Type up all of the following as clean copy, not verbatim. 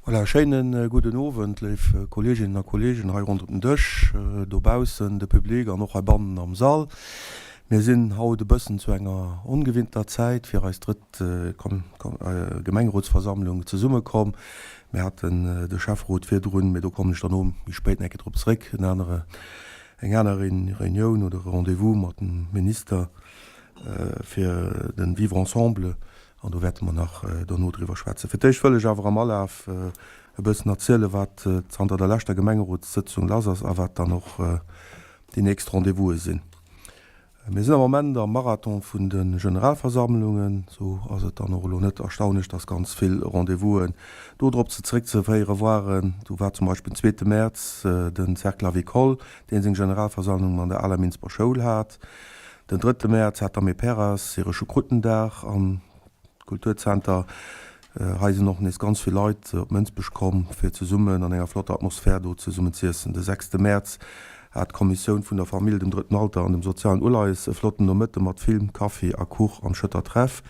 Voilà, schéine gudden Owend, léif Kolleeginnen a Kolleegen hei ronderëm den Dësch, dobaussen, de Public an och heibannen am Sall. Mir sinn haut e bëssen zu enger ongewinnter Zäit fir eis drëtt Gemengerotsversammlung zesummekomm. Mir haten de Schäfferot virdrun, mee do kommen ech derno méi spéit nach eng Kéier drop zréck, en anere, eng aner Reunioun oder e Rendez-vous mat dem Minister fir de Vivre ensemble. An do wäerte mer nach dono driwwer schwätzen. Fir d'éischt wëll ech awer am Alaf e bëssen erzielen, wat zanter der leschter Gemengerotssëtzung lass ass a wat dann och déi nächst Rendez-vouse sinn. Mir sinn am Moment am Marathon vun de Generalversammlungen. Esou ass et dann och elo net erstaunlech, dass ganz vill Rendez-vousen do drop ze zeréckzeféiere waren. Do war zum Beispill den zweete Mäerz den Cercle Avicole, dee seng Generalversammlung an der aler Minsber Schoul hat. Den drëtte Mäerz hat d'Ameperas hire Choucroutendag am Kulturzenter. Hei sinn och nees ganz vill Leit op Mënsbech komm, fir zesummen an enger flotter Atmosphär do zesummen z'iessen. De sechste Mäerz hat d'Kommissioun vun der Famill, dem Drëtten Alter an dem sozialen Uleies e flotten Nomëtte mat Film, Kaffi a Kuch am Schëtter Treff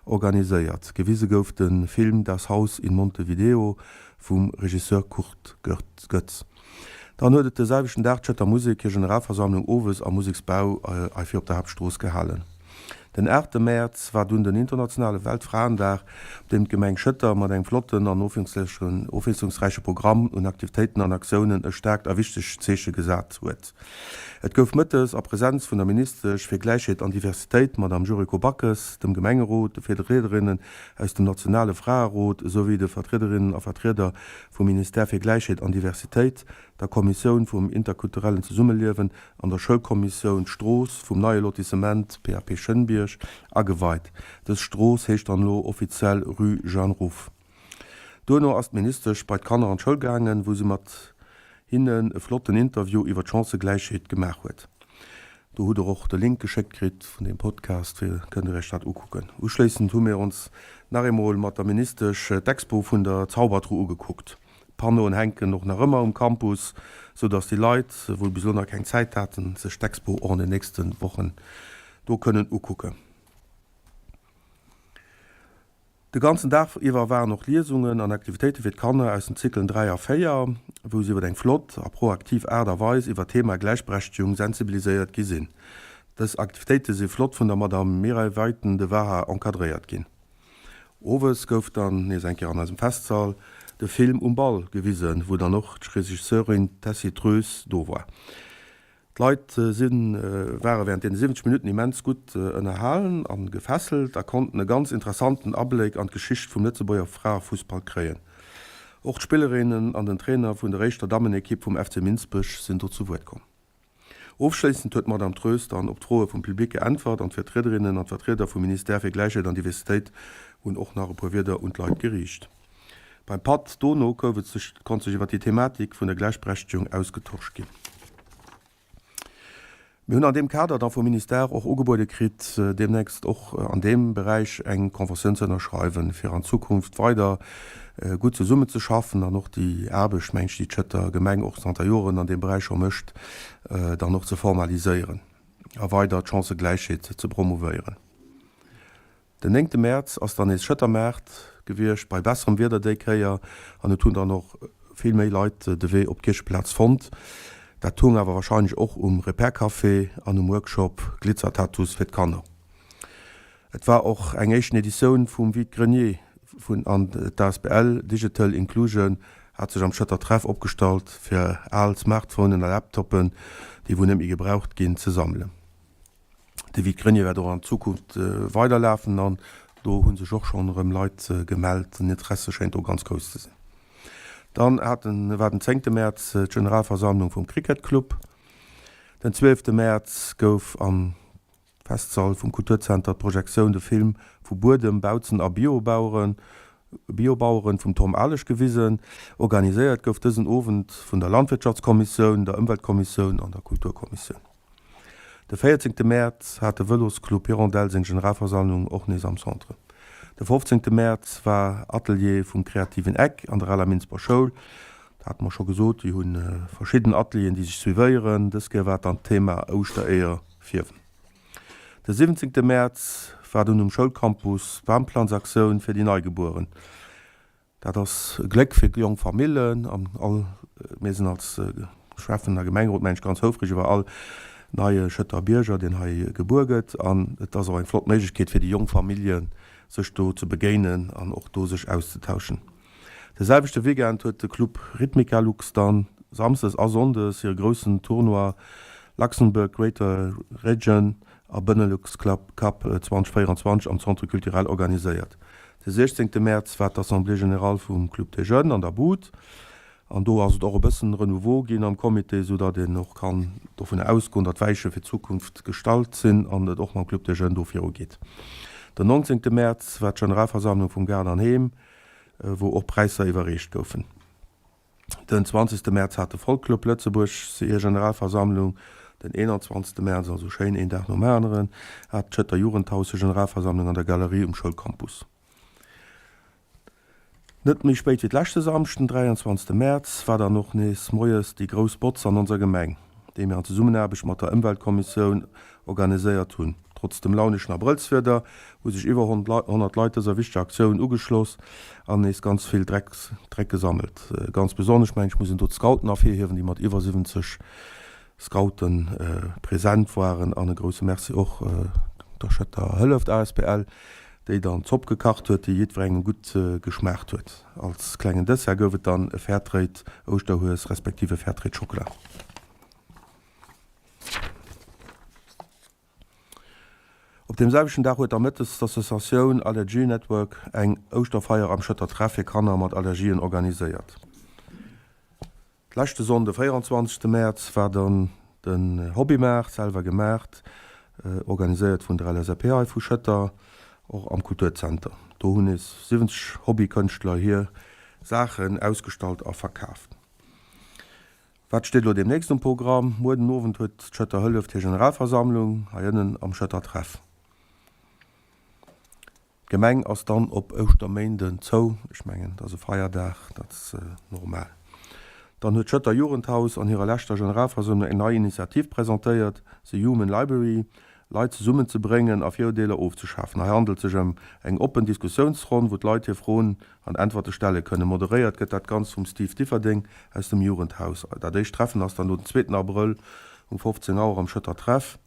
organiséiert. Gewise gouf de Film Das Haus in Montevideo vum Regisseur Kurt Goetz. Dann huet et de selwechten Dag d'Schëtter Musek hir Generalversammlung owes am Museksbau hei vir op der Haaptstrooss gehalen. Den aachte Mäerz war dunn den internationale Weltfraendag, op deem d'Gemeng Schëtter mat engem flotten an ofwiesslungsräiche Programm un Aktivitéiten an Aktiounen e staarkt a wichtegt Zeeche gesat huet. Et gouf mëttes a Presenz vun der Ministesch fir Gläichheet an Diversitéit, Madame Yuriko Backes, dem Gemengerot, de Vertriederinnen aus dem nationale Fraerot esouwéi de Vertriederinnen a Vertrieder vum Ministère fir Gläichheet an Diversitéit, der Kommissioun vum interkulturellen Zesummeliewen an der Schoulkommissioun d'Strooss vum neie Lotissement PAP Schënnbierg ageweit. Dës Strooss heescht dann elo offiziell Rue Jeanne Ruff. Duerno ass d'Ministesch bei d'Kanner an d'Schoul gaangen, wou si mat hinnen e flotten Interview iwwer d'Chancëgläichheet gemaach huet. Do hutt der och de Link geschéckt kritt vun deem Podcast, fir kënnt der iech dat ukucken. Uschléissend hu mir ons nach eemol mat der Ministesch d'Expo vun der Zaubertruh ugekuckt. D'Panneauen hänken och nach ëmmer um Campus, sou dass déi Leit, wou bis elo nach keng Zäit haten, sech d'Expo och an den nächste Wochen do kënnen ukucken. De ganzen Dag iwwer waren och Liesungen an Aktivitéite fir d'Kanner aus den Zyklen 3 a 4, wou si iwwer eng flott a proaktiv Aart a Weis iwwer d'Thema Gläichberechtegung sensibiliséiert gi sinn. Dës Aktivitéite si flott vun der Madame Mireille Weiten-de Waha encadréiert ginn. Owes gouf dann nees eng Kéier an eisem Festsall de Film Um Ball gewisen, wou dann och d'Regisseurin Tessy Treus do war. D'Leit si ware während deene 70 Minutten immens gutt ënnerhalen a gefesselt a konnten e ganz interessanten Abléck an d'Geschicht vum Lëtzebuerger Fraefussball kréien. Och d'Spillerinnen an den Trainer vun der éischter Dammenekipp vum FC Minsbech sinn do zu Wuert komm. Ofschléissend huet d'Madame Treus dann op d'Froe vum Public geäntwert an d'Vertriederinnen an d'Vertrieder vum Ministère fir Gläichheet an Diversitéit hunn och nach e puer Wierder un d'Leit geriicht. Beim Patt dono gouf et sech, konnt sech iwwer déi Thematik vun der Gläichberechtegung ausgetosch ginn. Mir hunn an deem Kader da vum Ministère och ugebuede kritt, deemnächst och an deem Beräich eng Conventioun ze ënnerschreiwen, fir an Zukunft weider gutt zesummenzeschaffen an och déi Aarbecht, meng ech, déi d'Schëtter Gemeng och zanter Joren an deem Beräich scho mécht, dann och ze formaliséieren a weider d'Chancëgläichheet ze promouvéieren. Den néngte Mäerz ass dann nees Schëttermaart gewiescht, bei besserem Wieder déi Kéier, an et hunn dann och vill méi Leit de Wee op d'Kiercheplaz fonnt. Dat hung awer warscheinlech och um Repair Café an um Workshop Glitzertattoos fir d'Kanner. Et war och eng éischten Editioun vum Vide Grenier vun an d'asbl Digital Inclusion hat sech am Schëtter Treff opgestallt fir al Smartphonen a Laptoppen, déi wou net méi gebraucht ginn, ze sammelen. De Vide Grenier wäert och an Zukunft weiderlafen an do hu sech och schonn erëm Leit gemellt. Den Interesse schéint do ganz grouss ze sinn. Dann hat den, war den zéngte Mäerz d'Generalversammlung vum Cricket Club. Den zwielfte Mäerz gouf am Festsall vum Kulturzenter d'Projektioun de Film Vu Buedem, Bautzen a Biobaueren, Biobaueren vum Tom Alesch gewisen. Organiséiert gouf dësen Owend vun der Landwirtschaftskommissioun, der Ëmweltkommissioun an der Kulturkommissioun. De 14 Mäerz hat de Vëlosclub Hirondelle seng Generalversammlung och nees am Centre. De 15 Mäerz war Atelier vum kreativen Eck an der aler Minsber Schoul. Dat hate mer scho gesot, déi hu verschidden Atelieren, déi sech suivéieren. Dës Kéier war et dann d'Thema Ouschtereeër fierwen. De 17 Mäerz war dunn um Schoulcampus d'Bamplanzaktioun fir déi Neigebueren. Dat ass e Gléck fir jonk Famillen an all, mir sinn als Schäffen a Gemengerot mengen ech ganz houfreg iwwer all neie Schëtter Bierger deen hei gebuer gëtt an et ass och eng flott Méiglechkeet fir déi jonk Familljen sech do ze begéinen an och do sech auszetauschen. De selwechte Weekend huet de Club Rhythmica Lux dann Samsdes a Sonndes hire groussen Tournoi Luxembourg Greater Region a Benelux Club Cup 2024 am Centre Culturel organiséiert. De 16 Mäerz war d'Assemblée Générale vum Club des Jeunes an der Bud an do ass et och e bëssen Renouveau ginn am Comité, sou datt een och kann dovunner ausgoen, datt d'Weiche fir d'Zukunft gestallt sinn an et och mam Club des Jeunes do viru geet. Den 19 Mäerz war d'Generalversammlung vum Gaart an Heem, wou och Präisser iwwerreecht goufen. Den 20 Mäerz hat de Folkclub Lëtzebuerg hir Generalversammlung. Den 21 Mäerz, also schéin een Dag nom aneren, hat d'Schëtter Jugendhaus hir Generalversammlung an der Galerie um Schoulcampus. Net méi spéit wéi d'leschte Samschden, 23 Mäerz, war dann och nees moies déi grouss Botz an onser Gemeng, déi mir an Zesummenaarbecht mat der Ëmweltkommissioun organiséiert hunn. Trotz dem launeschen Abrëllswieder hu sech iwwer 100 Leit dëser wichteger Aktioun ugeschloss an nees ganz vill Dreck gesammelt. Ganz besonnesch, mengen ech, muss een do d'Scouten ervirhiewen, déi mat iwwer 70 Scoute present waren. An e grousse Merci och der Schëtter Hëlleft asbl, déi dann d'Zopp gekacht huet, déi jiddwerengem gutt geschmaacht huet. Als klengen Dessert gouf et dann e Fairtrade Ouschterhues respektiv e Fairtrade Schockela. Op deem selwechten Dag huet da mëttes d'Associatioun Allergie Network eng Ouschterfeier am Schëtter Treff fir Kanner mat Allergien organiséiert. Leschte Sonnde 24 Mäerz war dann den Hobbymaart, selwer gemaacht, organiséiert vun der LSAP hei vu Schëtter, och am Kulturzenter. Do hunn nees 70 Hobbykënschtler hir Saachen ausgestallt a verkaaft. Wat steet elo deemnächst um Programm? Muer den Owend huet d'Schëtter Hëlleft hir Generalversammlung hei ënnen am Schëtter Treff. D'Gemeng ass dann op Ouschterméinden zou, ech mengen et ass e Feierdag, dat ass normal. Dann huet d'Schëtter Jugendhaus an hirer leschter Generalversammlung eng nei Initiativ presentéiert, The Human Library, Leit zesummen ze bréngen a Virurdeeler ofzeschafen. Hei handelt sech ëm eng oppen Diskussiounsronn, wou d'Leit hir Froen an Äntwerte stelle kënnen. Moderéiert gëtt dat Ganzt vum Steve Differdeng aus dem Jugendhaus. Dat éischt Treffen ass dann elo den zweeten Abrëll um 15 Auer am Schëtter Treff,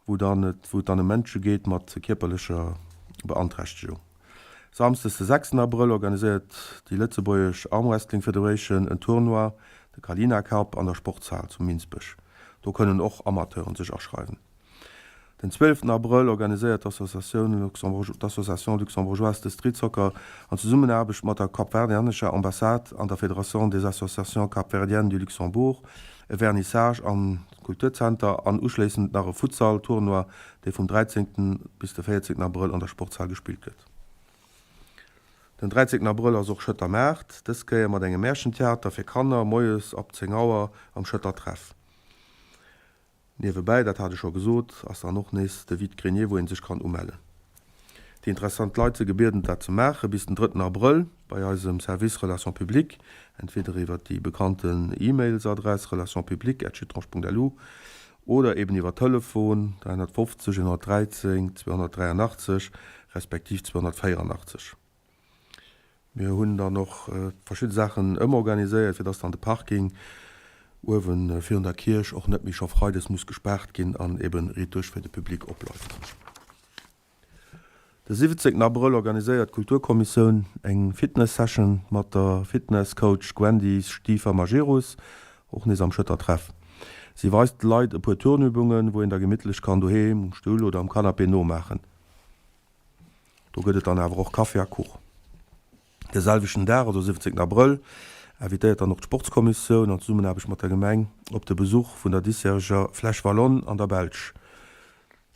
wou dann et wou et dann ëm Mënsche geet mat kierperlecher Beanträchtegung. Samsdes de sechsten Abrëll organiséiert déi lëtzebuergesch Armwrestling Federation en Tournoi, de Kalina Cup, an der Sportshal zu Minsbech. Do kënnen och Amateuren sech aschreiwen. Den zwielften Abrëll organiséiert d'Associatioun d'Association Luxembourgeoise de Street Soccer an Zesummenaarbecht mat der kapverdianescher Ambassade an der Fédération des Associations Capverdiennes du Luxembourg e Vernissage am Kulturzenter an uschléissend nach e Futsal-Tournoi, dee vum 13. bis de 14. Abrëll an der Sportshal gespillt gëtt. Den 13. Abrëll ass och Schëtter Maart, dës Kéier mat engem Märchentheater fir Kanner, moies ab 10 Auer am Schëtter Treff. Niewebäi, dat hat ech scho gesot, ass dann och nees de Vide-grenier, wou ee sech kann umellen. Déi interessant Leit si gebieden dat ze maache bis den drëtten Abrëll bei eisem Service Relations publiques, entweder iwwer déi bekannten E-Mails-Adress relationspubliques@schittrange.lu oder eben iwwer Telefon 350 113 283 respektiv 284. Mir hunn dann och verschidde Saachen ëmorganiséiert, fir dass dann de Parking uewe virun der Kierch och net méi scho freides muss gespaart ginn an eben riit duerch fir de Public opbleift. De 17 Abrëll organiséiert d'Kulturkommissioun eng Fitness Session mat der Fitness Coach Gwendy Stiefer-Majerus, och nees am Schëtter Treff. Si weist de Leit e puer Turnübungen, wou een da gemittlech kann doheem um Stull oder am Canapé nomaachen. Do gëtt et dann awer och Kaffi a Kuch. De selwechten Dag, also 17 Abrëll, invitéiert dann och d'Sportskommissioun an Zesummenaarbecht mat der Gemeng op de Besuch vun der diesjäreger Flèche Wallonne an der Belsch.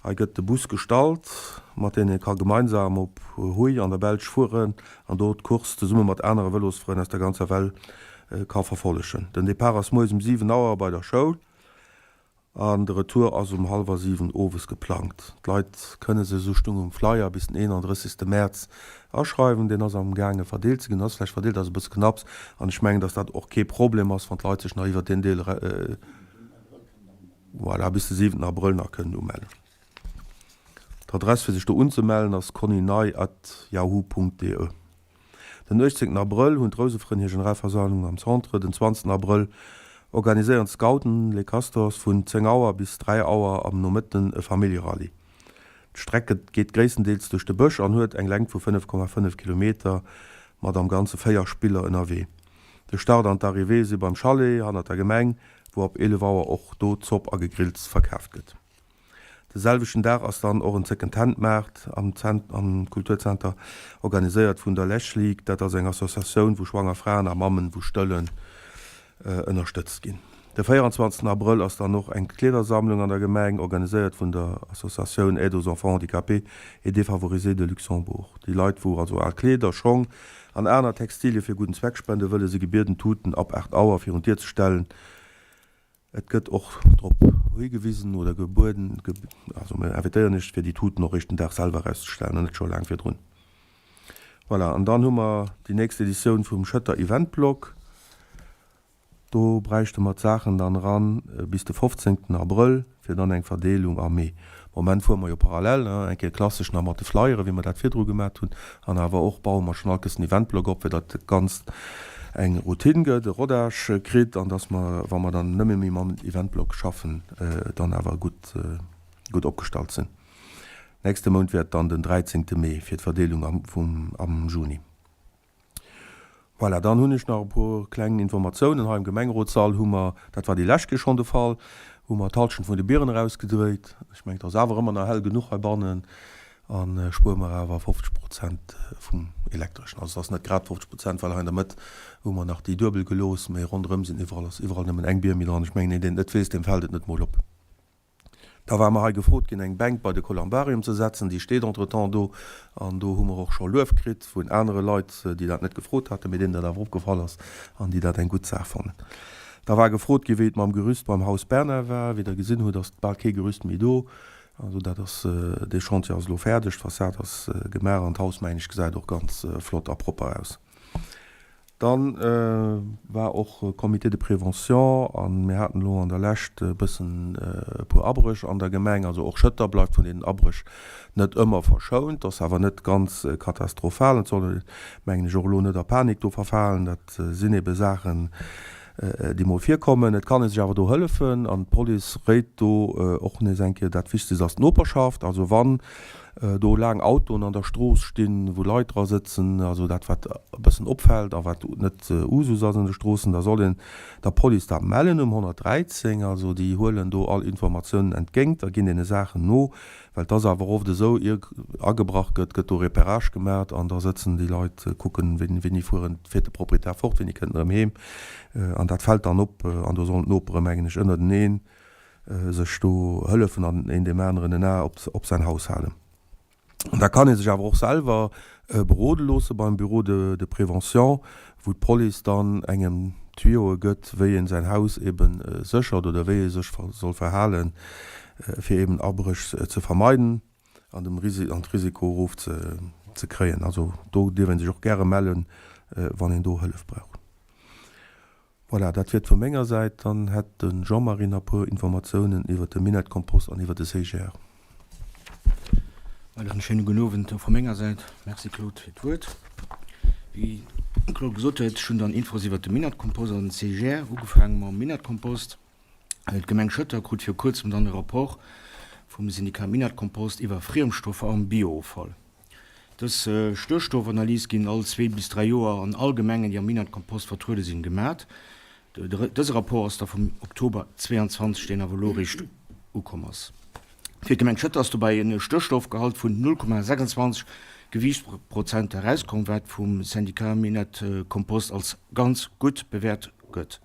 Hei gëtt de Bus gestallt, mat deem ee ka gemeinsam op Huy an der Belsch fueren an do d'Course zesumme mat anere Vëlosfrënn aus der ganzer Welt ka verfollegen. Den Depart ass moies um 7 Auer bei der Schoul an de Retour ass um hallwer 7 owes geplangt. D'Leit kënne sech, esou stung um Flyer, bis den 31. Mäerz aschreiwen. Deen ass am gaange verdeelt ze ginn, ass vläicht verdeelt, ass e bësse knapps an ech mengen, datt dat och kee Problem ass, wann d'Leit sech nach iwwert deen Deel Voilà, bis de 7 Abrëll nach kënnen umellen. D'Adress fir sech do unzemellen ass connyney at yahoo Punkt de. Den 18 Abrëll hunn d'Rousefrënn hir Generalversammlung am Centre. Den 20 Abrëll organiséieren d'Scouten Les Castors vun 10 Auer bis 3 Auer am Nomëtten e Familljerallye. D'Streck geet gréisstendeels duerch de Bësch an huet eng Längt vu 5,5 Kilometer mat am Ganze 4 Spiller ënnerwee. De Start an d'Arrivée si beim Chalet hannert der Gemeng, wou ab 11 Auer och do Zopp a Gegrills verkaaft gëtt. De selwechten Dag ass dann och en Second-Hand-Maart am Kulturzenter, organiséiert vun der Lech League. Dat ass eng Associatioun, wou schwanger Fraen a Mammen, wou stëllen, ënnerstëtzt ginn. De 24 Abrëll ass dann och eng Kleedersammlung an der Gemeng, organiséiert vun der Associatioun Aide aux enfants handicapés et défavorisés de Luxembourg. Déi Leit, wou also al Kleeder, Schong an aner Textilie fir gudden Zweck spende wëlle, si gebieden, d'Tuten ab 8 Auer virun d'Dier ze stellen. Et gëtt och drop higewisen oder gebueden, also mir invitéieren Iech, fir déi Tuten och eréischt den Dag selwer erauszestellen an net scho laang virdrun. Voilà, an dann hu mer déi nächst Editioun vum Schëtter Eventblog. Do bräichte mer d'Saachen dann eran bis de 15 Abrëll, fir dann eng Verdeelung am Mee. Moment fuere mer jo parallel, eng Kéier klassesch nach mat de Flyeren, wéi mer dat virdru gemat hunn, an awer och baue mer schonn alt en Eventblock op, fir datt dat Ganzt eng Routine gëtt, e Rodage kritt, an datt mer, wa mer dann nëmme méi mam Eventblock schaffen, dann awer gutt, gutt opgestallt sinn. Nächste Mount wäert dann den 13 Mee fir d'Verdeelung am, vum, am Juni. Voilà, dann hunn ech nach e puer kleng Informatiounen. Hei am Gemengerotssall hu mer, dat war déi lescht Kéier schonn de Fall, hu mer d'Hallschent vun de Bieren erausgedréit. Ech mengen, et ass awer ëmmer nach hell genuch heibannen a spuere mer awer 50 Prozent vum Elektreschen. Also et ass net grad 50 Prozent, well hei an der Mëtt hu mer nach déi duebel gelooss, mee ronderëm sinn iwwerall, ass iwwerall nëmmen eng Bier méi dran. Ech mengen, een, deen et net weess, deem fält et net mol op. Da war mer hei gefrot ginn, eng Bänk bei de Columbarium ze setzen. Déi steet entretemps do. An do hu mer och scho Luef kritt vun anere Leit, déi dat net gefrot haten, mee deenen dat awer opgefall ass an déi dat eng gutt Saach fannen. Da war gefrot ginn, wéi et mam Gerüst beim Haus Bernard war. Wéi Der gesinn hutt, ass bal kee Gerüst méi do. Also dat ass, dee Chantier ass elo fäerdeg, d'Fassad ass gemaach an d'Haus, mengen ech, gesäit och ganz flott a propper aus. Dann war och Comité de prévention a mir haten elo an der Lescht e bëssen e puer Abréch an der Gemeng. Also och Schëtter bleift vun deenen Abréch net ëmmer verschount, ass awer net ganz katastrophal. Et soll ee mengen ech och elo net a Panik do verfalen. Dat sinn ebe Saachen, déi mol virkommen. Et kann ee sech awer do hëllefen an d'Police réit do och nees eng Kéier, dat Wichtegst ass d'Noperschaft. Also wann do laang Autoen an der Strooss stinn, wou Leit dra sëtzen, also dat wat e bëssen opfält a wat net Usus ass an de Stroossen, da soll een der Police dat mellen um 113. Also déi huelen do all Informatiounen entgéint a ginn deene Saachen no, well et ass awer oft esou, ier agebrach gëtt, gëtt do Repérage gemat an da sëtzen déi Leit, kucken, wéini fueren, fiert de Proprietär fort, wéini kënnt en erëm heem an dat fält dann op an do sollen d'Nopere mengen ech ënnerteneen sech do hëllefen an een deem aneren en A op säin Haus halen. An da kann ee sech awer och selwer berode loosse beim Bureau de prévention, wou d'Police dann engem Tuyaue gëtt, wéi een säin Haus ebe séchert oder wéi ee sech soll verhalen, fir eben Abréch ze vermeiden an dem an d'Risiko erof ze kréien. Also do dierf ee sech och gäre mellen, wann een do Hëllef brauch. Voilà, dat wier et vu menger Säit. Dann hätt de Jean-Marie nach e puer Informatiounen iwwert de Minett-Kompost an iwwert de CGR. Voilà, en schéine gudden Owend och vu menger Säit. Merci Claude fir d'Wuert. Wéi de Claude gesot huet, ech hunn dann Infos iwwert de Minett-Kompost an den CGR. Ugefaange mam Minett-Kompost. D'Gemeng Schëtter krut viru kuerzem dann e Rapport vum Syndikat Minett-Kompost iwwer Friemstoffer am Biooffall. Dës Stéchstoffanalyse ginn all zwee bis 3 Joer an all Gemengen, déi am Minett-Kompost vertruede sinn, gemat. Dëse Rapport ass da vum Oktober 22, deen awer elo eréischt ukomm ass. Fir d'Gemeng Schëtter ass dobäi e Stéchstoffgehalt vun 0,26 Gewiichtsprozent erauskomm, wat vum Syndicat Minett Kompost als ganz gutt bewäert gëtt.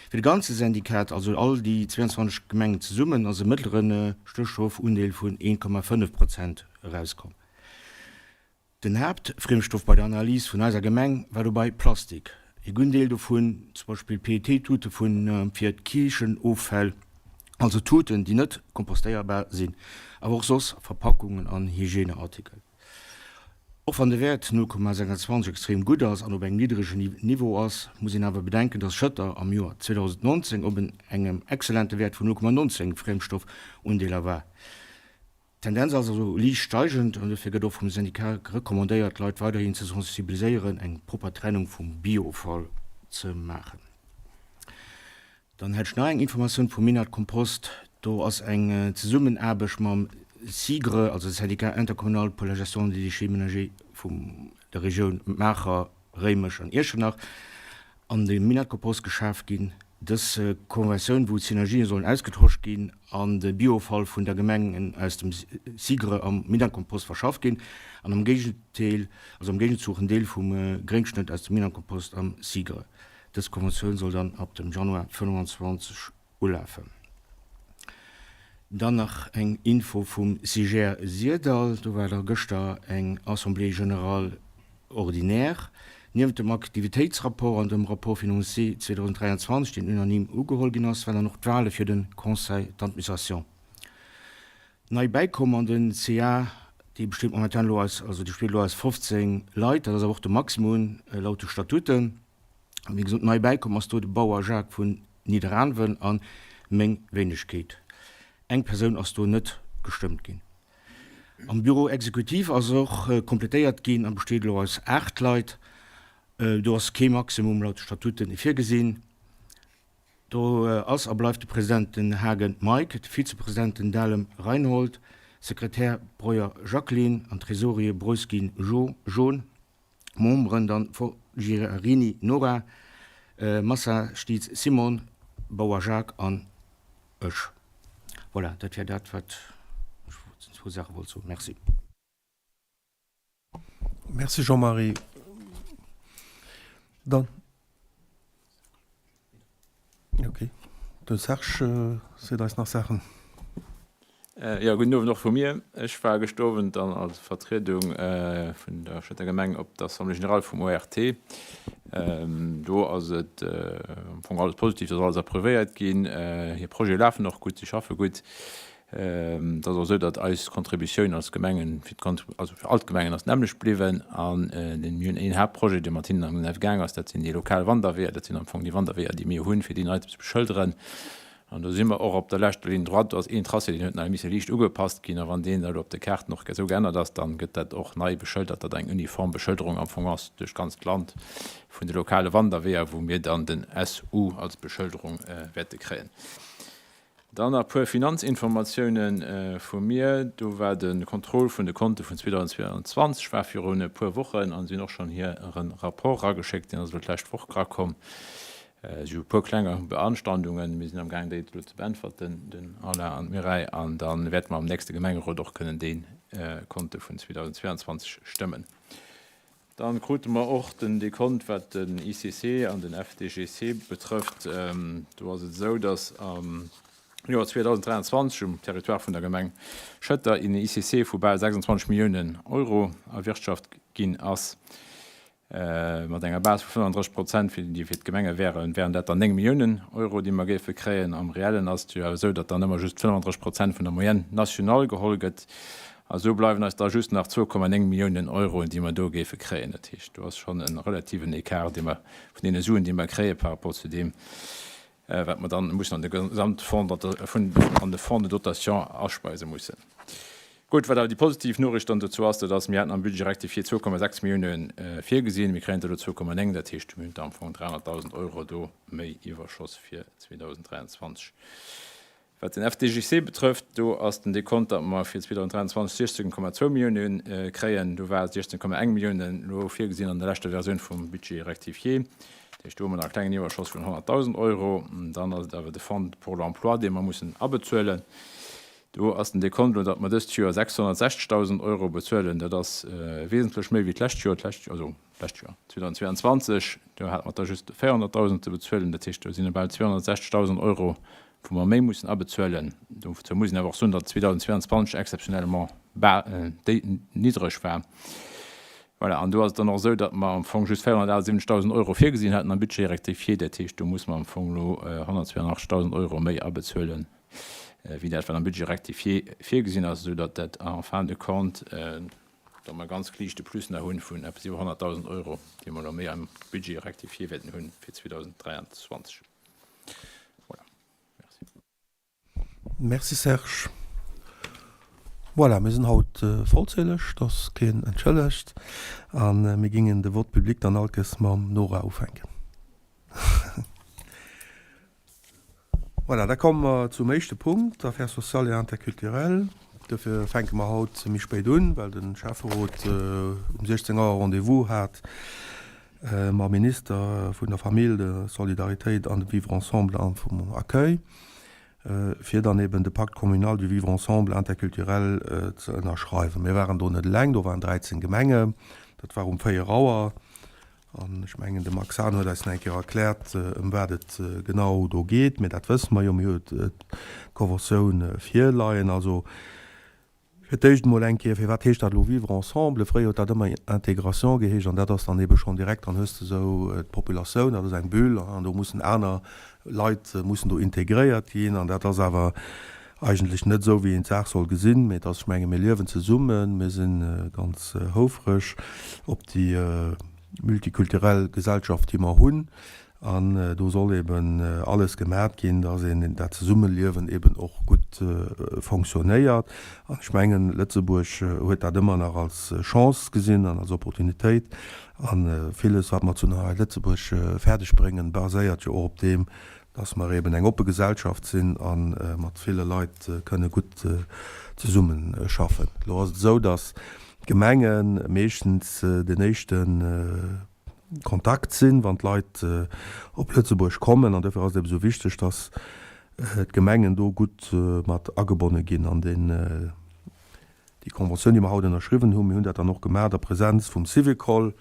Fir de ganze Syndikat, also all déi 22 Gemengen zesummen, ass e mëttlere Stéchstoffundeel vun 1,5 Prozent erauskomm. Den Haaptfriemstoff bei der Analys vun eiser Gemeng war dobei Plastik. E gudden Deel dovun, zum Beispill PET-Tute vun fir d'Kichenoffäll, also Tuten, déi net kompostéierbar sinn, awer och soss Verpackungen an Hygieneartikel. Och wann de Wäert 0,26 extrem gutt ass an op engem niddregen Niveau ass, muss een awer bedenken, dass Schëtter am Joer 2019 op en engem exzellente Wäert vun 0,19 Friemstoffundeeler war. D'Tendenz ass also liicht steigend an dofir gëtt och vum Syndicat recommandéiert, d'Leit weiderhin ze sensibiliséieren, eng propper Trennung vum Biooffall ze maachen. Dann hätt ech nach eng Informatioun vum Minett Kompost. Do ass eng Zesummenaarbecht mam SIGRE, also Syndicat intercommunal pour la gestion des déchets ménagers vum der Regioun Maacher, Réimech an Iechternach, an de Minett-Kompost geschaf ginn. Dës Conventioun, wou d'Synergië sollen ausgetosch ginn an de Biooffall vun der Gemengen aus dem SIGRE am Minett-Kompost verschafft ginn an am Géigendeel, also am Géigenzuch en Deel vum Gréngschnëtt aus dem Minett-Kompost am SIGRE. Dës Konventioun soll dann ab dem Januar 25 ulafen. Dann nach eng Info vum CIGR Syrdall, do war da gëschter eng Assemblée générale ordinaire. Niewent dem Aktivitéitsrapport an dem Rapport financier 2023, deen unanime ugeholl ginn ass, waren dann och d'Wale fir de Conseil d'administration nei bäikomm. An den CA, dee besteet momentan elo aus, also dee besteet elo aus 15 Leit, dat ass awer och de Maximum laut de Statuten. An wéi gesot, nei bäikomm ass do de Bauer Jacques vun Nidderaanwen a meng Wéinegkeet. Eng Persoun ass do net gestëmmt ginn. Am Bureau exécutif ass och kompletéiert ginn a besteet elo aus 8 Leit. Do ass kee Maximum laut de Statuten virgesinn. Do ass a bleift de President den Hagen Mike, de Vizepresident den Dahlem Reinhold, Sekretär Breuer Jacqueline an Tresorier Breuskin Jo John. Memberen dann Forgiarini Nora, Massa Stietz Simon, Bauer Jacques an ech. Voilà, dat wär dat wat ech zu den zwou Saache wollt soen. Merci. Merci Jean-Marie. Dann. Ok, de Serge seet eis nach Saachen. Jo, gudden Owend och vu mir. Ech war gëscht Owend dann als Vertriedung vun der Stater Gemeng op der Assemblée générale vum ORT. Do ass et am Fong alles positiv, et ass alles approuvéiert ginn. Hir Projete lafen och gutt, si schaffe gutt. Et ass och esou, datt eis Contributioun als Gemengen, fir d'Kont-, also fir all d'Gemengen ass d'nämmlecht bliwwen. An mir hunn een Haaptprojet, dee mat hinnen am gaang ass, dat sinn déi lokal Wanderweeër. Dat sinn am Fong déi Wanderweeër, déi mir hunn, fir déi nei ze beschëlderen. An do si mer och op der leschter Ligne droite. Do ass een Tracé, deen huet nach misse liicht ugepasst ginn. A wann deen da elo op de Kaarten och esou geännert ass, dann gëtt dat och nei beschëldert, datt eng uniform Beschëlderung am Fong ass duerch d'ganzt Land vun de lokale Wanderweeër, wou mir dann den SU als Beschëlderung wäerte kréien. Dann nach e puer Finanzinformatiounen vu mir. Do war de Contrôle vun de Konte vun 2022 war virun e puer Wochen an si hunn och schonn hire Rapport erageschéckt. Deen ass elo d'lescht Woch erakomm. Si hu e puer klenge Beanstandungen. Mir sinn am gaang déi elo ze beäntwerten, den Alain an d'Mireille. An da wäerte mer am nächste Gemengerot och kënnen déi Konte vun 2022 stëmmen. Dann krute mer och den Dekont, wat den ICC an den FDGC betrëfft. Do ass et esou, dass am Joer 2023 um Territoire vun der Gemeng Schëtter een ICC vu bal 26 Milliounen Euro erwirtschaft ginn ass. Mat enger Base vu 35 Prozent, déi fir d'Gemenge wären, wären dat dann 9 Milliounen Euro, déi mer géife kréien. Am Reellen ass et jo awer esou, datt dann ëmmer just 35 Prozent vun der Moyenne nationale geholl gëtt. A sou bleiwen eis da just nach 2,9 Milliounen Euro, déi mer do géife kréien. Dat heescht, do ass schonn e relativen Ecart, dee mer vun deene Suen, déi mer kréien, par rapport zu deem, wat mer dann mussen an de Gesamtfonds, an de Fonds de dotation aspeise mussen. Gutt, wat awer déi positiv Noriicht dann dozou ass, dat ass, mir haten am Budget rectifié 2,6 Millioune virgesinn, mir kréien der elo 2,9. Dat heescht, mir hunn da am Fong 300.000 Euro do méi Iwwerschoss fir 2023. Wat den FDGC betrëfft, do ass den Dekont, datt mer fir 2023 16,2 Millioune kréien. Do war 16,1 Milliounen elo virgesinn an der leschter Versioun vum Budget rectifié. Dat heescht, do hu mer nach e klengen Iwwerschoss vun 100.000 Euro. Dann ass et awer de Fonds pour l'emploi, dee mer mussen abezuelen. Do ass den Dekont elo, datt mer dëst Joer 660.000 Euro bezuelen. Dat ass wesentlech méi wéi d'lescht Joer. D'lescht Joer, also d'lescht Joer, 2022, do hate mer der just 400.000 ze bezuelen. Dat heescht, do sinn e bal 260.000 Euro wou mer méi mussen abezuelen. Dozou muss een awer och soen, datt 2022 exceptionnellement niddreg war. Voilà, an do ass et dann och esou, datt mer am Fong just 478.000 Euro virgesinn haten am Budget rectifié. Dat heescht, do muss mer am Fong elo 182.000 Euro méi abezuelen, wéi dat, wat am Budget rectifié virgesinn ass, esou datt dat en fin de compte da mer e ganz liichte Plus nach hunn vun eppes iwwer 100.000 Euro, déi mer elo méi am Budget rectifié wäerten hunn fir 2023. Voilà. Merci. Merci Serge. Voilà, mir sinn haut vollzähleg, et ass keen entschëllegt a mir gingen de Vote public dann alkes mam Nora ufänken. Voilà, da komme mer zum éischte Punkt, Affaires sociales et interculturelles. Dofir fänke mer haut méi spéit un, well de Schäfferot um 16 Auer Rendez-vous hat mam Minister vun der Famill, der Solidaritéit an dem Vivre ensemble a vum Accueil, fir dann eben de Pacte communal du vivre ensemble interculturel ze ënnerschreiwen. Mir waren do net eleng, do waren 13 Gemengen. Dat war um 4 Auer. An ech mengen, de Max Hahn huet eis nach eng Kéier erkläert, ëm wat et genau do geet. Mee dat wësse mer jo, mir hu jo d'Conventioun virleien. Also fir d'éischt emol eng Kéier, firwat heescht dat elo Vivre ensemble? Fréier huet dat ëmmer Intégration geheescht an dat ass dann eebe schonn direkt, dann hues de esou d'Populatioun, dat ass eng Bulle an do mussen aner Leit mussen do integréiert ginn. An dat ass awer eigentlech net esou, wéi een d'Saach soll gesinn, mee dass, ech menge mir liewen zesummen, mir si ganz houfreg op déi multikulturell Gesellschaft, déi mer hunn, an do soll eben alles gemat ginn, dass een dat Zesummeliewen eben och gutt fonctionnéiert. An ech mengen, Lëtzebuerg huet dat ëmmer nach als Chance gesinn an als Opportunitéit, a villes, wat mer zu hei Lëtzebuerg fäerdeg bréngen, baséiert jo och op deem, dass mer eben eng oppe Gesellschaft sinn a mat ville Leit kënne gutt zesummeschaffen. Elo ass et esou, dass d'Gemenge meeschtens den éischte Kontakt sinn, wann d'Leit op Lëtzebuerg kommen. An dofir ass et eben esou wichteg, dass d'Gemengen do gutt mat agebonne ginn an deen Déi Conventioun, déi mer haut ënnerschriwwen hunn, mir hunn dat dann och gemaach a Presenz vum Syvicol,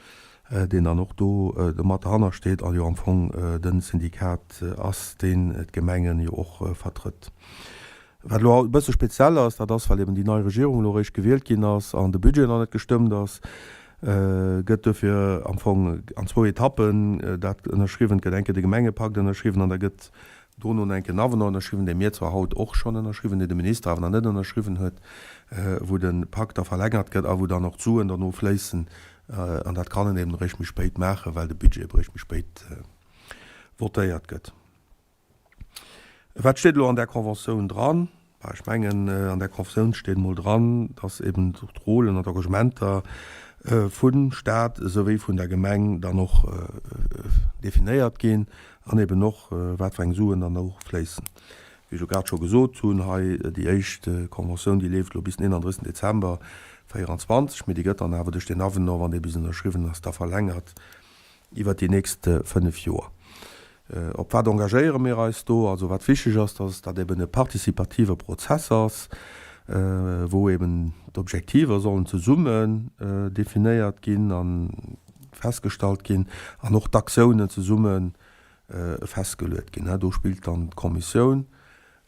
deen dann och do mat derhanner steet a jo am Fong de Syndikat ass, deen d'Gemengen jo och vertrëtt. Wat elo haut e bësse speziell ass, dat ass, well eben déi nei Regierung elo eréischt gewielt ginn ass an de Budget nach net gestëmmt ass, gëtt duerfir am Fong an zwou Etappen dat ënnerschriwwen. Et gëtt eng Kéier de Gemengepakt ënnerschriwwen an da gëtt Dono nach enke Avenant ënnerschriwwen, dee mir zwar haut och schonn ënnerschriwwen, deen de Minister awer nach net ënnerschriwwen huet, wou de Pak da verlängert gëtt a wou dann och d'Suen derno fléissen. An dat kann en eben eréischt méi spéit maachen, well de Budget eben eréischt méi spéit votéiert gëtt. Wat steet elo an där Conventioun dran? Bah, ech mengen, an där Conventioun steet emol dran, dass eben d'Rôlen an d'Engagementer vum Stat esouwéi vun der Gemeng dann och definéiert ginn an eben och, wat fir eng Suen dann och fléissen. Wéi ech elo grad scho gesot hunn, hei déi éischt Conventioun, déi leeft elo bis den 31. Dezember 2024, mee déi gëtt dann awer duerch deen Avenant, wann dee bis ënnerschriwwen ass, da verlängert iwwert déi nächst 5 Joer. Op wat engagéiere mir eis do? Also wat wichteg ass, dass dat eben e participative Prozess ass, wou eben d'Objektiver sollen zesummen definéiert ginn a festgestallt ginn an och d'Aktiounen zesumme festgeluet ginn. Do spillt dann d'Kommissioun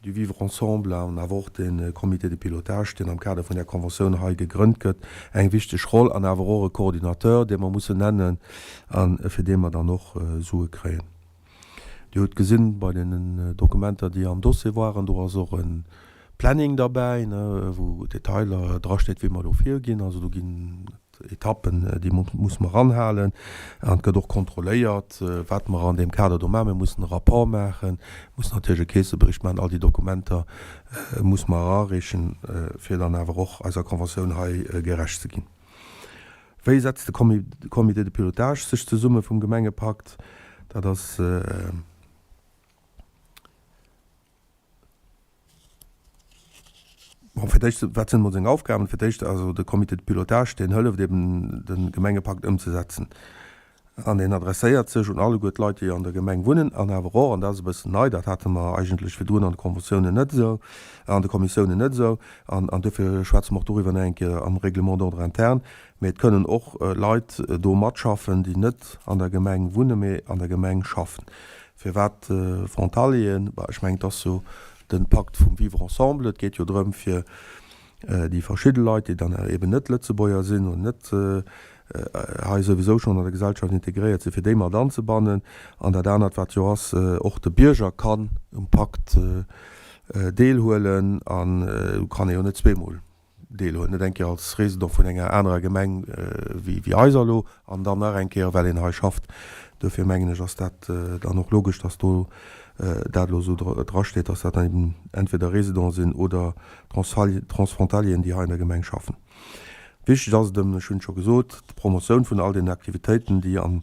du Vivre ensemble an awer och de Comité de pilotage, deen am Kader vun där Conventioun hei gegrënnt gëtt, eng wichteg Roll an awer och e Coordinateur, dee mer mussen nennen a fir dee mer dann och Sue kréien. Dir hutt gesinn bei deenen Dokumenter, déi am Dossier waren, do ass och e Planning derbäi, wou Detailer drasteet, wéi mer do virginn. Also do ginn Etappen, déi musse mer anhalen. An et gëtt och kontrolléiert, wat mer an deem Kader do maachen. Mir mussen e Rapport maachen, mussen natierlech e Keessebericht maachen. All déi Dokumenter musse mer erareechen, fir dann awer och eiser Conventioun hei gerecht ze ginn. Wéi setzt de Comité de pilotage sech zesumme vum Gemengepakt? Dat ass. Bon, fir d'éischt, wat sinn emol seng Aufgaben? Fir d'éischt, also de Comité de pilotage, deen hëlleft eben de Gemengepakt ëmzesetzen. An deen adresséiert sech un alleguer d'Leit, déi an der Gemeng wunnen an awer och, an dat ass e bëssen nei, dat hate mer eigentlech virdrun an de Conventiounen net esou, an de Kommissiounen net esou, an, an duerfir schwätze mer och doriwwer nach eng Kéier am Règlement d'ordre interne, mee et kënnen och Leit do matschaffen, déi net an der Gemeng wunnen, mee an der Gemeng schaffen. Firwat Frontalieren? Bah, ech mengen, et ass jo de Pakt vum Vivre ensemble. Et geet jo drëm, fir déi verschidde Leit, déi dann eben net Lëtzebuerger sinn oder net hei souwisou schonn an der Gesellschaft integréiert sinn, fir déi mat anzebannen. An dat anert, wat jo ass, och de Bierger kann um Pakt deelhuelen an do kann ee jo net zweemol deelhuelen, net eng Kéier als Résident vun enger anerer Gemeng wéi eiser elo an dann nach eng Kéier, well een hei schafft. Duerfir mengen ech, ass dat dann och logesch, dass do dat elo esou drasteet, dass dat dann eben entweder Résidents sinn oder Transfrontalieren, déi hei an der Gemeng schaffen. Wichteg ass et ëm, ech hunn et scho gesot, d'Promotioun vun all deenen Aktivitéiten, déi am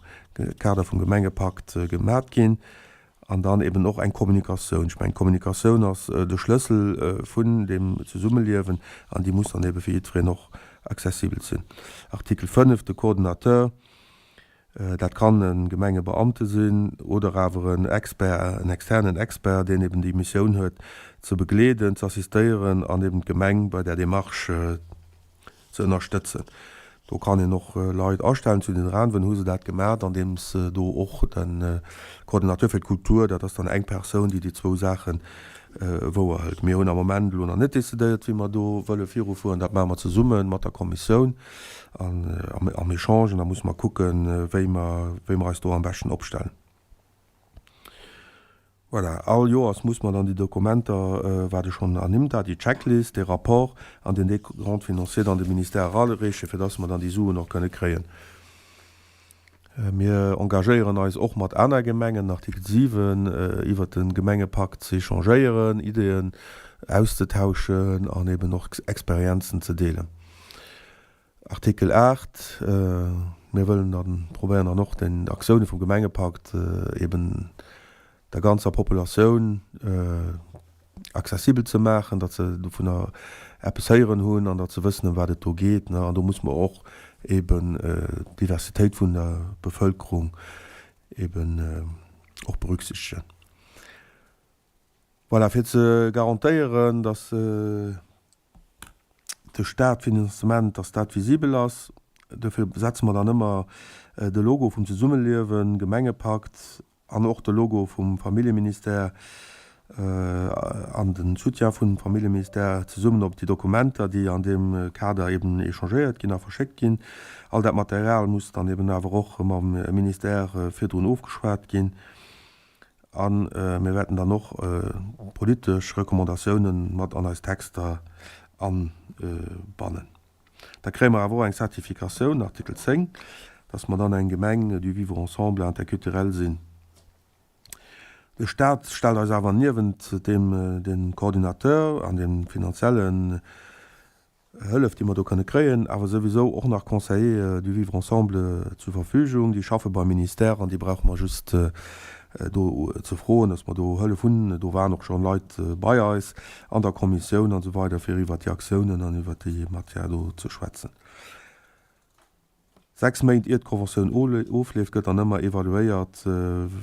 Kader vum Gemengepakt gemat ginn, an dann eben och eng Kommunikatioun. Ech mengen, d'Kommunikatioun ass de Schlëssel vun deem Zesummeliewen an déi muss dann ebe fir jiddwereen och accessibel sinn. Artikel 5, de Coordinateur, dat kann e Gemengebeamte sinn oder awer en Expert, en externen Expert, deen eben déi Missioun huet, ze begleeden, ze assistéieren an eben d'Gemeng bei där Démarche ze ënnerstëtzen. Do kann een och Leit astellen. Zu den Raanwen hu se dat gemat, andeems do och de Coordinateur fir d'Kultur, dat ass dann eng Persoun, déi déi zwou Saache wouerhëlt. Mir hunn am Moment elo nach net decidéiert, wéi mer do wëlle virufueren. Dat maache mer zesumme mat der Kommissioun an am Echange. An da musse mer kucken, wéi mer, wéi mer eis do am beschten opstellen. Voilà, all Joers muss mer dann déi Dokumenter, wat ech schonn ernimmt hat, déi Checklist, dee Rapport an den Décompte financier dann de Ministère erareechen, fir dass mer dann déi Suen och kënne kréien. Mir engagéieren eis och mat aner Gemengen, Artikel 7, iwwert de Gemengepakt ze échangéieren, Ideeën auszetauschen an eben och Experienzen ze deelen. Artikel 8, Mir wëllen dann, probéieren dann och den Aktioune vum Gemengepakt eben der ganzer Populatioun accessibel ze maachen, datt se dovunner eppes héieren hunn an datt se wëssen, ëm wat et do geet. An do muss mer och eben d'Diversitéit vun der Bevëlkerung eben och berücksichtegen. Voilà, fir ze garantéieren, datt de Staatfinanzement, datt dat visibel ass, dofir setze mer dann ëmmer de Logo vum Zesummeliewen, Gemengepakt an och de Logo vum Familljeministère an de Soutien vum Familljeministère zesummen op déi Dokumenter, déi an deem Kader eben échangéiert ginn a verschéckt ginn. All dat Material muss dann eben awer och mam Ministère virdrun ofgeschwat ginn. A mir wäerten dann och politesch Recommandatiounen mat an eis Texter anbannen. Da kréie mer awer och eng Certificatioun, Artikel 10, dass mer dann eng Gemeng du vivre ensemble interculturel sinn. De Stat stellt eis awer niewent deem dem Coordinateur an deem finanziellen Hëllef, déi mer do kënne kréien, awer souwisou och nach Conseillers du vivre ensemble zur Verfügung. Déi schaffe beim Ministère an déi brauche mer just do ze froen, dass mer do Hëllef hunn. Do waren och schonn Leit bei eis an der Kommissioun an esou weider, fir iwwert déi Aktiounen an iwwert déi Matière do ze schwätzen. Sechs Méint ier d'Conventioun ofleeft, gëtt dann ëmmer evaluéiert,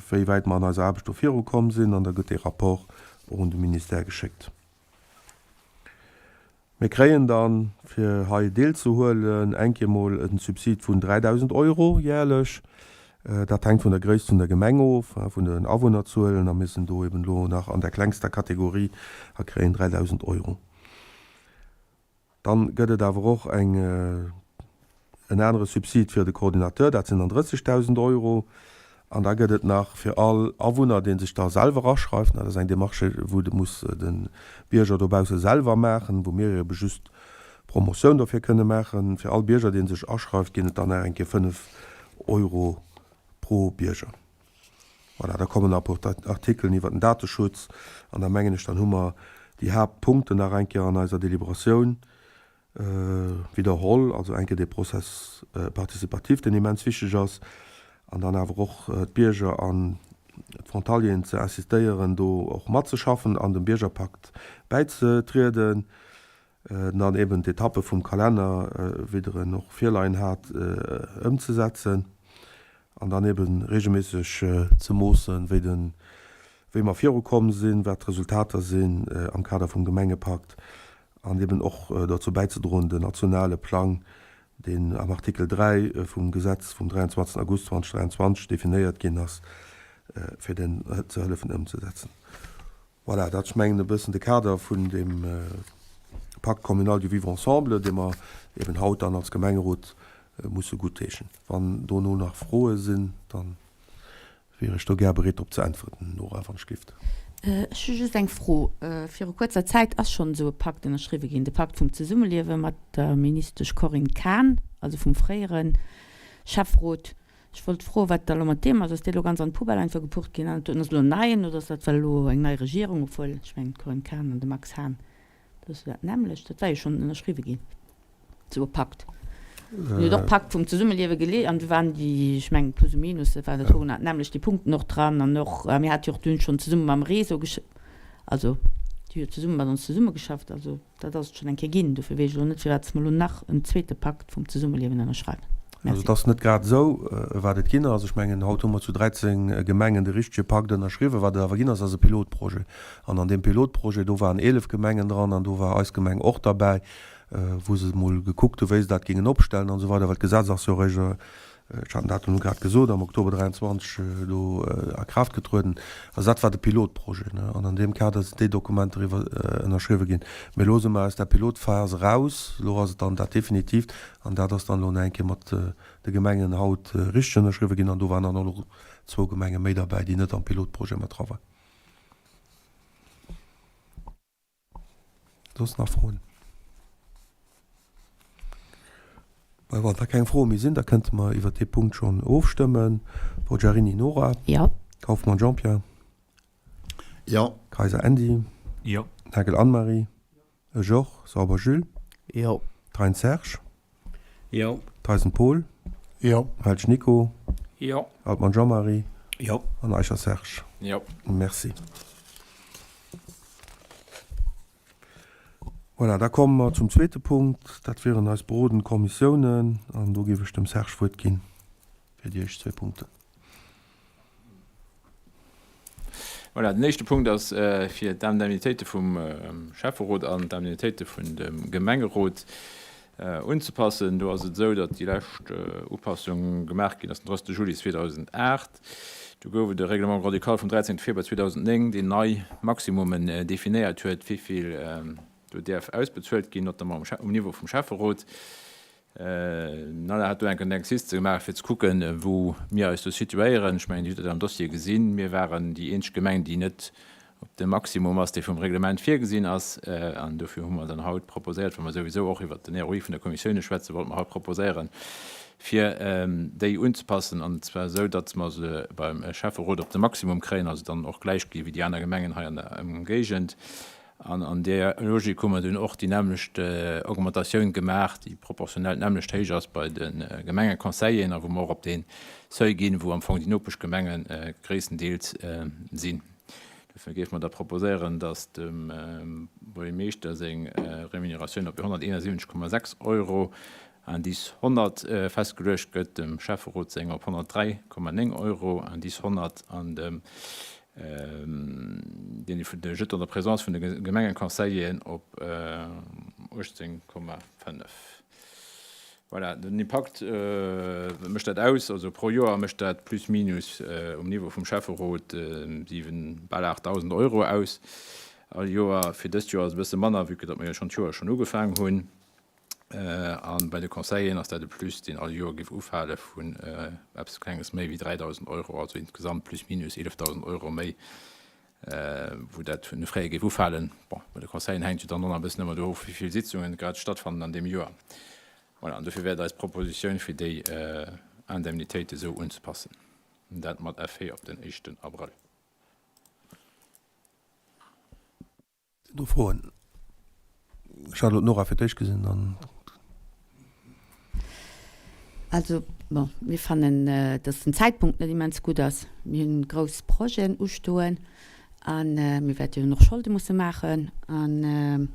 wéi wäit mer an eiser Aarbecht do virukomm sinn an da gëtt dee Rapport och un de Ministère geschéckt. Mir kréien dann, fir hei deelzehuelen, eng Kéier mol e Subsid vun 3.000 Euro jährlech. Dat hänkt vun der Gréisst vun der Gemeng of, vun den Awunnerzuelen, a mir sinn do eben elo nach an der klengster Kategorie a kréien 3.000 Euro. Dann gëtt et awer och eng, en anere Subsid fir de Coordinateur, dat sinn dann 30.000 Euro. An da gëtt et nach fir all Awunner, dee sech da selwer aschreift, dat ass eng Démarche, wou de muss de Bierger dobausse selwer maachen, wou mir ebe just Promotioun dofir kënne maachen, fir all Bierger, dee sech aschreift, ginn et dann nach eng Kéier 5 Euro pro Bierger. Voilà, da kommen nach e puer Artikelen iwwert den Dateschutz an da mengen ech, dann hu mer déi Haaptpunkten nach eng Kéier an eiser Deliberatioun widderholl, also eng Kéier dee Process participatif, deen immens wichteg ass, an dann awer och d'Bierger an d'Frontalieren ze insistéieren, do och matzeschaffen an dem Biergerpakt bäizetrieden. Dann eben d'Etappe vum Kalenner, wéi Der en och virleien hat, ëmzesetzen an dann ebe regelméisseg ze moossen, wéi de, wéi mer virukomm sinn, wat d'Resultater sinn am Kader vum Gemengepakt an eben och dozou bäizedroen, den nationale Plang, deen am Artikel 3 vum Gesetz vum 23 August 2023 definéiert ginn ass, fir deen ze hëllefen ëmzesetzen. Voilà, dat ass, mengen e bëssen de Kader vun deem Pacte communal du vivre ensemble, dee mer eben haut dann als Gemengerot musse guttheeschen. Wann dono nach Froe sinn, da wier ech do gär bereet drop ze äntweren, Nora, wann ech gift. Ech hu just eng Fro. Viru kuerzer Zäit ass schonn esou e Pakt ënnerschriwwe ginn, de Pakt vum Zesummeliewe mat der Ministesch Corinne Cahen, also vum fréiere Schäfferot. Ech wollt froen, wat da elo mat deem ass. Ass dee elo ganz an d'Poubelle einfach gepucht ginn an ass elo en neien oder ass dat well elo eng nei Regierung, obwuel ech mengen d'Corinne Cahen an de Max Hahn, dat ass jo dat nämmlecht, dat war jo schonn ënnerschriwwe ginn, esou e Pakt. Mir hunn och Pakt vum Zesummeliewe gele an do waren déi, ech mengen plus ou minus, dat waren dat hogenat nämmlecht, déi Punkten och dran an och, a mir hate jo och dunn schonn zesumme mam Réseau gesch, also déi hu jo zesumme mat ons zesummegeschafft, also. Dat ass et schonn eng Kéier ginn. Dofir weess ech elo net, firwat mer elo nach en zweete Pakt vum Zesummeliewen ënnerschreiwen. Also Merci. et ass net grad esou, wat et ginn ass. Ech mengen, haut hu mer zu 13 Gemengen de richtege Pakt ënnerschriwwen. Wat et awer ginn ass, ass e Pilotprojet. An an deem Pilotprojet, do waren 11 Gemengen dran an do war eis Gemeng och derbäi, wou se emol gekuckt hu wéi se dat géingen opstellen an esou weider, well d'Gesetz ass jo eréischt Ech hat den Datum elo grad gesot, am Oktober 23 do a Kraaft getrueden. Also dat war de Pilotprojet, ne? An an deem Kader sinn déi Dokumenter iwwer ënnerschriwwe ginn. Mee elo si mer aus där Pilotphas eraus. Elo ass et dann dat Definitiivt an dat ass dann elo nach eng Kéier mat de Gemengen haut richteg ënnerschriwwe ginn. An do waren dann och zwou Gemenge méi derbäi, déi net am Pilotprojet mat dra waren. Soss nach Froen? Well wann da keng Froe méi sinn, da kënnte mer iwwert dee Punkt schonn ofstëmmen. Forgiarini Nora. Jo. Kauffmann Jean-Pierre. Jo. Kayser Andy. Jo. Nagel Anne-Marie. Ech och. Sauber Jules. Jo. Thein Serge. Jo. Theisen Paul. Jo. Welsch Nico. Jo. Altmann Jean-Marie. Jo. An Eicher Serge. Jo. Merci. Voilà, da komme mer zum zweete Punkt. Dat wieren eis berodend Kommissiounen. An do géif ech dem Serge d'Wuert ginn fir déi éischt zwee Punkten. Voilà, den éischte Punkt ass, fir d'Indemnitéite vum Schäfferot an d'Indemnitéite vun dem Gemengerot unzepassen. Do ass et esou, datt déi lescht Upassung gemaach ginn ass den 30 Juli 2008. Do gouf et e Règlement grand-ducal vum 13 Februar 2009, deen nei Maximummen definéiert huet, wéi vill do däerf ausbezuelt ginn, notamment um Niveau vum Schäfferot. Den Alain hat do enk en Exercice gemaach, fir ze kucken, wou mir eis do situéieren. Ech mengen, Dir hutt dat am Dossier gesinn. Mir waren déi eenzeg Gemeng, déi net op dem Maximum ass, dee vum Reglement virgesinn ass. An dofir hu mer dann haut proposéiert, wa mer souwisou och iwwert den ROI vun der Kommissioune schwätzen, wollte mer haut proposéieren, fir déi unzepassen, an zwar esou, datt mer se beim Schäfferot op de Maximum kréien, also dann och gläich gi wéi déi aner Gemengen hei an der Ëmgéigend. An an där Logik hu mer dunn och déi nämmlecht Augmentatioun gemaach, déi proportionell d'nämmlecht héich ass bei de Gemengeconseilleren a wou mer och op dee Seuil ginn, wou am Fong déi Nopeschgemenge gréisstendeels sinn. Dofir géife mer da proposéieren, dass dem Buergermeeschter seng Remuneratioun op 171,6 Euro, Indice 100, festgeluecht gëtt, dem Schäfferot seng op 103,9 Euro, Indice 100, an dem deen vun de Jeton de présence vun de Gemengeconseilleren op 18,5. Voilà, den Impakt, wat mécht dat aus? Also pro Joer mécht dat plus minus um Niveau vum Schäfferot 7, bal 8.000 Euro aus all Joer. Fir dëst Joer ass et e bësse manner, vue que datt mer jo schonn d'Joer schonn ugefaangen hunn. A bei de Conseilleren ass dat e Plus, deen all Joer géif ufale vun eppes Klenges méi wéi 3.000 Euro, also insgesamt plus minus 11.000 Euro méi, wou dat vun de Frais géif ufalen. Bon, bei de Conseilleren hänkt jo dann och nach e bëssen ëmmer do of, wéi vill Sitzungen grad stattfannen an deem Joer. Voilà, an dofir wär et eis Propositioun, fir déi Indemnitéite esou unzepassen, dat mat Effet op den éischten Abrëll. Sinn do Froen? Ech hat elo d'Nora fir d'éischt gesinn, dann. Also, bon, mir fannen, dass den Zäitpunkt net immens gutt ass. Mir hunn grouss Projeten ustoen a mir wäerte jo och Scholde musse maachen. An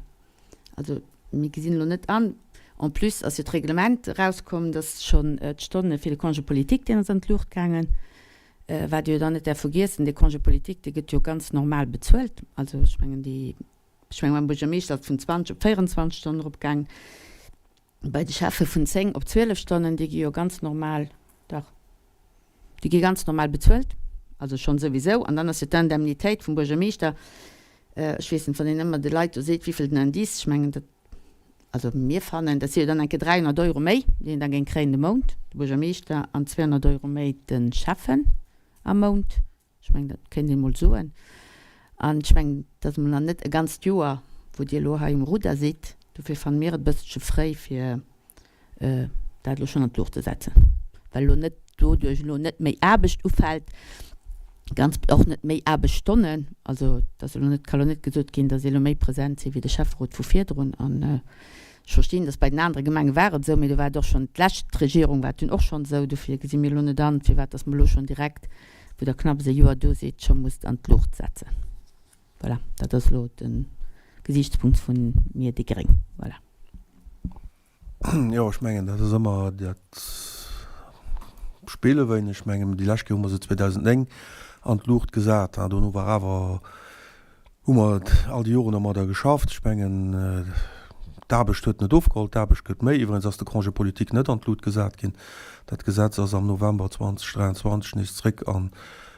also mir gesinn elo net an, en plus ass jo d'Reglement erauskomm, dass schonn d'Stonne fir de Congé politique, deen ass an d'Luucht gaangen. Wat Dir jo dann net däerf vergiessen, dee Congé politique, dee gëtt jo ganz normal bezuelt. Also ech mengen, déi, ech mengen beim Buergermeeschter ass et vun 20 op 24 Stonnen eropgaangen, bei de Schäffe vun 10 op 12 Stonnen, déi gi jo ganz normal, dach, déi gi ganz normal bezuelt, also schonn souwisou. An dann ass jo d'Indemnitéit vum Buergermeeschter, ech weess net, wann een ëmmer de Leit do seet, wéivill den Indice, ech mengen dat, Also mir fannen, dat si jo dann eng Kéier 300 Euro méi, déi een da géing kréien de Mount, de Buergermeeschter, an 200 Euro méi de Schäffen am Mount. Ech mengen, dat kéint een emol soen. An ech mengen, dat ass emol nach net e ganzt Joer, wou Dir elo hei um Rudder sidd. Dofir fanne mir et e bësselche fréi, fir dat elo schonn an d'Luucht ze setzen. Well elo net doduerch elo net méi Aarbecht ufält, ganz och net méi Aarbechtsstonnen. Also et ass elo net, ka elo net gesot ginn, datt ee elo méi present si wéi de Schäfferot vu virdrun. An ech verstinn, datt bei den anere Gemenge war et esou, mee do war et och schonn d'lescht Regierung war et dunn och schonn esou. Dofir gesi mir elo net an, firwat datt mer elo schonn direkt, wou Der knapps e Joer do sidd, scho musst an d'Luucht setzen. Voilà, dat ass elo de Gesiichtspunkt vu mir, déi gréng. Voilà. Jo, ech mengen, dat ass ëmmer dat Spill e wéineg. Ech mengen, déi lescht Kéier hu mer se 2009 an d'Luucht gesat. Dono war awer, hu mer all déi Joren domadder geschafft. Ech mengen, d'Aarbecht huet net ofgeholl, d'Aarbecht gëtt méi. Iwwregens ass de Congé politique net an d'Lut gesat ginn. Dat Gesetz ass am November 2023 nees zréck an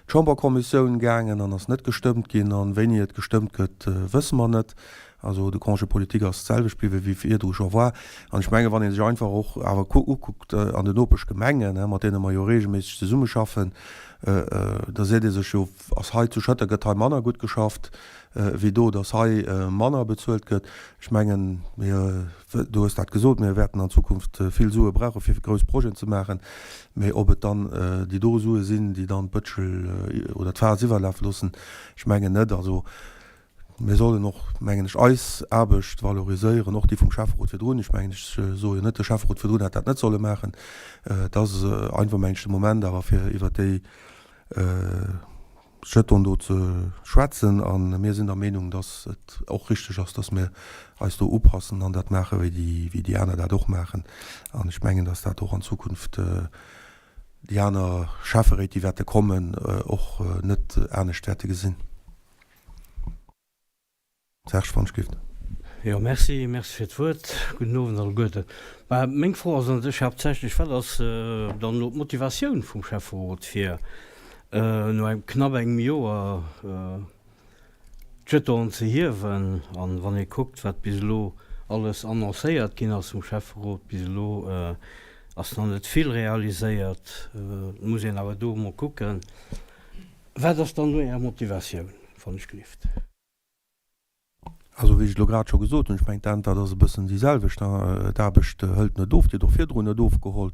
d'Chamberkommissioun gaangen an ass net gestëmmt ginn. An wéini et gestëmmt gëtt, wësse mer net. Also de Congé politique ass d'selwecht bliwwen, wéi virdru scho war. An ech mengen, wann ee sech einfach och awer ukuckt an den Nopeschgemengen, mat deene mer jo regelméisseg zesummeschaffen, da seet ee sech jo, ass hei zu Schëtter, gëtt hei manner gutt geschafft wéi do, dass hei manner bezuelt gëtt. Ech mengen, mir, du hues dat gesot, mir wäerten an Zukunft vill Sue brauche fir grouss Projeten ze maachen, mee ob et dann déi do Sue sinn, déi dann d'Bëtschel oder d'Faass iwwerlafe loossen, ech mengen net. Also mir sollen och, mengen ech, eis Aarbecht valoriséieren, och déi vum Schäfferot virdrun. Ech mengen, ech soe jo net, de Schäfferot virdrun hätt dat net solle maachen. Et ass einfach, mengen ech, de Moment awer fir iwwert déi Jeton do ze schwätzen. A mir sinn der Meenung, dass et och richtig ass, dass mir eis do upassen an dat maache wéi déi aner dat och maachen. An ech mengen, dass dat och an Zukunft déi aner Schäfferéit, déi wäerte kommen, och net anescht wäerte gesinn. Serge Van Schift. Jo, merci, merci fir d'Wuert. Gudden Owend alleguerten. Mä meng Fro ass un sech haaptsächlech, Wat ass dann elo d'Motivatioun vum Schäfferot, fir no engem knapp engem Joer d'Jetonen ze hiewen? An wann ee kuckt, wat bis elo alles annoncéiert ginn ass vum Schäfferot, bis elo ass nach net vill realiséiert, et muss een awer do emol kucken, Wat ass dann elo Är Motivatioun, wann ech gelift? Also, wéi ech et elo grad scho gesot hunn, ech mengen, d'Äntwert ass e bëssen déi selwecht. D'Aarbecht hëlt net of, déi huet och virdrun net ofgeholl.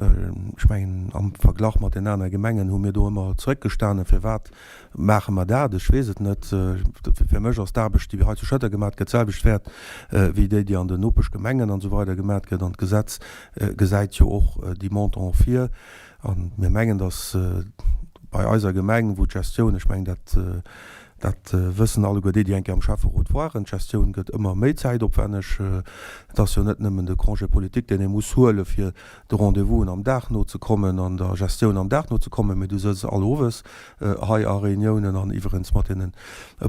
Ech mengen, am Verglach mat den anere Gemengen hu mir do ëmmer zeréckgestanen. Firwat maache mer dat? Ech weess et net. Fir mech ass d'Aarbecht, déi hei zu Schëtter gemaat gëtt, d'selwecht wäert wéi déi, déi an den Nopeschgemengen an esou weider gemaat gëtt. An d'Gesetz gesäit jo och déi Montanten vir. A mir mengen, datt bei eiser Gemeng, wou d'Gestioun, ech mengen, dat, dat wëssen alleguer déi, déi eng Kéier am Schäfferot waren, d'Gestioun gëtt ëmmer méi zäitopwänneg. Et ass jo net nëmmen de Congé politique, deen ee muss huele fir de Rendez-vousen am Dag nozekommen an der Gestioun am Dag nozekommen, mee du sëtz all owes hei a Reuniounen an iwwerens mat deene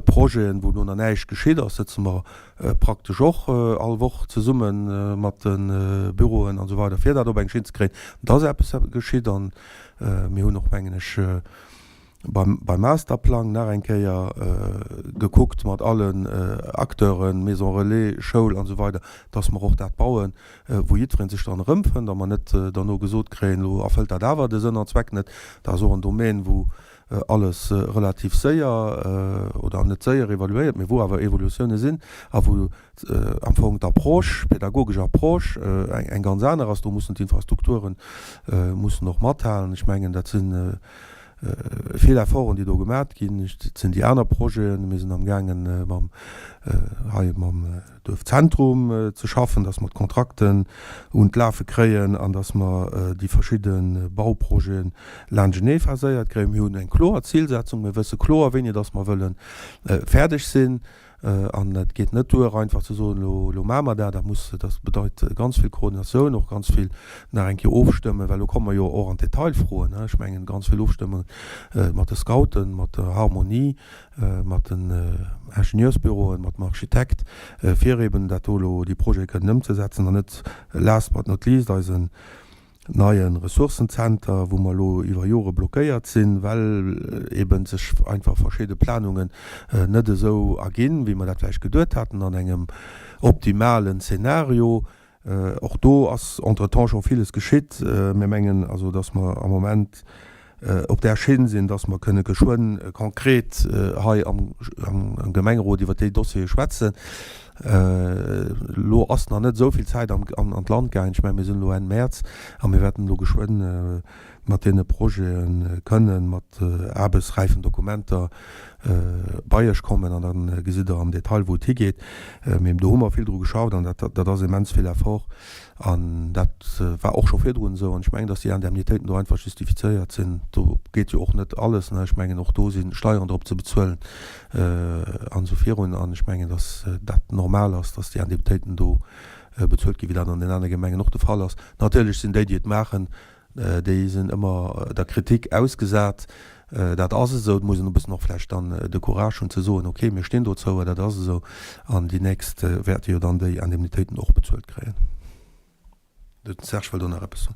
Projeten, wou elo nach näischt geschitt ass, sëtze mer praktesch och all Woch zesumme mat de Büroen an esou weider, fir dat op eng Schinn ze kréien, dass eppes geschitt. A mir hunn och, mengen ech, beim Masterplang nach eng Kéier gekuckt mat allen Acteuren, Maison relais, Schoul an esou weider, dass mer och dat bauen, wou jiddweree sech dran erëmfënnt a mer net derno gesot kréien, elo erfëllt dat awer de Sënn an Zweck net. Dat ass och en Domaine, wou alles relativ séier, oder net séier evaluéiert, mee wou awer Evolutiounen sinn a wou am Fong d'Approche, d'pädagogesch Approche eng ganz aner ass. Do mussen d'Infrastrukture mussen och mathalen. Ech mengen, dat si vill Efforten, déi do gemat ginn. Et sinn déi aner Projeten. Mir sinn amgaangen, mam hei mam. Duerfzentrum ze schaffen, dass mer d'Kontrakten un d'Lafe kréien an dass mer déi verschidde Bauprojete laanschtenee phaséiert kréien. Mir hunn eng kloer Zilsetzung, mir wësse kloer, wéini dass mer wëlle fäerdeg sinn. An et geet net duer, einfach ze soen, elo, elo maache mer dat. Dat muss, dat bedeit ganz vill Koordinatioun, och ganz vill nach eng Kéier ofstëmmen, well elo komme mer jo och an d'Detailfroen. Ech mengen, ganz vill Ofstëmmung mat de Scouten, mat der Harmonie, mat den Ingenieursbüroen, mat dem Architekt, fir eben dat do elo, déi Projete kënnen ëmzesetzen an net last but not least eisen neie Ressourcenzenter, wou mer elo iwwer Jore blockéiert sinn, well eben sech einfach verschidde Planungen net esou erginn, wéi mer dat vläicht geduet haten an engem optimalen Zeenario. Och do ass entretemps scho villes geschitt. Mir mengen also, dass mer am Moment op där Schinn sinn, dass mer kënne geschwënn konkret hei am Gemengerot iwwert déi Dossiere schwätzen. Elo ass nach net esou vill Zäit an d'Land gaangen. Ech mengen, mir sinn elo Enn Mäerz a mir wäerten elo geschwënn mat deene Projete kënnen mat aarbechtsräifen Dokumenter bei Iech kommen an da gesitt Der am Detail, wou et higeet. Mee do hu mer vill dru geschafft an dat ass immens vill Effort an dat war och scho virdrun esou. An ech mengen, datt déi Indemnitéiten do einfach justifizéiert sinn. Do geet jo och net alles, ne? Ech mengen, och do si Steieren drop ze bezuelen an esou virun. An ech mengen, datt dat normal ass, datt déi Indemnitéiten do bezuelt ginn, wéi dat an den anere Gemengen och de Fall ass. Natierlech sinn déi, déi et maachen, Déi sinn ëmmer der Kritik ausgesat. Dat ass esou. Et muss een e bëssen och vläicht dann de Courage hunn ze soen, okay, mir stinn dozou, dat ass esou. An déi nächst wäerte jo dann déi Indemnitéiten och bezuelt kréien. De Serge wëll do nach eppes soen.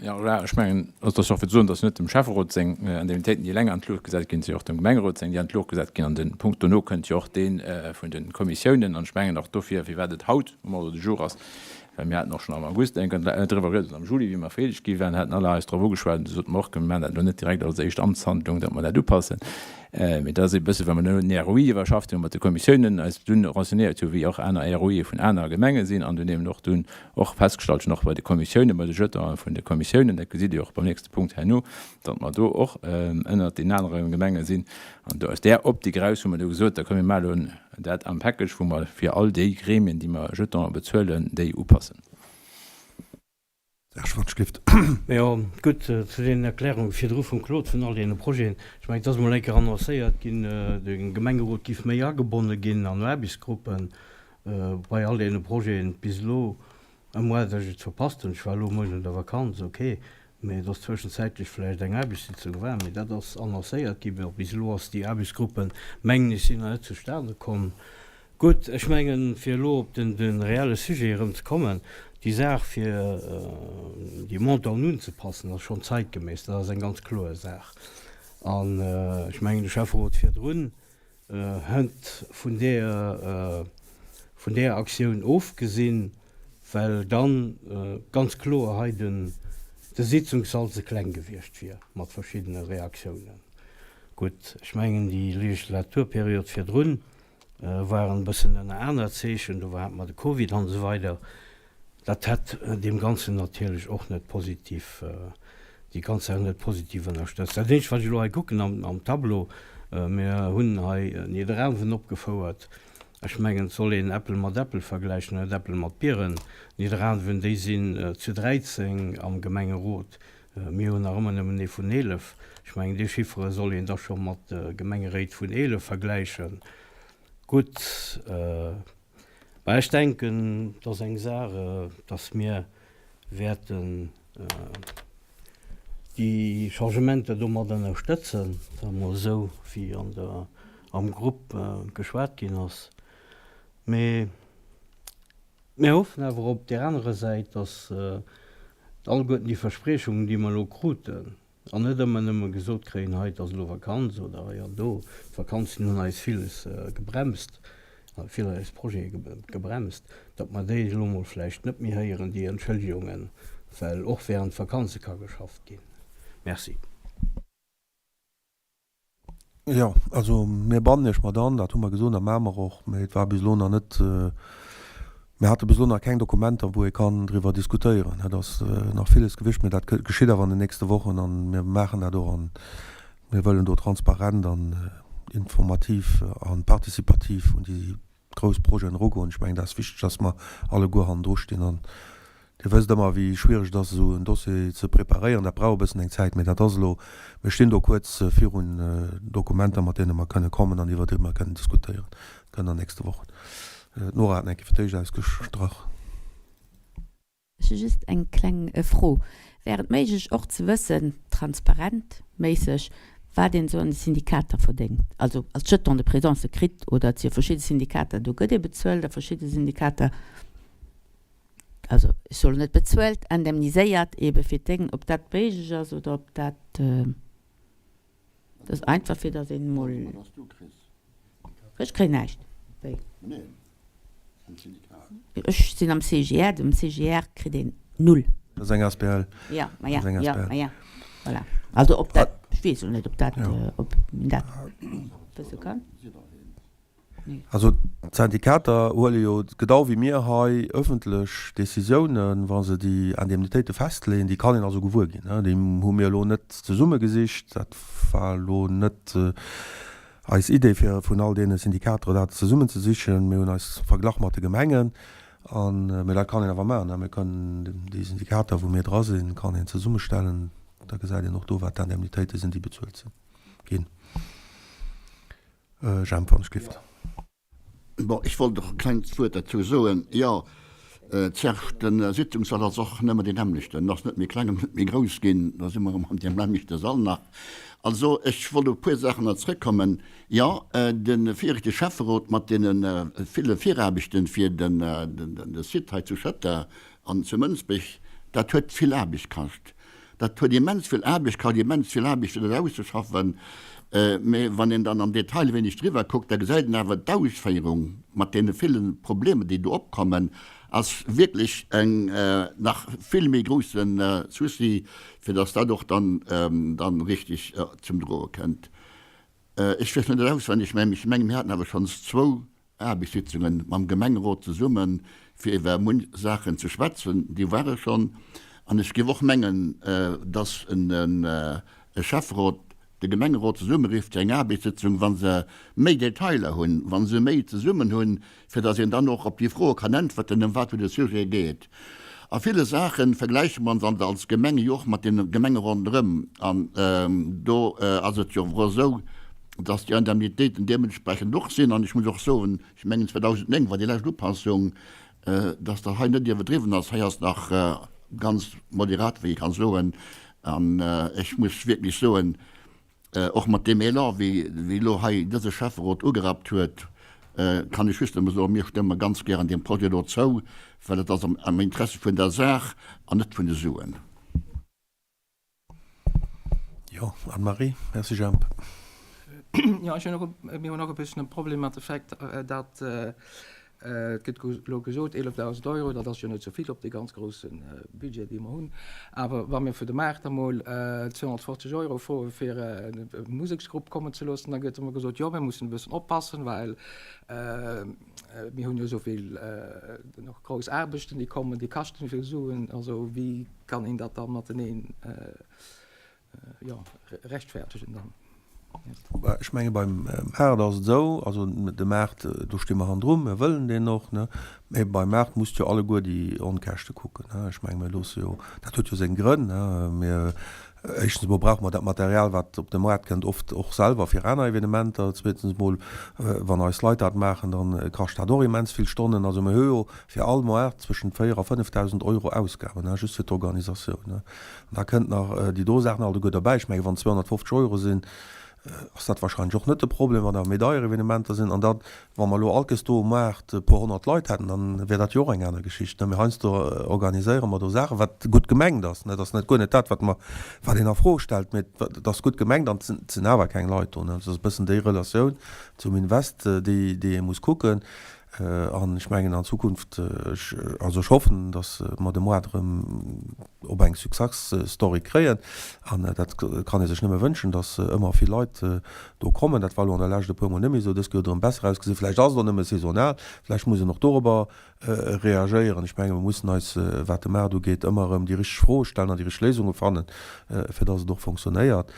Jo, voilà, ech mengen, also et ass jo och fir ze soen, datt net dem Schäfferot seng Indemnitéiten, déi eleng an d'Luucht gesat ginn, et si jo och dem Gemengerot seng, déi an d'Luucht gesat ginn. An de Punkt dono kënnt jo och dee vun de Kommissiounen. An ech mengen och dofir, firwat et haut um Ordre du jour ass, Well mir haten och schonn am August eng Kéier driwwer geriet, oder am Juli, wéi mer fäerdeg gi waren, haten alle eis drop ugeschwat an du sote mer och, mir maachen dat elo net direkt als éischt Amtshandlung, datt mer dat upassen. Mee dat ass e bësse well mer elo den ROI iwwerschafft hunn, mat de Kommissiounen eis dunn renseignéiert hunn, wéi och aner ROIe vun aner Gemenge sinn an dunn eben och dunn och festgestallt hunn, och bei de Kommissiounen, bei de Jetonen vun de Kommissiounen, dat gesitt Dir och beim nächste Punkt herno, datt mer do och ënnert deenen anere Gemenge sinn. An do aus där Optik eraus hu mer du gesot, da komm mir maache elo dat am Package, wou mer fir all déi Gremien, déi mer Jetonen bezuelen, déi upassen. Här Schwarzschlift. Jo, gutt, zu deenen Erklärunge virdru vum Claude vun all deene Projeten. Ech mengen, et ass emol eng Kéier annoncéiert ginn, de Gemengerot giff méi agebonne ginn an Aarbechtsgruppen bei all deene Projeten. Bis elo À moins dass ech et verpasst hunn, ech war elo muer un der Vakanz, ok, mee dass zwëschenzäitlech vläicht eng Aarbechtssitzung war, mee dat ass annoncéiert ginn, mä bis elo ass déi Aarbechtsgruppen, mengen ech, sinn nach net zustane komm. Gutt, ech mengen, fir elo op den de reelle Sujet erëm ze kommen, déi Saach fir déi Montanten unzepassen ass schonn zeitgemäss, dat ass eng ganz kloer Saach an ech mengen de Schäfferot virdrun Hënt vun deer vun deer Aktioun ofgesinn, well dann ganz kloer hei den de Sitzungssall ze kleng gewiescht wier mat verschiddene Reaktiounen. Gutt, ech mengen déi Legislaturperiod virdrun waren e bëssen ënner aner Zeechen, do hate mer de Covid an esou weider. Dat hätt deem Ganzen natierlech och net positiv, déi ganz Saach net positiv ënnerstëtzt. Dat eenzegt, wat ech elo hei kucken am Tableau, mir hunn hei Nidderaanwen opgefouert. Ech mengen, et soll een Äppel mat Äppel vergläichen, net Äppel mat Bieren. Nidderaanwen, déi sinn zu 13 am Gemengerot, mir hunn nach ëmmer nëmmen ee vun 11. Ech mengen, déi Chiffere soll een da scho mat Gemengeréit vun 11 vergläichen. Gutt. Mä ech denken, et ass eng Saach, dass mir wäerten déi Changementer do mat ënnerstëtzen, soe mer emol esou, wéi an der, am Grupp geschwat ginn ass. Mee mir hoffen awer op där anerer Säit, dass alleguerten déi Verspriechungen, déi mer elo kruten, An net ëmmer nëmme gesot kréien, hei et ass elo Vakanz oder hei an do. D'Vakanzen hunn eis villes gebremst, vill eis Projete gebremst, datt mer déi elo mol vläicht net méi héieren, déi Entschëllegungen, well och während Vakanze ka geschafft ginn. Merci. Jo, also mir bannen Iech mat an, dat hu mer gesot a maache mer och, mä et war bis elo nach net, mir hate bis elo nach keng Dokumenter, wou ee kann driwwer diskutéieren. Et ass nach villes gewicht, mä dat geschitt awer an den nächste Wochen a mir maachen dat och an mir wëllen do transparent an informativ a participativ un déi grouss Projeten erugoen. Ech mengen, dat ass wichteg, dass mer alleguer hannendru stinn. An Dir wësst ëmmer, wéi schwiereg et ass, esou en Dossier ze preparéieren. Dat brauch e bëssen eng Zäit, mee dat ass elo, mir stinn do kuerz virun Dokumenter, mat deene mer kënne kommen an iwwer déi mer kënnen diskutéieren. Dat kënnt an den nächste Wochen. D'Nora hat nach eng Kéier fir d'éischt ausgesprach. Ech hu just eng kleng Fro. Wär et méiglech och ze wëssen, transparent méisseg, wat een esou an de Syndikater verdéngt, also als Jeton de présence kritt? Oder et si jo verschidde Syndikater, do gëtt ee bezuelt a verschidde Syndikater, also ech soen net bezuelt, indemniséiert eebe fir d'Déngen, ob dat méiglech ass oder ob dat. Dat ass einfach fir datt een emol. Ech kréien näischt. Wéi? Ech sinn am CGR, dem CGR kritt een null. Dat ass eng asbl. Jo, ma ja, jo, ma ja. Voilà. Also ob dat, ech weess elo net, ob dat, ob een dat wësse kann. Also d'Syndikater huele jo genau wéi mir hei ëffentlech Décisiounen, wa se déi Indemnitéite festleeën. Déi kann een also gewuer ginn. Déi hu mir elo net zesummegesicht. Dat war elo net eis Idee, fir vun all deene Syndikater dat zesummenzesichen. Mir hunn eis verglach mat de Gemengen. An, mee dat kann een awer maachen. Mir kënnen déi Syndikater, wou mir dra sinn, kann een zesummestellen. Da gesäit een och do, wat d'Indemnitéite sinn, déi bezuelt sinn ginn. Jemp, wann ech gift. Bon, ech wollt och e klengt Wuert derzou soen. Jo, Serge, de Sitzungssall ass och nëmme deen nämmlechten. En ass net méi kleng an net méi grouss ginn. Da si mer erëm an deem nämmlechte Sall nach. Also, ech wollt op e puer Saachen nach zrëckkommen. Jo, de viregte Schäfferot mat deene ville Viraarbechte fir de Site hei zu Schëtter an zu Mënsbech, dat huet vill Aarbecht kascht. Dat huet immens vill Aarbecht kascht, immens vill Aarbecht fir dat auszeschaffen. Mä wann een dann am Detail e wéineg driwwer kuckt, da gesäit een awer, d'Ausféierung mat deene ville Problemer, déi do opkommen, ass wierklech eng nach vill méi grousse Souci, fir datt dat och dann dann richtig zum Droe kënnt. Ech weess net auswenneg, mä ech menge mir haten awer schonns zwou Aarbechtssitzunge mam Gemengerot zesummen, fir iwwer munch Saachen ze schwätzen. Déi ware schonn. An ech géif och mengen, dass e Schäfferot de Gemengerot zesummerifft fir eng Aarbechtssitzung, wa se méi Detailer hunn, wa se méi zesummen hunn, fir dass een dann och op déi Froe kann äntwerten, ëm wat wou de Sujet geet. A ville Saache vergläiche mer ons als Gemenge jo och mat deene Gemenge ronderëm. An do ass et jo och esou, dass déi Indemnitéiten deementsprechend och sinn. An ech muss och soen, ech mengen 2009 war déi lescht Upassung, dass dat hei net iwwerdriwwen ass. Hei ass nach ganz moderat, wéi ee ka soen. An ech muss wierklech soen, Och mat deem Elan, wéi elo hei dëse Schäfferot ugerappt huet, kann ech just nëmme soen, mir stëmme ganz gären deem Projet elo zou, well et ass am Interesse vun der Saach an net vun de Suen. Jo, Anne-Marie. Merci, Jemp. Jo, ech hunn och, mir hunn och e bëssen e Problem mat de Fait, datt Et gëtt elo gesot, 11.000 Euro, dat ass jo net esou vill op dee ganz grousse Budget, dee mer hunn. Awer wa mir fir de Maart emol 250 Euro froe fir e Museksgrupp kommen ze loossen, da gëtt ëmmer gesot, jo mir mussen e bëssen oppassen, well mir hunn jo esou vill nach grouss Aarbechten, déi kommen, déi kaschten vill Suen. Also wéi kann een dat da mateneen jo, rechtfertegen dann. Ech menge beim Maart ass et esou, also de Maart, do sti mer hannendrun, mir wëllen deen och, ne, mä beim Maart musst jo alleguer déi Onkäschte kucken, ne. Ech menge mir loosse jo, dat huet jo seng Grënn, ne, mir, éischtens emol brauche mer dat Material, wat op de Moart kënnt, oft och selwer fir aner Evenementer, zweetens emol, wann eis Leit dat maachen, da kascht dat och immens vill Stonnen. Also mir hu jo fir all Moart zwëschent 4 a 5.000 Euro Ausgaben, ne, just fir d'Organisatioun, ne. An da kënnt nach déi do Saachen alleguer derbäi. Ech mengen, wann 250 Euro sinn, ass dat wahrscheinlech och net de Problem, wann awer méi deier Evenementer sinn. An da wa mer elo allkes do um Maart e puer 100 Leit hätten, dann wär dat jo och eng aner Geschicht. Mee heiansdo organiséiere mer do Saachen, wat gutt gemengt ass, dat ass net guer net dat, wat mer, wat een a Fro stellt, mee et ass gutt gemengt an et sinn awer keng Leit do. Dat ass e bëssen déi Relatioun zum Invest, déi, déi ee muss kucken. An ech mengen an Zukunft, also ech hoffen, datt mer de Moart erëm op eng Success Story kréien. An dat kann ee sech nëmme wënschen, datt ëmmer vill Leit do kommen. Dat war elo an der Lescht e puer Mol net méi esou. Dës Kéier huet et erëm besser ausgesinn. Vläicht ass et och nëmme saisonal. Vläicht muss een och dorobber reagéieren. Ech menge mer mussen eis, wat de Maart ugeet, ëmmer erëm déi richteg Froe stellen an déi richteg Léisunge fannen, fir datt et och fonctionnéiert.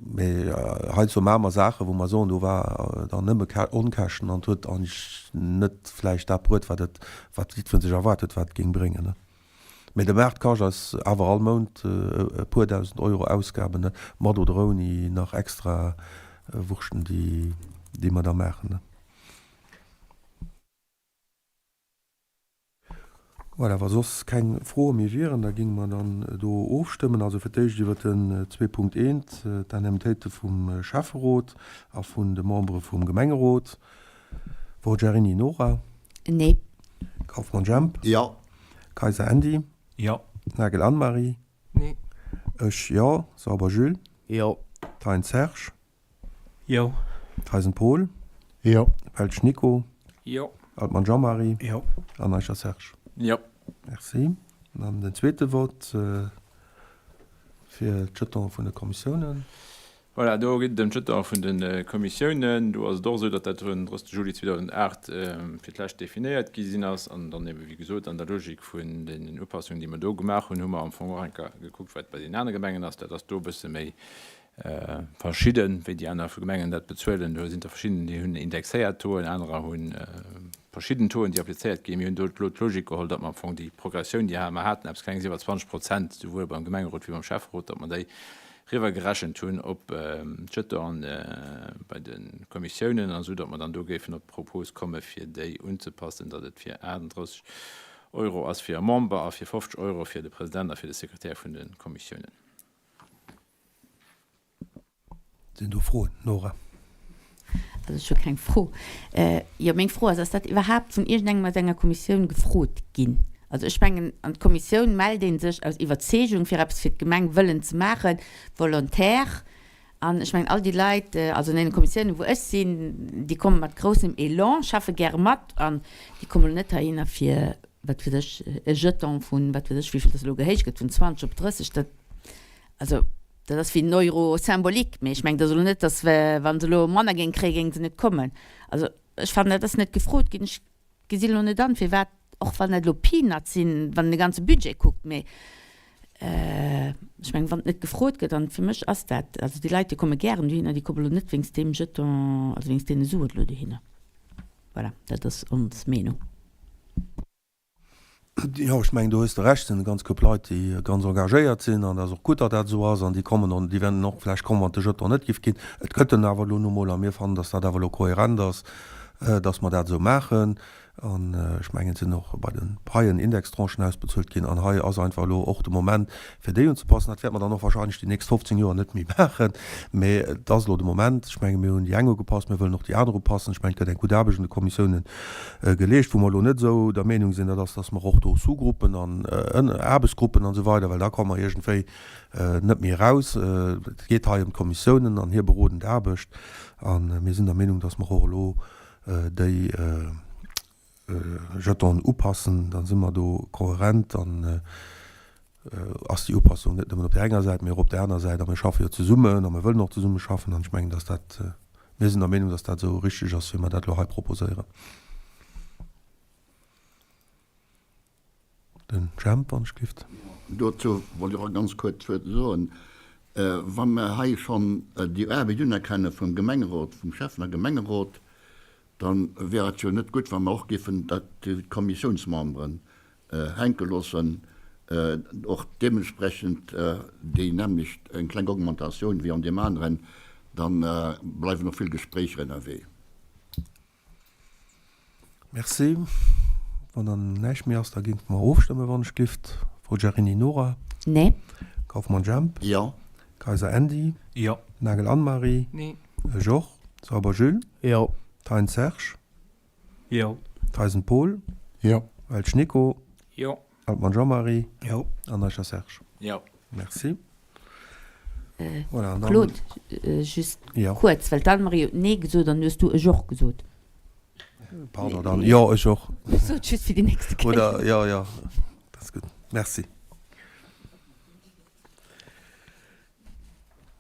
Mee heiansdo maache mer Saachen, wou mer soen, do war dann nëmme Onkäschten an et huet eigentlech net vläicht dat bruet, wat et, wat jiddweree sech erwaart huet, wat et géing bréngen. Mee de Maart kascht eis awer all Mount e puer dausend Euro Ausgaben, mat oder ouni nach extra Wurschten, déi mer da maachen. Voilà, wa soss keng Froe méi wieren, da géinge mer dann do ofstëmmen. Also fir d'éischt iwwert den Zweepunkt eent, d'Indemnitéite vum Schäfferot a vun de Membere vum Gemengerot. Forgiarini Nora. Nee. Kauffmann Jemp. Jo. Kayser Andy. Jo. Nagel Anne-Marie. Nee. Ech, jo. Sauber Jules. Jo. Thein Serge. Jo. Theisen Paul. Jo. Welsch Nico. Jo. Altmann Jean-Marie. Jo. An Eicher Serge. Jo. Merci. An den zweete Vote fir d'Jetone vun de Kommissiounen. Voilà, do geet et ëm d'Jeton vun de Kommissiounen. Do ass et och esou, datt dat den 30 Juli 2008 fir d'lescht definéiert gi sinn ass. An dann ebe wéi gesot an der Logik vun deenen Upassungen, déi mer do gemaach hunn, hu mer am Fong och eng Kéier gekuckt, wat bei deenen anere Gemengen ass. Dat ass do e bësse méi verschidden, wéi déi aner Gemengen dat bezuelen. Do sinn der verschidden, déi hunn indexéiert Tauxen, anerer hu verschidden Tauxen, déi applizéiert ginn. Mir hunn do elo d'Logik geholl, datt mer am Fong déi Progressioun, déi mer haten, eppes klenges iwwer 20 Prozent, souwuel beim Gemengerot wéi beim Schäfferot, datt mer déi riwwer gerechent hunn op d'Jetonen bei de Kommissiounen, an esou datt mer dann do géifen op d'Propos komme fir déi unzepassen, datt et fir 38 Euro ass fir e Member a fir 50 Euro fir de President a fir de Sekretär vun de Kommissiounen. Sinn do Froen? Nora. Also ech hu keng Fro. Jo, meng Fro ass, Ass dat iwwerhaapt vun iergendengem aus enger Kommissioun gefrot ginn? Also ech mengen, an d'Kommissioun mellt ee sech aus Iwwerzeegung, fir eppes fir d'Gemeng wëllen ze maachen, volontaire. An ech mengen, all déi Leit, also an deene Kommissiounen, wou ech sinn, déi komme mat groussem Elan, schaffe gäre mat an déi komme lo net heihinner fir, wat weess ech, e Jeton vun, wat weess ech, wéivill dass elo gehéicht gëtt, vun 20 op 30, dat, also Dat ass wéi en Euro symbolique, mee ech mengen, et ass elo net, datt wa se elo manner géing kréien, géing se net kommen. Also ech fannen, dat ass net gefrot ginn. Ech gesinn elo net an, firwat, och wann dat elo Peanuts sinn, wann een de ganze Budget kuckt, mee ech mengen, wann et net gefrot gëtt, an fir mech ass dat, also déi Leit, déi komme gären dohinner, déi komme elo net wéinst deem Jeton, also wéinst deene Suen elo dohinner. Voilà, dat ass ons Meenung. Jo, ech mengen, do hues de Recht. Et sinn e ganz Koup Leit, déi ganz engagéiert sinn, an dat ass och gutt, datt dat esou ass. An déi kommen an déi wäerten och vläicht kommen, wann de Jeton net géif ginn. Et gëtt en awer elo nu mol a mir fannen, datt dat awer elo kohärent ass, datt mer dat esou maachen. An ech mengen, et sinn och bei de Paien Indextranchen ausbezuelt ginn. An hei ass einfach elo och de Moment, fir déi unzepassen. Dat wäerte mer dann och wahrscheinlech déi nächst 15 Joer net méi maachen. Mee et ass elo de Moment. Ech menge mir hunn déi eng ugepasst, mir wëllen och déi aner upassen. Ech mengen, et gëtt eng gutt Aarbecht an de Kommissiounen geleescht. Wou mer elo net esou der Meenung sinn, dat ass, datt mer och do Sous-Gruppen an Aarbechtsgruppen an esou weider, well da komme mer iergendwéi net méi eraus. Et geet hei ëm d'Kommissiounen an hir berodend Aarbecht. A mir sinn der Meenung, datt mer och elo déi Jetonen upassen, da si mer do kohärent, dann ass déi Upassung net nëmmen op där enger Säit, mee och op där aner Säit. A mir schaffe jo zesummen a mir wëllen och zesumme schaffen. An ech mengen, dass dat, mir sinn der Meenung, dass dat esou richtig ass, wéi mer dat elo hei proposéieren. Den Jemp, wann ech gift. Dozou wollt ech och e ganz kuerzt Wuert soen. Wa mer hei schonn déi Aarbecht unerkenne vum Gemengerot, vum Schäffen a Gemengerot, Da wär et jo net gutt, wa mer och géifen dat d'Kommissiounsmemberen hänke loossen, och deementsprechend déi nämmlecht, eng kleng Augmentatioun wéi an deem aneren, da bleiwen och vill Gespréicher ënnerwee. Merci. Wann dann näischt méi ass, da géinge mer ofstëmmen, wann ech gift. Forgiarini Nora. Nee. Kauffmann Jemp. Jo. Kayser Andy. Jo. Nagel Anne-Marie. Nee. Ech och. Sauber Jules. Jo. Thein Serge. Jo. Theisen Paul. Jo. Welsch Nico. Jo. Altmann Jean-Marie. Jo. An Eicher Serge. Jo. Merci. Voilà, an dann. Claude, just kuerz, well d'Anne-Marie huet Nee gesot an du hues du ech och gesot. Pardon, dann jo, ech och. Ech sot just fir déi nächste Kéier. Oder, jo, jo, dat ass gutt. Merci.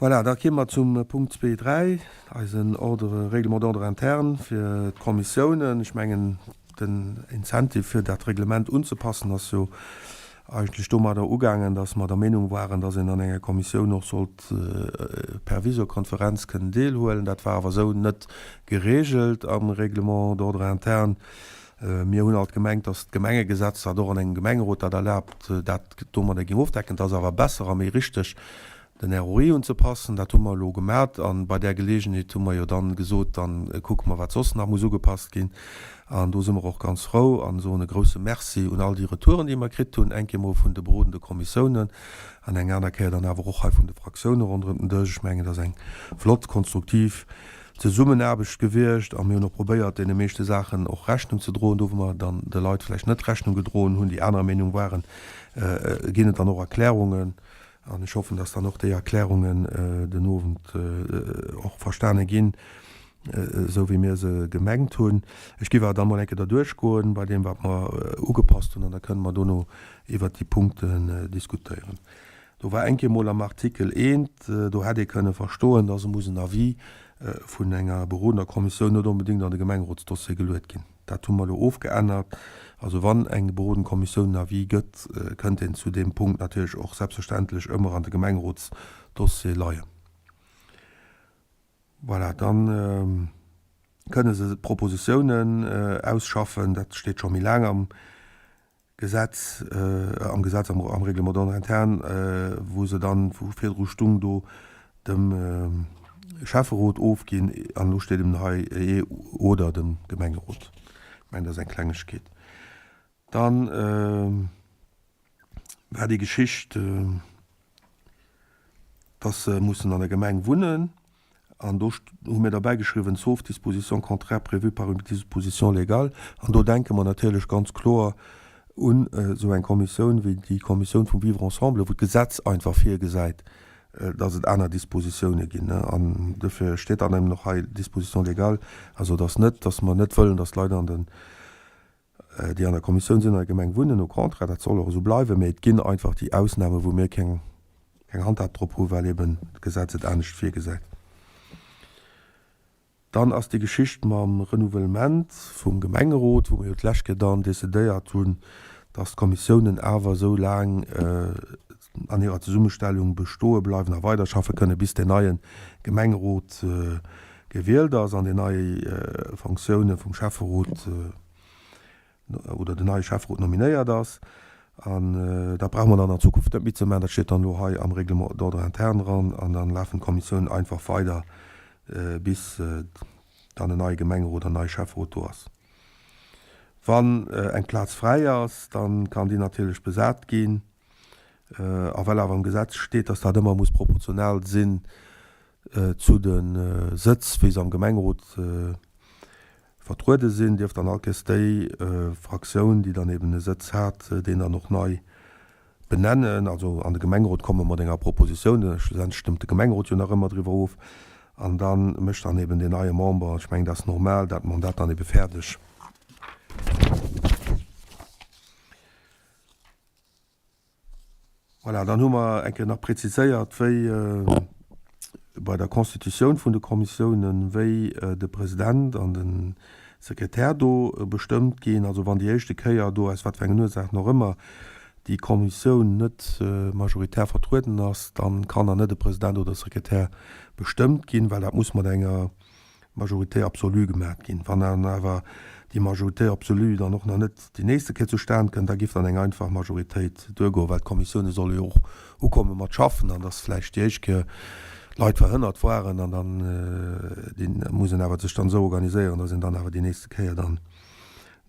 Voilà, da kéime mer zum Punkt zwee, dräi, eisen Ordre, Règlement d'ordre interne fir d'Kommissiounen. Ech mengen, den Incentive fir dat Reglement unzepassen ass jo eigentlech domadder ugaangen, dass mer der Meenung waren, dass een an enger Kommissioun och sollt per Visiokonferenz kënnen deelhuelen. Dat war awer esou net geregelt am Règlement d'ordre interne. Mir hunn alt gemengt, dass d'Gemengegesetz, dat och an engem Gemengerot dat erlaabt, dat domadder géing ofdecken. Et ass awer besser a méi richteg, den ROI unzepassen. Dat hu mer elo gemat a bei där Geleegenheet hu mer jo dann gesot, dann kucke mer, wat soss nach muss ugepasst ginn. An do si mer och ganz frou a soen e grouse Merci un all déi Retouren, déi mer kritt hunn, eng Kéier mol vun de berodende Kommissiounen an eng aner Kéier dann awer och hei vun de Fraktioune ronderëm den Dësch. Ech mengen, et ass eng flott, konstruktiv Zesummenaarbecht gewiescht a mir hunn och probéiert, deene meeschte Saachen och Rechnung ze droen. Do, wou mer dann de Leit vläicht net Rechnung gedroen hunn, déi anerer Meenung waren, ginn et dann och Erklärungen. An ech hoffen, dass dann och déi Erklärungen den Owend och verstane ginn, esou wéi mir se gemengt hunn. Ech géif awer da mol eng Kéier derduerch goen bei deem, wat mer ugepasst hunn, an da kënne mer dono iwwert déi Punkten diskutéieren. Do war eng Kéier mol am Artikel eent, do hätt ee kënne verstoen, dass e muss en Avis vun enger berodender Kommissioun net onbedéngt an de Gemengerotsdossier geluet ginn. Dat hu mer elo ofgeännert. Also wann eng berodend Kommissioun en Avis gëtt, kënnt een zu deem Punkt natierlech och selbstverständlech ëmmer an de Gemengerotsdossier leien. Voilà, da kënne se Propositiounen ausschaffen. Dat steet scho méi laang am Gesetz, am Gesetz, am Règlement d'ordre interne, wou se dann, wou virdru stung do, dem Schäfferot ofginn, an elo steet eben hei et oder dem Gemengerot. Ech mengen, dat ass eng Klengegkeet. Dann war déi Geschicht, dass se mussen an der Gemeng wunnen. An do hu mir derbäi geschriwwen, sauf dispositions contraires prévues par une disposition légale. An do denke mer natierlech ganz kloer un esou eng Kommissioun wéi déi Kommissioun vum Vivre ensemble, wou d'Gesetz einfach virgesäit, dass et aner Dispositiounen ginn. An dofir steet dann eben och hei disposition légale. Also et ass net, dass mer net wëllen, dass d'Leit an den, déi an der Kommissioun sinn, an der Gemeng wunnen, au contraire, dat soll och esou bleiwen, mä et ginn einfach déi Ausnamen, wou mir keng Handhab drop hu well eben d'Gesetz et anescht virgesäit. Dann ass déi Geschicht mam Renouvellement vum Gemengerot, wou mir jo d'lescht Kéier dann decidéiert hunn, dass d'Kommissiounen awer esou laang an hirer Zesummestellung bestoe bleiwen a weiderschaffe kënnen, bis deen neie Gemengerot gewielt ass an déi nei Fonctioune vum Schäfferot oder den neie Schäfferot nominéiert ass. An dat brauche mer dann an Zukunft net méi ze maachen. Dat steet dann elo hei am Règlement d'ordre interne dran an dann lafen d'Kommissiounen einfach weider, bis dann en neie Gemengerot an neie Schäfferot do ass. Wann eng Plaz fräi ass, da kann déi natierlech besat ginn. A well awer am Gesetz steet, dass dat ëmmer muss proportional sinn zu de Sëtz, wéi se am Gemengerot vertruede sinn, dierf dann all Kéiers déi Fraktioun, déi dann eben e Sëtz hat, deen dann och nei benennen, also an de Gemengerot komme mat enger Propositioun. Schlussendlech stëmmt de Gemengerot jo nach ëmmer driwwer of an da mécht dann eben deen neie Member, ech mengen dat ass normal, dat Mandat dann ebe fäerdeg. Voilà, dann hu mer eng Kéier nach preziséiert, wéi bei der Constitutioun vun de Kommissiounen, wéi de President an de Sekretär do bestëmmt ginn. Also wann déi éischte Kéier do, aus wat fir engen Ursaachen och ëmmer, déi Kommissioun net majoritär vertrueden ass, da kann dann net e President oder e Sekretär bestëmmt ginn, well dat muss mat enger Majorité absolue gemat ginn. Wann dann awer déi Majorité absolue dann och nach net déi nächste Kéier zustan kënnt, da giff dann eng einfach Majoritéit duergoen, well d'Kommissioune solle jo och ukomme mat schaffen an dass vläicht déi éischt Kéier Leit verhënnert waren an dann muss een awer sech dann esou organiséieren, dass een dann awer déi nächste Kéier dann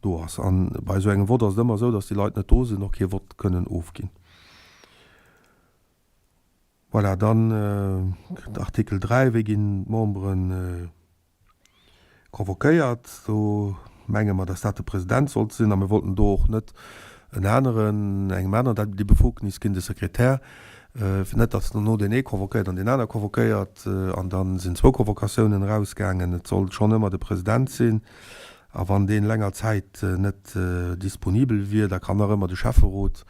do ass. A bei esou engem Vott ass et ëmmer esou, dass déi Leit net do sinn, och kee Vott kënnen ofginn. Voilà, dann Artikel 3, Wéi ginn d'Membere convoquéiert? Do menge mer, dass dat de President sollt sinn a mir wollten do och net en aneren, engem aneren dat déi Befugnis ginn, de Sekretär, fir net, dass dono deen ee convoquéiert an deen aner convoquéiert an da sinn zwou Convocatiounen erausgaangen. Et sollt schonn ëmmer de President sinn. A wann deen länger Zäit net disponibel wier, da kann nach ëmmer de Schäfferot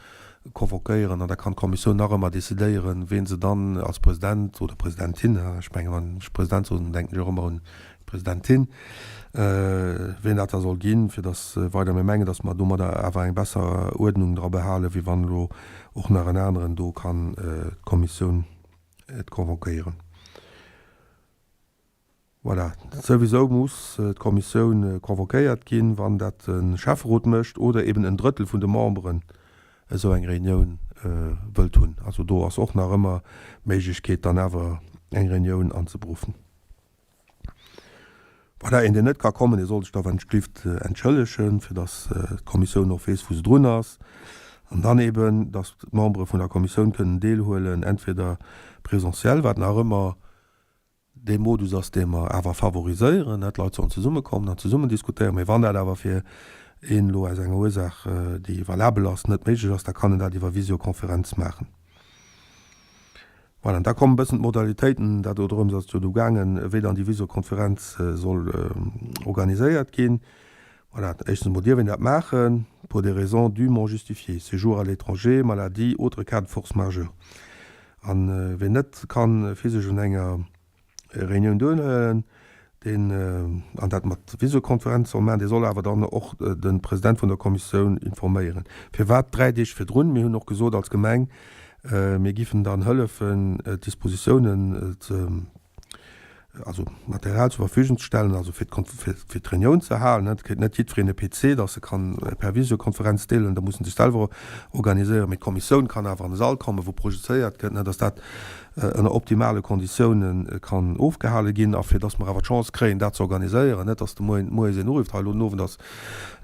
convoquéieren an da kann d'Kommissioun nach ëmmer decidéieren, ween se dann als President oder Presidentin, ech mengen, wann ech President soen, dann denken ech och ëmmer un d'Presidentin, ween dat da soll ginn, fir dass weider mir mengen, dass mer domadder awer eng besser Uerdnung dra behalen, wéi wann elo och nach en aneren do kann d'Kommissioun convoquéieren. Voilà, souwisou muss d'Kommissioun convoquéiert ginn, wann dat de Schäfferot mécht oder eben en Drëttel vun de Memberen esou eng Reunioun wëllt hunn. Also do ass och nach ëmmer d'Méiglechkeet, dann awer eng Reunioun anzeberuffen. Voilà, een, deen net ka kommen, dee soll sech da wann ech glift entschëllegen, fir datt d'Kommissioun och weess, wou se drun ass. An dann eben, datt d'Membere vun der Kommissioun kënnen deelhuelen, entweder présentiel, wat nach ëmmer dee Modus ass, dee mer awer favoriséieren, ne, d'Leit sollen zesummekommen an zesummen diskutéieren. Mee wann dat awer fir een elo aus enger Ursaach, déi valabel ass, net méiglech ass, da kann en dat iwwer Visiokonferenz maachen. Voilà, an da kommen e bëssen d'Modalitéiten, dat do drëms ass et jo do gaangen, wéi dann déi Visiokonferenz soll organiséiert ginn. Voilà, éischtens emol dierf een dat maachen, pour des raisons dûment justifiées, séjour à l'étranger, maladie, autres cas de force majeure. An wien net kann physesch un enger Reunioun deelhuelen, deen, an dat mat Visiokonferenz soll maachen, dee soll awer dann och de President vun der Kommissioun informéieren. Firwat 3 Deeg virdrun? Mir hunn och gesot als Gemeng, mir giffen dann hëllefen d'Dispositiounen ze, also Material zur Verfügung ze stellen, also fir fir d'Reunioun ze halen. Et kritt net jiddwereen e PC, datt e kann per Visiokonferenz deelhuelen, da muss en sech selwer organiséieren. Mee d'Kommissioun kann awer an de Sall kommen, wou projezéiert gëtt, datt dat ënner optimale Konditiounen kann ofgehale ginn a fir datt mer awer d'Chance kréien, dat ze organiséieren, net datt de Moien moies een urifft, hei elo den Owend ass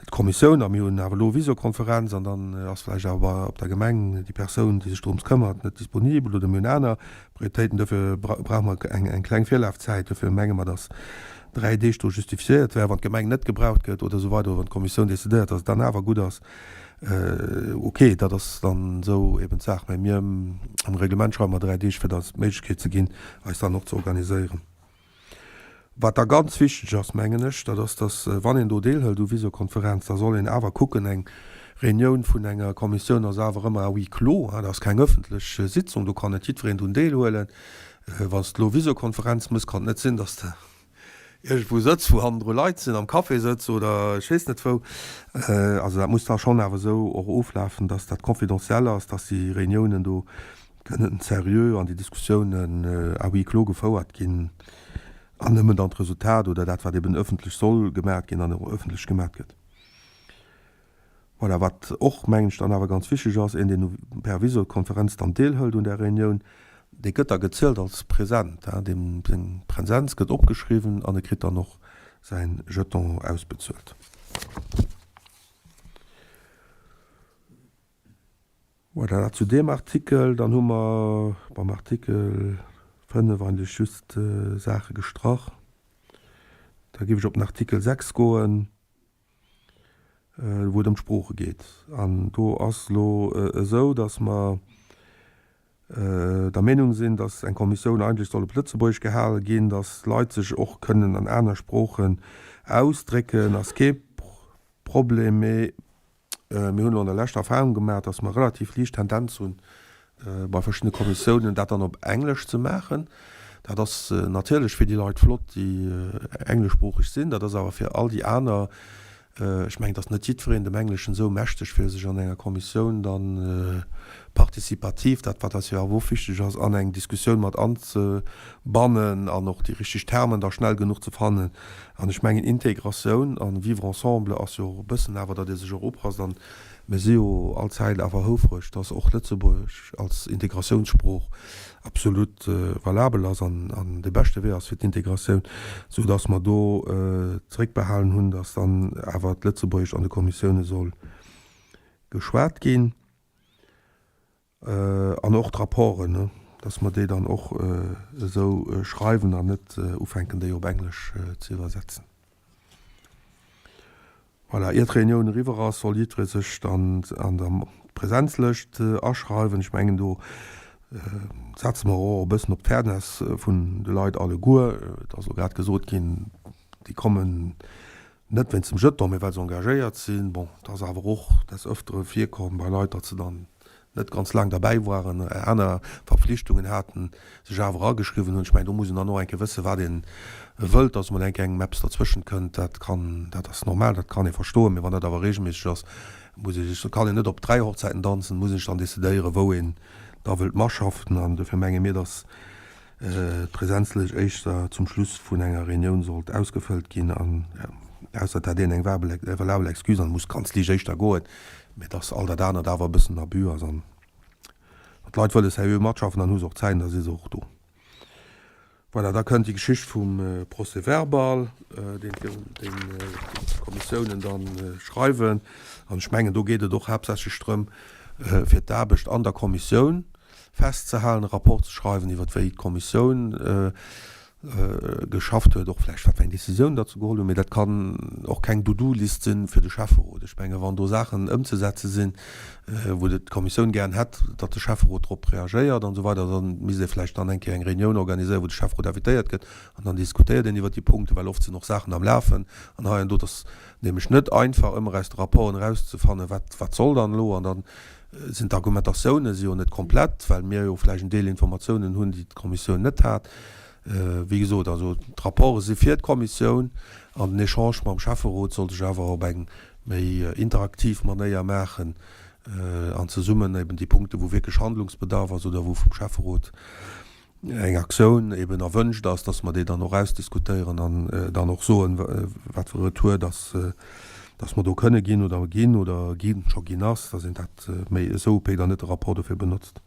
d'Kommissioun a mir hunn awer elo Visiokonferenz an dann ass vläicht awer op der Gemeng déi Persoun, déi sech dorëms këmmert, net disponibel oder mir hunn aner Prioritéiten. Dofir brauche mer eng kleng Virlafzäit. Dofir menge mer, datt 3 Deeg do justifiéiert wär, wann d'Gemeng net gebraucht gëtt oder esou weider oder wann d'Kommissioun decidéiert, datt et dann awer gutt ass. Ok, dat ass dann esou eben d'Saach. Mä mir am Reglement schreiwe mer 3 Deeg, fir eis d'Méiglechkeet ze ginn, eis dann och ze organiséieren. Wat da ganz wichteg ass, mengen ech, dat ass, dass, wann een do deelhëlt u Visiokonferenz, da soll een awer kucken, eng Reunioun vun enger Kommissioun ass awer ëmmer à huis clos, dat ass keng ëffentlech Sitzung, do kann net jiddwereen drun deelhuelen. Wann s de elo Visiokonferenz méchs, kann et net sinn, dass de iergendwou sëtz, wou hannendru Leit sinn, am Café sëtz oder ech weess net wou. Also dat muss da schonn awer esou och oflafen, dass dat confidentiel ass, dass déi Reuniounen do kënnen seriö an déi Diskussiounen à huis clos gefouert ginn an nëmmen dann d'Resultat oder dat, wat eben ëffentlech soll gemaat ginn, dann och ëffentlech gemaat gëtt. Voilà, wat och, mengen ech, dann awer ganz wichteg ass, Een, deen per Visiokonferenz dann deelhëlt un där Reunioun, dee gëtt da gezielt als present, deem seng Präsenz gëtt opgeschriwwen an e kritt dann och säin Jeton ausbezuelt. Voilà, dat zu deem Artikel. Dann hu mer beim Artikel 5 eigentlech just Saache gestrach. Da géif ech op den Artikel 6 goen, wou et ëm d'Sprooche geet. An do ass elo esou, dass mer der Meenung sinn, dass eng Kommissioun eigentlech soll op Lëtzebuergesch gehale ginn, dass d'Leit sech och kënnen an aner Sproochen ausdrécken, ass kee Problem. Mee Mir hunn elo an der Lescht Erfahrung gemaach, dass mer relativ liicht Tendenz hunn, bei verschiddene Kommissiounen dat dann op Englesch ze maachen. Dat ass natierlech fir déi Leit flott, déi engleschsproocheg sinn. Dat ass awer fir all déi aner, ech mengen, et ass net jiddwereen dem Engleschen esou mächteg, fir sech an enger Kommissioun dann participativ, dat wat eis jo awer och wichteg ass, an eng Diskussioun mat anzebannen an och déi richteg Termen da schnell genuch ze fannen. An ech mengen, Integratioun a Vivre ensemble ass jo och e bëssen awer, datt ee sech och upasst. An mir si jo allzäit awer houfreg, datt och Lëtzebuergesch als Integratiounssprooch absolut valabel ass an de beschte Wee ass fir d'Integratioun, sou datt mer do zeréckbehalen hunn, datt dann awer d'Lëtzebuergescht an de Kommissioune soll geschwat ginn. An och d'Rapporten, dass mer déi dann och esou schreiwen an net ufänken, déi op Englesch ze iwwersetzen. Voilà, ier d'Reunioun eriwwer ass, soll jiddweree sech dann an der Präsenzlëscht aschreiwen. Ech mengen, do setze mer och e bëssen op d'Fairness vun de Leit alleguer. Et ass elo grad gesot ginn, déi kommen Net wéinst dem Jeton, mee well se engagéiert sinn. Bon, et ass awer och des Ëftere virkomm bei Leit, datt se dann net ganz laang derbäi waren, aner Verpflichtungen haten, sech awer ageschriwwen hunn. Ech mengen, do muss een dann och eng Kéier wëssen, wat ee wëllt, datt emol eng Kéier engem eppes derzwëschent kënnt. Dat kann, dat ass normal, dat kann ee verstoen. Mee wann dat awer reegelméisseg ass, muss ee sech, kann een net op 3 Hochzäiten danzen, muss ee sech dann decidéieren, wou een da wëllt maschaffen. An dofir menge mir, datt d'Präsenzlëscht éischter zum Schluss vun enger Reunioun sollt ausgefëllt ginn, an ausser et hätt een eng valabel Excuse an et muss ganz liicht éischter goen, mä dass all dat anert awer e bëssen Abus ass an wann d'Leit wëlle seriö matschaffen, dann hu se och Zäit an da si se och do. Voilà, da kënnt déi Geschicht vum Procès-verbal, deen d'Kommissiounen da schreiwen, an ech mengen, do geet et och haaptsächlech drëm, fir d'Aarbecht an der Kommissioun festzehalen, e Rapport ze schreiwen iwwer wéi d'Kommissioun geschafft huet, och vläicht wat fir eng Décisioun datt se geholl hunn, mee dat kann och keng Do-do-List sinn fir de Schäfferot. Ech menge wann do Saachen ëmzesetze sinn, wou d'Kommissioun gären hätt, datt de Schäfferot drop reagéiert an esou weider, da misst ee vläicht dann eng Kéier eng Reunioun organiséieren, wou de Schäfferot invitéiert gëtt an dann diskutéiert een iwwer déi Punkten, well oft sinn och Saachen am Lafen an hei an do. Et ass nämlech net einfach ëmmer aus de Rapporten erauszefannen, wat wat soll dann elo an dann. Sinn d'Argumentatioune si jo net komplett, well mir jo vläicht en Deel Informatiounen hunn, déi d'Kommissioun net hat. Wéi gesot, also d'Rapporte si fir d'Kommissioun an den Echange mam Schäfferot soll sech awer op eng méi interaktiv Manéier maachen an zesummen eben déi Punkte wou wierklech Handlungsbedarf ass oder wou vum Schäfferot eng Aktioun eben erwünscht ass, dass mer déi dann och ausdiskutieren an dann och soen, wat fir e Retour dass, dass mer do kënne ginn oder ginn oder gi scho ginn ass, dass een dat méi esou upéckt an net de Rapport dofir benotzt.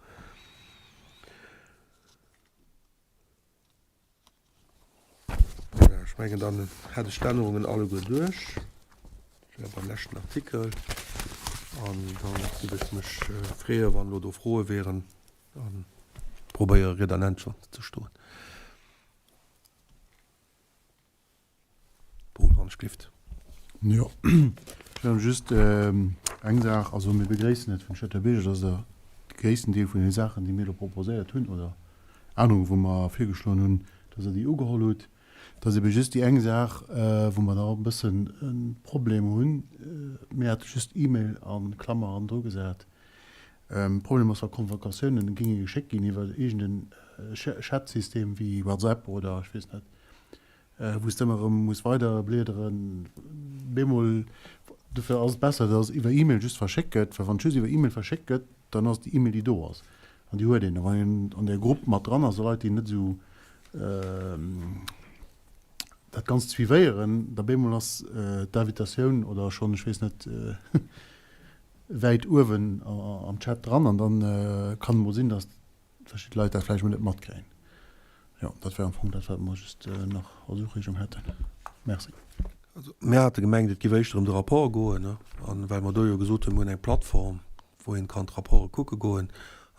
Voilà, ech mengen, dann hätt ech d'Ännerungen alleguer duerch. Ech wär beim leschten Artikel an dann géif ech mech freeën, wann elo do Froe wieren. An probéiere Ried an Äntwert ze stoen. Paul, wann ech glift. Jo, ech wëll just eng Saach, also mir begréissen et vun Schëtter Bierger, dass Der de gréissten Deel vun deene Saachen, déi mir elo proposéiert hunn oder Ännerungen, wou mer virgeschloen hunn, dass Der déi ugeholl hutt. Et ass ebe just déi eng Saach, wou mer nach e bëssen e Problem hunn. Mir hate just E-Mail a Klammer hannendru gesat. Problem ass wa Convocatiounen géinge geschéckt ginn iwwer iergend en Chat-System wéi WhatsApp oder ech weess net, wou s de ëmmer erëm muss weider bliederen. Bemol, dofir ass et besser, dass et iwwer E-Mail just verschéckt gëtt, well wann et just iwwer E-Mail verschéckt gëtt, dann ass et déi E-Mail déi do ass an déi huet een. A wann een an där Grupp mat dran ass, a Leit déi net esou dat Ganzt suivéieren, da bemol ass d'Invitatioun oder schonn, ech weess net, wäit uewen am Chat dran an dann kann et mol sinn, dass verschidde Leit dat vläicht mol net matkréien. Jo, dat wär am Fong dat, wat mer just nach als Ureegung hätten. Merci. Also mir hate gemengt, et géif éischter ëm de Rapport goen, ne, an well mer do jo gesot hunn, mir hunn eng Plattform, wou een kann d'Rapporte kucke goen,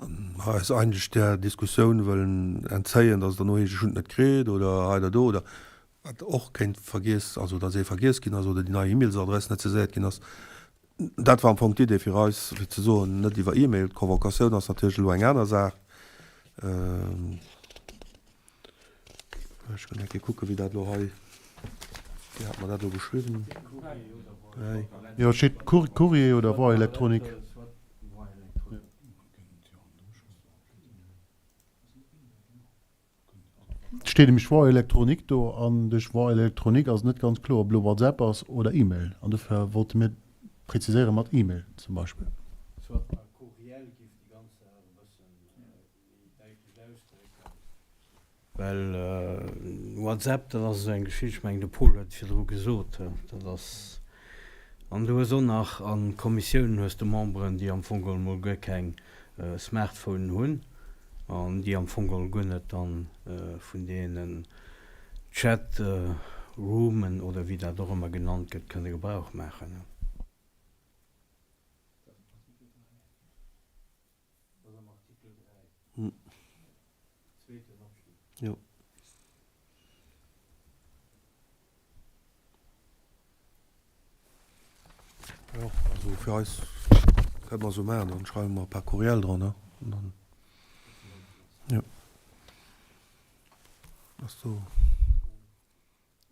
an mer eis eigentlech där Diskussioun wëllen entzéien, dass et derno heescht, ech hunn et net kritt oder hei oder do oder wat och kéint vergiess, also dass ee vergiess ginn ass oder déi nei E-Mailsadress net saiséiert ginn ass. Dat war am Fong d'Idee fir eis, fir ze soen, net iwwer E-Mail. D'Convocatioun ass natierlech elo eng aner Saach. Ech kann eng Kéier kucken, wéi dat elo hei, wéi hat mer dat elo geschriwwen? Hei. Jo, et steet Courrier oder Voie électronique. Et steet nämlech Voie électronique do an duerch Voie électronique ass et net ganz kloer, ob elo WhatsApp ass oder E-Mail. An dofir wollte mir präziséiere mat E-Mail zum Beispill. Soit par courriel géif déi ganz Saach e bësse méi däitlech ausdrécken. Well WhatsApp, dat ass esou eng Geschicht, ech mengen de Paul huet et virdru gesot, dat ass, an du hues och nach a Kommissiounen hues de Memberen, déi am Fong geholl mol guer keng Smartphonen hunn an déi am Fong geholl guer net dann vun deenen Chat Roomen oder wéi dat och ëmmer genannt gëtt, kënne Gebrauch maachen. Jo. Jo, also fir eis kënne mer esou maachen, dann schreiwe mer par Courriel dran, ne? An dann, jo. Ass do.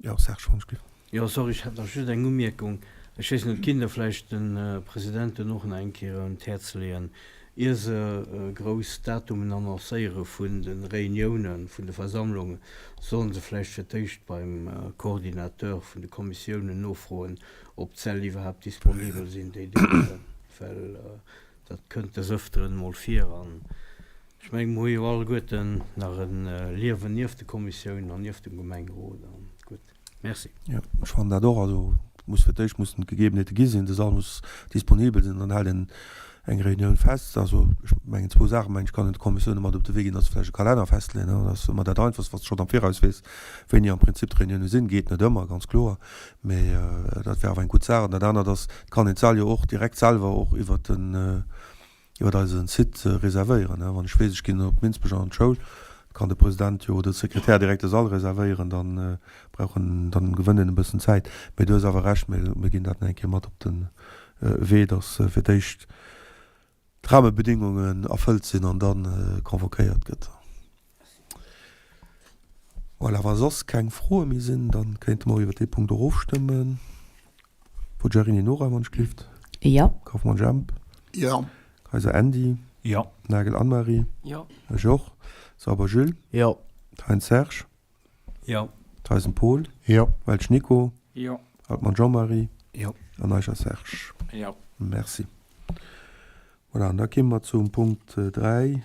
Jo, Serge, wann ech giff. Jo, sorry, ech hätt nach just eng Umierkung. Ech weess net, kinnt Der vläicht de Presidenten och nach eng Kéier un d'Häerz leeën, ier se grouss Datumen annoncéiere vun de Réuniounen, vun de Versammlungen, sollen se vläicht fir d'éischt beim Coordinateur vun de Kommissiounen nofroen, ob d'Säll iwwerhaapt disponibel sinn déi Deeg, well dat kënnt des Ëfteren emol vir. An ech mengen, mer hu jo alleguerten nach e Liewen nieft de Kommissiounen an nieft dem Gemengerot. An gutt, merci. Jo, ech fannen dat och. Also muss fir d'éischt mussen d'Gegebenheete gi sinn, de Sall muss disponibel sinn, dann hält een eng Reunioun fest. Also ech mengen zwou Saachen, mengen ech kann een de Kommissioune mat op de Wee ginn, dass se vläicht e Kalenner festleeën, dat ass ëmmer dat Einfachst, wa s de schonn am Viraus weess, wéini am Prinzip d'Reunioune sinn. Geet net ëmmer, ganz kloer, mee dat wär awer eng gutt Saach. An dat anert ass, et kann een d'Säll jo och direkt selwer och iwwert den iwwert eisen Site reservéieren. Wann ech weess, ech ginn op Minsbech an d'Schoul, kann de President jo oder de Sekretär direkt de Sall reservéieren, dann brauch en, dann gewënnt een e bëssen Zäit. Mee du hues awer Recht, mir mir ginn dat nach eng Kéier mat op de Wee, dass fir d'éischt d'Rahmebedingungen erfëllt sinn an da convoquéiert gëtt. Voilà, wa soss keng Froe méi sinn, da kéinte mer iwwer dee Punkt och ofstëmmen. Forgiarini Nora, wann ech gelift. Jo. Kaufmann Jemp. Jo. Kayser Andy. Jo. Nagel Anne-Marie. Jo. Ech och. Sauber Jules. Jo. Thein Serge. Jo. Theisen Paul. Jo. Welsch Nico. Jo. Altmann Jean-Marie. Jo. An Eicher Serge. Jo. Merci. Voilà, an da kéime mer zum Punkt 3,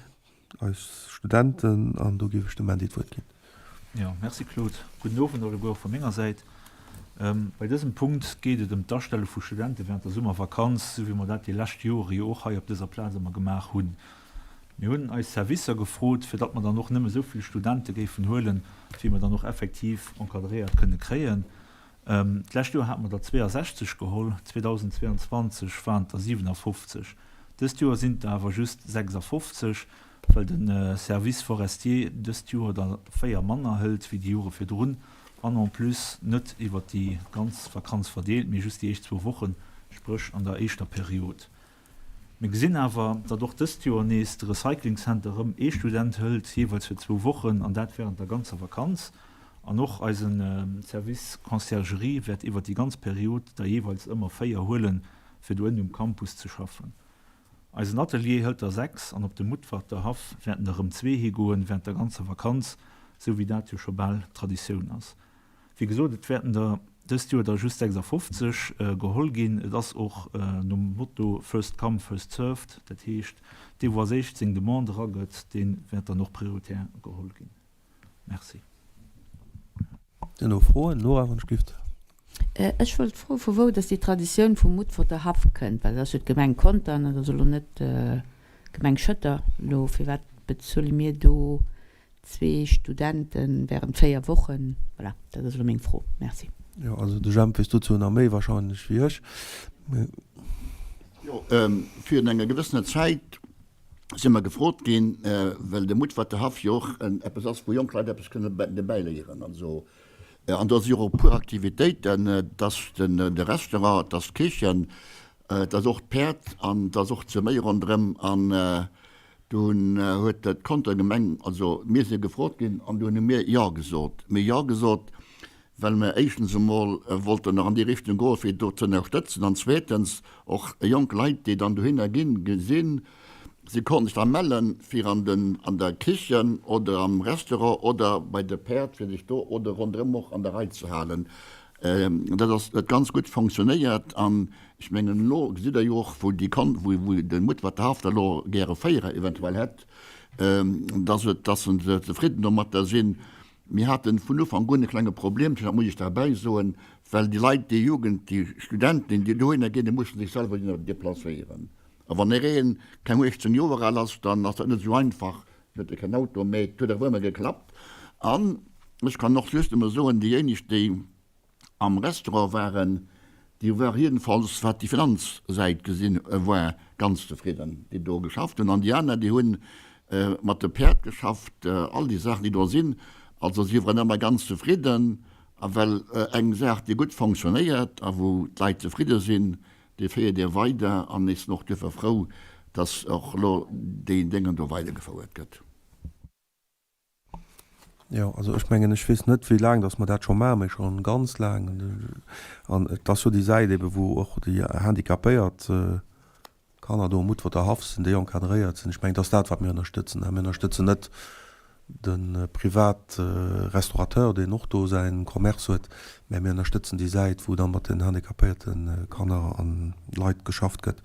eis Studenten, an do géif ech dem Andy d'Wuert ginn. Jo, merci Claude. Gudden Owend alleguer och vu menger Säit. Bei dësem Punkt geet et ëm d'Astelle vu Studente während der Summervakanz, esou wéi mer dat déi lescht Jore jo och hei op dëser Plaz ëmmer gemaach hunn. Mir hunn eis Servicer gefrot, fir datt mer dann och nëmme esou vill Studente géifen huelen, wéi mer dann och effektiv encadréiert kënne kréien. D'lescht Joer hate mer der 62 geholl, 2022 waren et der 57. Dëst Joer sinn et der awer just 56, well de Service forestier dëst Joer der 4 manner hëlt wéi déi Jore virdrun an en plus net iwwer déi ganz Vakanz verdeelt, mee just déi éischt zwou Wochen, spréch an der éischter Period. Mir gesinn awer, datt och dëst Joer nees de Recycling Center erëm ee Student hëlt, jeeweils fir zwou Wochen, an dat wärend der ganzer Vakanz. An och eise Service Conciergerie wäert iwwer déi ganz Period der jeeweils ëmmer 4 huelen, fir do ënnen um Campus ze schaffen. Eisen Atelier hëlt der 6 an op de Mutferter Haff wäerten der erëm zwee higoen während der ganzer Vakanz, sou wéi dat jo scho bal Traditioun ass. Wéi gesot, et wäerten der dëst Joer der just 56 geholl ginn. Et ass och nom Motto first come, first served, dat heescht, dee wou als éischt seng Demande eragëtt, dee wäert dann och prioritär geholl ginn. Merci. Sinn do Froen? Nora, wann ech gift. Ech wollt froen, vu wou dass déi Traditioun vum Mutferter Haff kënnt, well dat ass jo d'Gemeng Contern, dat ass elo net d'Gemeng Schëtter. Elo firwat bezuele mir do zwee Studente während 4 Wochen? Voilà, dat ass elo meng Fro. Merci. Jo, also de Jemp weess dozou nach méi wahrscheinlech wéi ech. Jo, virun enger gewëssener Zäit si mer gefrot ginn, well de Mutferter Haff jo och eppes ass, wou jonk Leit eppes kënne dobäi léieren an esou. An do si och e puer Aktivitéiten, et ass de Restaurant, et ass d'Kichen, et ass och d'Päerd an et ass och d'Seméi ronderëm. An do huet d'Conter Gemeng, also mir si gefrot ginn an do hunn mir Jo gesot. Mir hu Jo gesot, well mer éischtens emol wollten nach an déi Richtung goen, fir do ze ënnerstëtzen, an zweetens och jonk Leit, déi dann dohinner ginn, gesinn, si konnten sech da mellen, fir an den, an der Kichen oder am Restaurant oder bei de Päerd, fir sech do oder ronderëm och an der Rei ze halen. Dat ass, huet ganz gutt fonctionnéiert an ech mengen, elo gesitt Der jo och, wou déi Kon, wou, wou de Mutferter Haff da elo gäre Féierer eventuell hätt, dass et, dass se zefridden domatter sinn. Mir hate vun Ufank un e klenge Problemchen, dat muss ech derbäi soen, well déi Leit, déi Jugend, déi Studenten, déi dohinner ginn, déi mussen sech selwer dohinner deplacéieren. A wann ee keng 18 Joer al ass, dann ass dat net esou einfach, dann huet e keen Auto. Mee et huet awer ëmmer geklappt. An ech kann och just nëmme soen, déijéineg, déi am Restaurant waren, déi ware jiddefalls, wat déi Finanzsäit gesinn war, ganz zefridden, déi do geschafft hunn. An déi aner, déi hunn mat de Päerd geschafft, all déi Saachen, déi do sinn. Also si waren ëmmer ganz zefridden. A well eng Saach, déi gutt fonctionnéiert a wou d'Leit zefridde sinn, déi féiert ee weider. An ech sinn och duerfir frou, dass och elo deen Déngen do weidergefouert gëtt. Jo, also ech mengen, ech weess net, wéi laang datt mer dat scho maachen, mee scho ganz laang. An et ass jo déi Säit ebe wou och déi handicapéiert Kanner do um Mutferter Haff sinn, déi encadréiert sinn. Ech mengen, et ass dat, wat mir ënnerstëtzen. Mir ënnerstëtzen net de Privatrestaurateur, deen och do säi Commerce huet, mä mir ënnerstëtzen déi Säit, wou da mat den handicapéierte Kanner a Leit geschafft gëtt.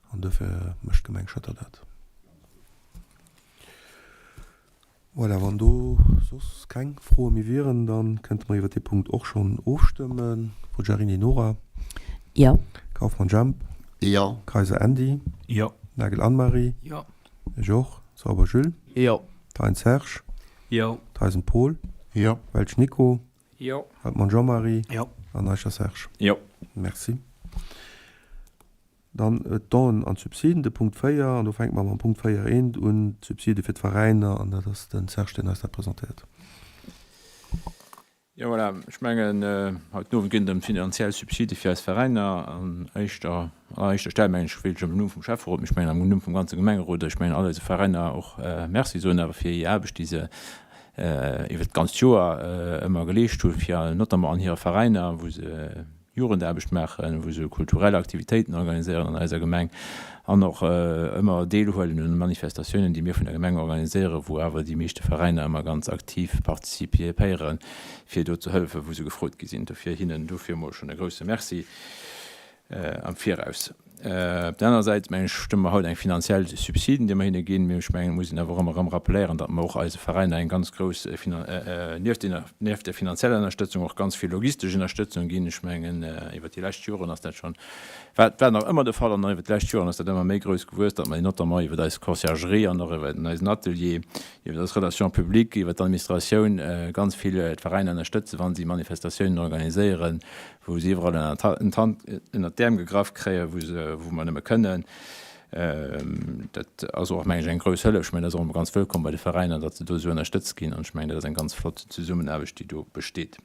An duerfir mécht d'Gemeng Schëtter dat. Voilà, wann do soss keng Froe méi wieren, da kënnte mer iwwert dee Punkt och schonn ofstëmmen. Forgiarini Nora. Jo. Kauffmann Jemp. Jo. Kayser Andy. Jo. Nagel Anne-Marie. Jo. Ech och. Sauber Jules. Jo. Thein Serge. Jo. Theisen Paul. Jo. Welsch Nico. Jo. Altmann Jean-Marie. Jo. An Eicher Serge. Jo. Merci. Dann d'Donen an d'Subsiden, de Punkt 4. An do fänke mer mam Punkt 4 eent un, d'Subside fir d'Veräiner. An dat ass de Serge, deen eis dat presentéiert. Jo, voilà, ech mengen, haut den Owend geet et ëm d'finanziell Subside fir eis Veräiner. An éischter, an alleréischter Stell, mengen ech, wéilt ech am Numm vum Schäfferot, mee ech mengen am Numm vum ganze Gemengerot, ech mengen all eise Veräiner och Merci soen awer fir hir Aarbecht, déi se iwwert d'ganzt Joer ëmmer geleescht hunn, fir notamment an hire Veräiner, wou se. Jugendaarbecht maachen, wou se kulturell Aktivitéiten organiséieren an eiser Gemeng an och ëmmer deelhuelen un Manifestatiounen, déi mir vun der Gemeng organiséieren, wou awer déi meeschte Veräiner ëmmer ganz aktiv participéieren, fir do ze hëllefen, wou se gefrot gi sinn. Dofir hinnen dofir emol schonn e grouse Merci am Viraus. Op der anerer Säit, mengen ech, stëmme mer haut eng finanziell Subsiden, déi mer hinne ginn. Mee ech mengen, et muss een awer och ëmmer erëm rappeléieren, datt mer och eise Veräiner eng ganz grouss, nieft deene, nieft der finanzieller Ënnerstëtzung och ganz vill logistesch Ënnerstëtzung ginn. Ech mengen, iwwert déi lescht Joren ass dat schonn, war, war nach ëmmer de Fall an iwwert déi lescht Joren ass dat ëmmer méi grouss gewuess, datt mer notamment iwwert eis Conciergerie an och iwwert eisen Atelier, iwwert eis Relations publiques, iwwert d'Administratioun ganz vill d'Veräiner ënnerstëtzen, wa si Manifestatiounen organiséieren, wou se iwwerall ënner ënnert d'Äerm gegraff kréien, wou se, wou mer nëmme kënnen. Dat ass och, meng ech, eng grouss Hëllef. Ech mengen, dat ass och ëmmer ganz wëllkomm bei de Veräiner, datt se do esou ënnerstëtzt ginn. An ech mengen, dat ass eng ganz flott Zesummenaarbecht, déi do besteet.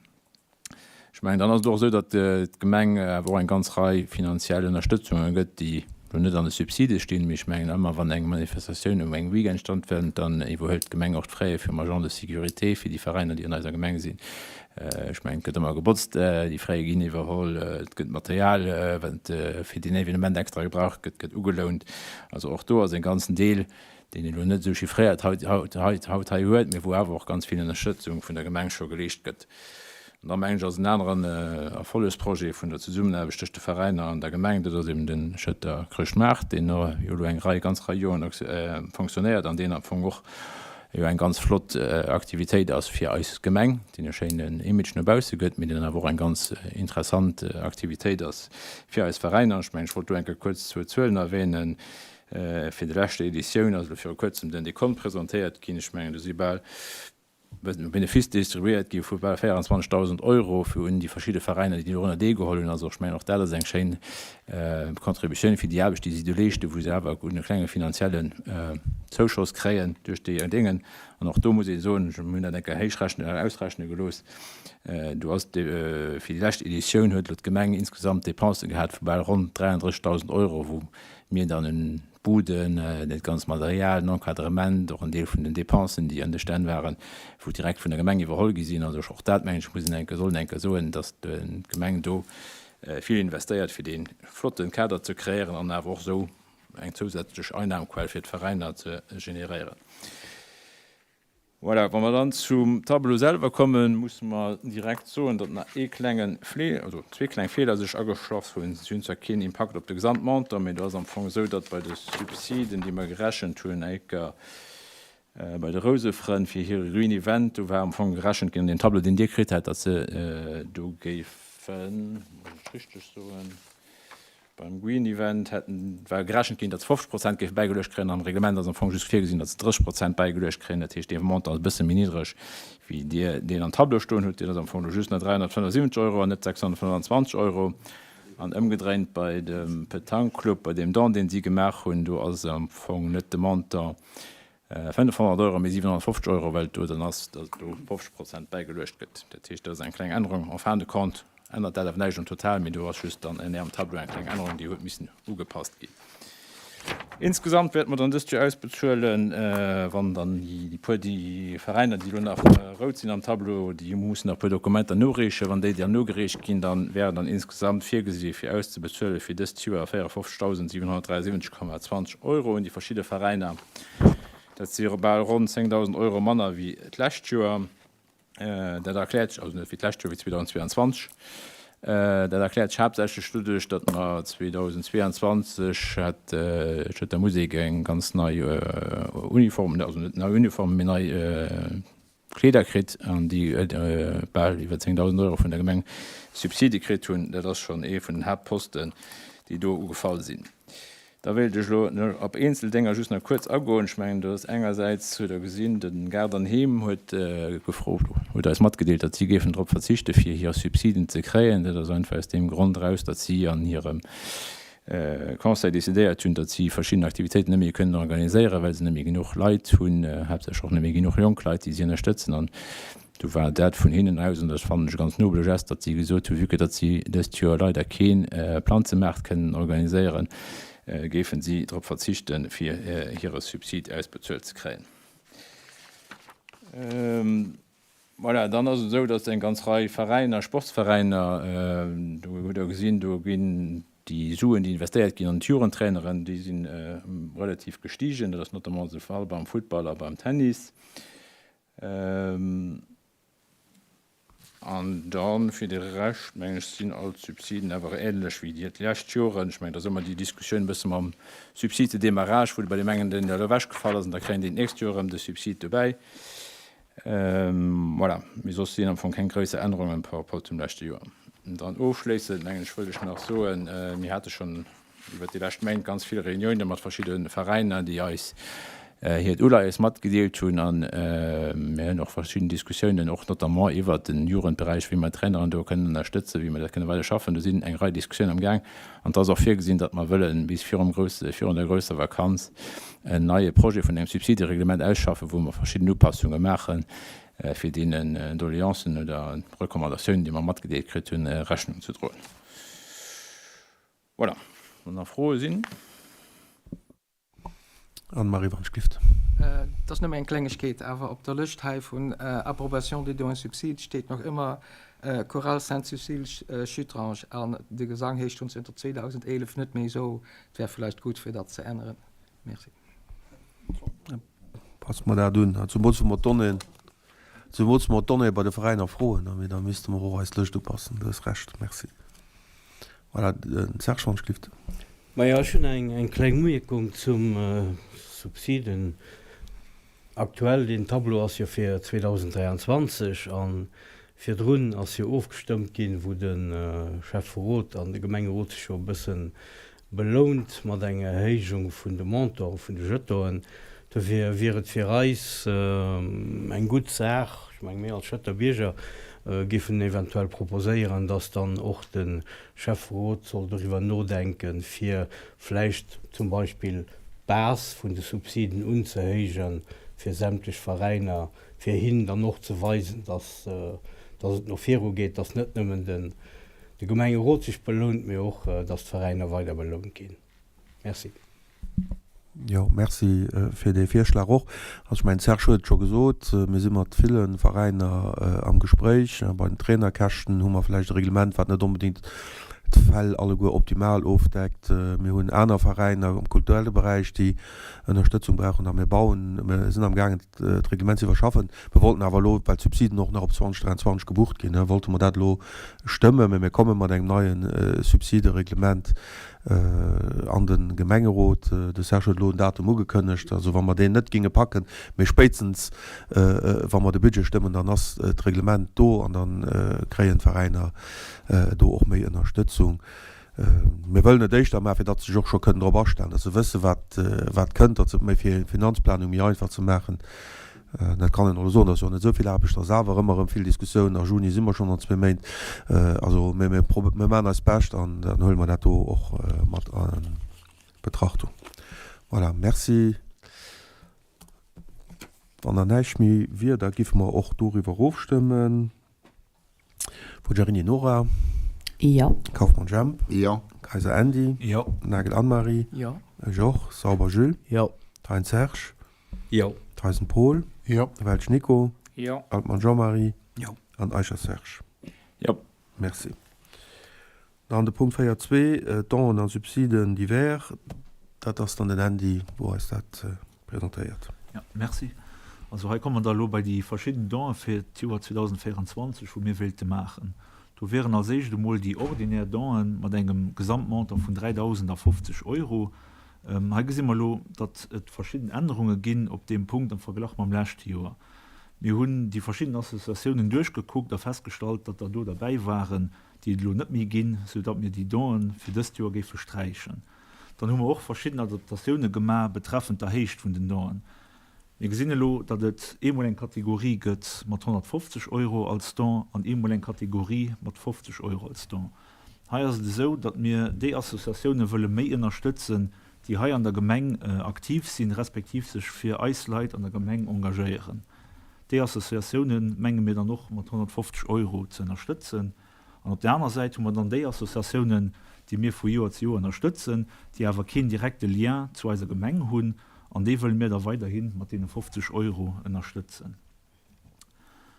Ech mengen, dann ass et och esou, datt d'Gemeng awer och eng ganz Rei finanziell Ënnerstëtzunge gëtt, déi elo net an de Subside stinn, mee ech mengen, ëmmer wann eng Manifestatioun um engem Weekend stattfënnt, dann iwwerhëlt d'Gemeng och d'Fraie vum Agent de sécurité fir déi Veräiner, déi an eiser Gemeng sinn. Ech mengen, et gëtt ëmmer gebotzt, déi Frais ginn iwwerholl, et gëtt Material, wat fir deen Evenement extra gebraucht gëtt, gëtt ugelount. Also och do ass e ganzen Deel, deen een elo net esou chiffréiert haut, haut, haut, haut hei huet, mee wou awer och ganz vill Ënnerstëtzung vun der Gemeng scho geleescht gëtt. An da mengen ech, ass en aneren Erfollegsprojet vun der Zesummenaarbecht tëscht de Veräiner an der Gemeng, dat ass eben de Schëtter Chrëschtmaart, deen jo elo eng Rei, ganz Rei Joren fonctionnéiert an deen am Fong och jo eng ganz flott Aktivitéit ass fir eis Gemeng, deen e schéinen Image no bausse gëtt, mee deen awer och eng ganz interessant Aktivitéit ass fir eis Veräiner. Ech mengen, ech wollt do eng Kéier kuerz zwou Zuelen erwähnen. Fir déi leschte Editioun ass elo viru kuerzem den Dekont presentéiert ginn. Ech mengen, do si bal Benefice distribuéiert gi vu bal 24.000 Euro fir un déi verschidde Veräiner, déi dorunner deelgeholl hunn. Also ech mengen, och dat ass eng schéin Contributioun fir déi Aarbecht, déi si do leeschten, wou se awer e klenge finanziellen Zouschoss kréien duerch déi Déngen. An och do muss ee soen, mir hunn dat eng Kéier héichrechnen, ausrechne gelooss, do ass fir déi lescht Editioun huet elo d'Gemeng insgesamt Dépensen gehat vu bal ronn 33.000 Euro, wou mir dann un d'Buden, dat ganzt Material, den Encadrement, och en Deel vun den Dépensen, déi an de Stänn waren, wou direkt vun der Gemeng iwwerholl gi sinn. Also och dat, mengen ech, muss een eng Kéier, soll een eng Kéier soen, datt d'Gemeng do vill investéiert, fir dee flotte Kader ze kreéieren an awer och esou eng zousätzlech Einnahmquell fir d'Veräiner ze generéieren. Voilà, wa mer dann zum Tableau selwer kommen, musse mer direkt soen, datt nach ee klenge Fle-, also zwee kleng Feeler sech ageschloss hunn. Si hunn zwar keen Impakt op de Gesamtmontant, mee do ass am Fong esou, datt bei de Subsiden, déi mer gerechent hunn, éiker bei de Rousefrënn fir hire Green Event, do war am Fong gerechent ginn an deem Tableau, deen Dir kritt hat, datt se do géifen, muss ech richteg soen, Beim Green Event hätten, war gerechent ginn, datt se 50 Prozent géife bäigeluecht kréien. Am Reglement ass am Fong just virgesinn, datt se 30 Prozent bäigeluecht kréien. Dat heescht, dee Montant ass e bësse méi niddreg, wéi Dir deen am Tableau stoen hutt. Deen ass am Fong elo just nach 375 Euro an net 625 Euro. An ëmgedréint bei dem Petanque Club, bei deem Don, deen si gemaach hunn, do ass am Fong net de Montant 500 Euro, mee 750 Euro, well et do dann ass, datt do 50 Prozent bäigeluecht gëtt. Dat heescht, dat ass eng kleng Ännerung. En fin de compte ännert dat awer näischt um Total, mee do ass just dann en am Tableau eng kleng Ännerung, déi huet missen ugepasst ginn. Insgesamt wäerte mer dann dëst Joer ausbezuelen, wann dann déi puer, déi Veräiner, déi elo nach rout sinn am Tableau, déi mussen nach e puer Dokumenter noreechen. Wann déi dann nogereecht ginn, dann wären dann insgesamt virgesi fir auszebezuele fir dëst Joer 54.773,20 Euro un déi verschidde Veräiner. Dat si bal ronn 10.000 Euro manner wéi d'lescht Joer. Dat erkläert sech, also net wéi d'lescht Joer, wéi 2022. Dat erkläert sech haaptsächlech doduerch, datt mer 2022 hat d'Schëtter Musek eng ganz nei Uniform, also net nei Uniform, mee nei Kleeder kritt an déi bal iwwer 10.000 Euro vun der Gemeng Subside kritt hunn. Dat ass schonn ee vun den Haaptposten, déi do ugefall sinn. Da wéilt ech elo op eenzel Dénger just nach kuerz agoen. Ech mengen, do ass engersäits, hutt Der gesinn, de Gaart an Heem huet gefrot, huet eis matgedeelt, datt si géifen drop verzichte fir hir Subsiden ze kréien. Dat ass einfach aus deem Grond eraus, datt si an hirem Conseil decidéiert hunn, datt si verschidden Aktivitéiten net méi kënnen organiséieren, well se net méi genuch Leit hunn, haaptsächlech och net méi genuch jonk Leit, déi si ënnerstëtzen. An do war dat vun hinnen aus, an dat fannen ech e ganz nobele Gest, datt si gesot hunn, vue que datt si dëst Joer leider kee Planzemaart kënnen organiséieren, géifen si drop verzichten, fir hire Subsid ausbezuelt ze kréien. Voilà, dann ass et esou, datt eng ganz Rei Veräiner, Sportsveräiner, do hutt Der gesinn, do ginn déi Suen, déi investéiert ginn an d'Jugendtraineren, déi si relativ gestigen. Dat ass notamment de Fall beim Futtball a beim Tennis. An dann, fir de Rescht, mengen ech, sinn all d'Subsiden awer ähnlech wéi déi lescht Joren. Ech mengen, et ass ëmmer déi Diskussioun e bësse mam Subside de démarrage, wou bei deem engen den elo ewechgefall ass an da kréien déi d'nächst Joer erëm de Subsid dobäi. Voilà, mee soss sinn am Fong keng gréisser Ännerungen par rapport zum leschte Joer. Dann ofschléissend, mengen ech, wëllt ech nach soen, mir hate schonn iwwert déi lescht Méint ganz vill Reunioune mat verschidde Veräiner, déi eis hiert Uleies matgedeelt hunn. A mir hunn och verschidden Diskussiounen, och notamment iwwert den Jugendberäich, wéi mer d'Traineren do kënnen ënnerstëtzen, wéi mer dat kënne weider schaffen. Do sinn eng Rei Diskussiounen am Gaang. An et ass och virgesinn, datt mer wëlle bis virum grousse, virun der grousser Vakanz en neie Projet vun engem Subsidereglement ausschaffen, wou mer verschidden Upassunge maachen, fir deenen Doleancen oder Recommandatiounen, déi mer matgedeelt kritt hunn, Rechnung ze droen. Voilà, wann nach Froe sinn. Anne-Marie Van Schlift. Et ass nëmme eng Klengegkeet, awer op der Lëscht hei vun Approbation des dons et subsides steet nach ëmmer Chorale Sainte-Cécile Schuttrange an de Gesang heescht schonn zënter 2011 net méi esou. Et wär vläicht gutt fir dat ze änneren. Merci. Passe mer dat un. Zemools wou mer d'Donnéeën, zemools wou mer d'Donnéeë bei de Veräiner froen, mee da misste mer och eis Lëscht upassen. Du hues Recht. Merci. Voilà, den Serge Van Schlift. Majo, ech hunn eng kleng Umierkung zum Subsiden. Aktuell, deen Tableau ass jo fir 2023 a virdrun ass jo ofgestëmmt ginn, wou de Schäfferot an de Gemengerot sech jo e bëssen belount mat enger Erhéijung vun de Montanten vun de Jetonen. Dofir wier et fir eis eng gutt Saach, ech menge mir als Schëtter Bierger géifen eventuell proposéieren, dass dann och de Schäfferot soll doriwwer nodenken, fir vläicht zum Beispill d'Base vun de Subsiden unzehéijen fir sämtlech Veräiner, fir hinnen dann och ze weisen, dass dass et no viru geet, dass net nëmmen den de Gemengerot sech belount, mee och, dass d'Veräiner weider belount ginn. Merci. Jo, merci fir dee Virschlag och. Also ech mengen, de Serge huet et scho gesot, mir si mat ville Veräiner am Gespréich. Bei den Trainerkäschten hu mer vläicht e Reglement, wat net onbedéngt d'Fäll alleguer optimal ofdeckt. Mir hunn aner Veräiner am kulturelle Beräich, déi Ënnerstëtzung brauchen a mir bauen, mir sinn amgaangen, d'Reglement ze iwwerschaffen. Mir wollten awer elo, well d'Subsiden och nach op 2023 gebucht ginn, wollte mer dat elo stëmmen, mä mir komme mat engem neie Subsidereglement an de Gemengerot. De Serge huet elo en Datum ugekënnegt. Also wa mer deen net géinge packen, mee spéitstens wa mer de Budget stëmmen, dann ass d'Reglement do an da kréien d'Veräiner do och méi Ënnerstëtzung. Mir wëllen et éischter maachen, fir datt se sech och scho kënnen drop astellen, datt se wësse wat wat kënnt, datt se et méi fir Finanzplanung méi einfach ze maachen. Dat kann een elo soen, dat ass jo net esou vill Aarbecht, ass awer ëmmer erëm vill Diskussioun. A Juni si mer schonn an zwee Méint. Also mir mir mir maachen eist Bescht an dann huele mer dat do och mat a Betrachtung. Voilà, merci. Wann dann näischt méi wier, da giffe mer och doriwwer ofstëmmen. Forgiarini Nora. Jo. Kauffmann Jemp. Jo. Kayser Andy. Jo. Nagel Anne-Marie. Jo. Ech och. Sauber Jules. Jo. Thein Serge. Jo. Theisen Paul. Jo. Welsch Nico. Jo. Altmann Jean-Marie. Jo. An Eicher Serge. Jo. Merci. Dann de Punkt 4.2, Dons an Subsiden divers. Dat ass dann den Andy, wou eis dat presentéiert. Ja, merci. Also hei komme mer da elo bei déi verschidden Donë fir d'Joer 2024, wou mir wéilte maachen. Do wieren als éischt emol déi ordinär Donë mat engem Gesamtmontant vun 3.050 Euro. Hei gesi mer elo, datt et verschidden Ännerunge ginn op deem Punkt am Verglach mam leschte Joer. Mir hunn déi verschidden Associatiounen duerchgekuckt a festgestallt, datt der do derbäi waren, déi et elo net méi ginn, soudatt mir déi Donë fir dëst Joer géife sträichen. Dann hu mer och verschidden Adaptatioune gemaach betreffend der Héicht vun den Donen. Mir gesinn elo, datt et eemol eng Kategorie gëtt mat 150 Euro als Don an eemol eng Kategorie mat 50 Euro als Don. Hei ass et esou, datt mir déi Associatioune wëlle méi ënnerstëtzen, déi hei an der Gemeng aktiv sinn, respektiv sech fir eis Leit an der Gemeng engagéieren. Déi Associatioune menge mir dann och mat 150 Euro ze ënnerstëtzen. An op där aner Säit hu mer dann déi Associatiounen, déi mir vu Joer zu Joer ënnerstëtzen, déi awer keen direkte Lien zu eiser Gemeng hunn, an déi wëlle mir da weiderhi mat deene 50 Euro ënnerstëtzen.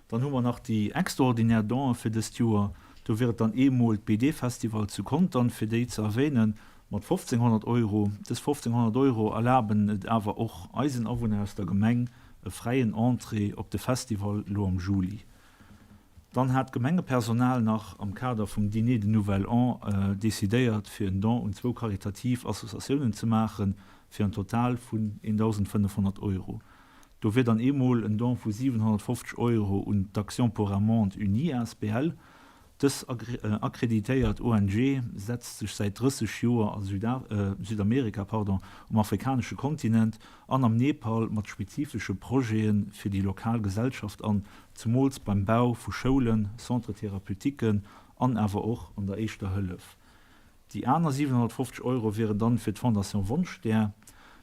Dann hu mer nach déi extraordinär Donen fir dëst Joer. Do wier et dann eemol d'BD-Festival zu Contern, fir déi ze erwähnen, mat 1.500 Euro. Dës 1.500 Euro erlaben et awer och eisen Awunner aus der Gemeng e fräien Entrée op de Festival elo am Juli. Dann hat d'Gemengepersonal nach am Kader vum Dîner de Nouvel An decidéiert, fir en Don un zwou karitativ Associatiounen ze maachen, fir en Total vun 1.500 Euro. Do wier dann eemol en Don vu 750 Euro un d'Action pour un monde uni asbl. Dës akkreditéiert ONG setzt sech säit 30 Joer a Südamerika, pardon, um afrikanesche Kontinent an am Nepal mat spezifesche Projete fir déi lokal Gesellschaft an, zemools beim Bau vu Schoulen, Centre-thérapeutiquen an awer och an der éischter Hëllef. Déi aner 750 Euro wieren dann fir d'Fondation Wonschstär.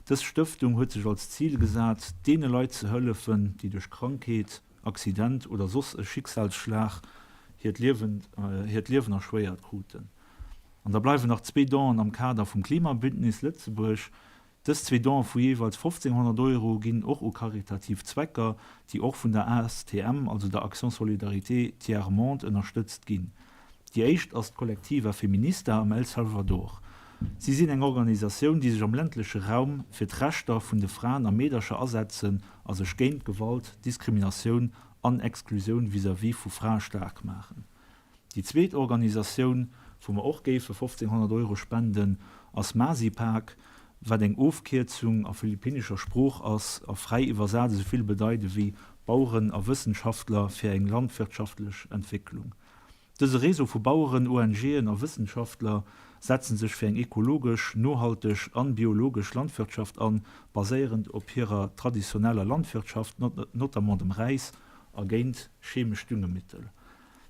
Dës Stëftung huet sech als Zil gesat, deene Leit ze hëllefen, déi duerch Krankheet, Accident oder soss e Schicksalsschlag hiert Liewen hiert Liewen erschwéiert kruten. An da bleiwen nach zwee Donen am Kader vum Klimabündnis Lëtzebuerg. Dës zwee Donen vu jeeweils 1.500 Euro ginn och u karitativ Zwecker, déi och vun der ASTM, also der Action Solidarité Tiers Monde, ënnerstëtzt ginn. Déi éischt ass d'Colectiva Feminista am El Salvador. Si sinn eng Organisatioun, déi sech am ländleche Raum fir d'Rechter vun de Fraen a Meedercher asetzen a sech géint Gewalt, Diskriminatioun an Exklusioun vis-à-vis vu Frae staark maachen. Déi zweet Organisatioun, wou mer och géife 1.500 Euro spenden, ass Masipag, wat eng Ofkierzung a philippinnescher Sprooch ass a fräi iwwersat esou vill bedeit ewéi Baueren a Wëssenschaftler fir eng landwirtschaftlech Entwécklung. Dëse Réseau vu Baueren, ONGen a Wëssenschaftler setze sech fir eng ekologesch, nohalteg an biologesch Landwirtschaft an, baséierend op hirer traditioneller Landwirtschaft, notamment dem Räis, a géint chemesch Düngemittel.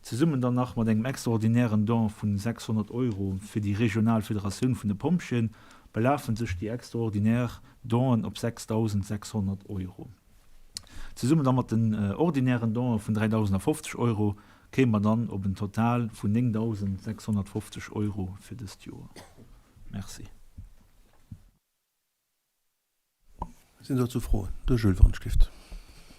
Zesummen dann nach mat engem extraordinären Don vun 600 Euro fir déi regional Federatioun vun de Pompjeeën, belafen sech déi extraordinär Donen op 6.600 Euro. Zesummen da mat den ordinären Donen vun 3.050 Euro kéime mer dann op en Total vun 9.650 Euro fir dëst Joer. Merci. Sinn dozou Froen? De Jules Wandstift.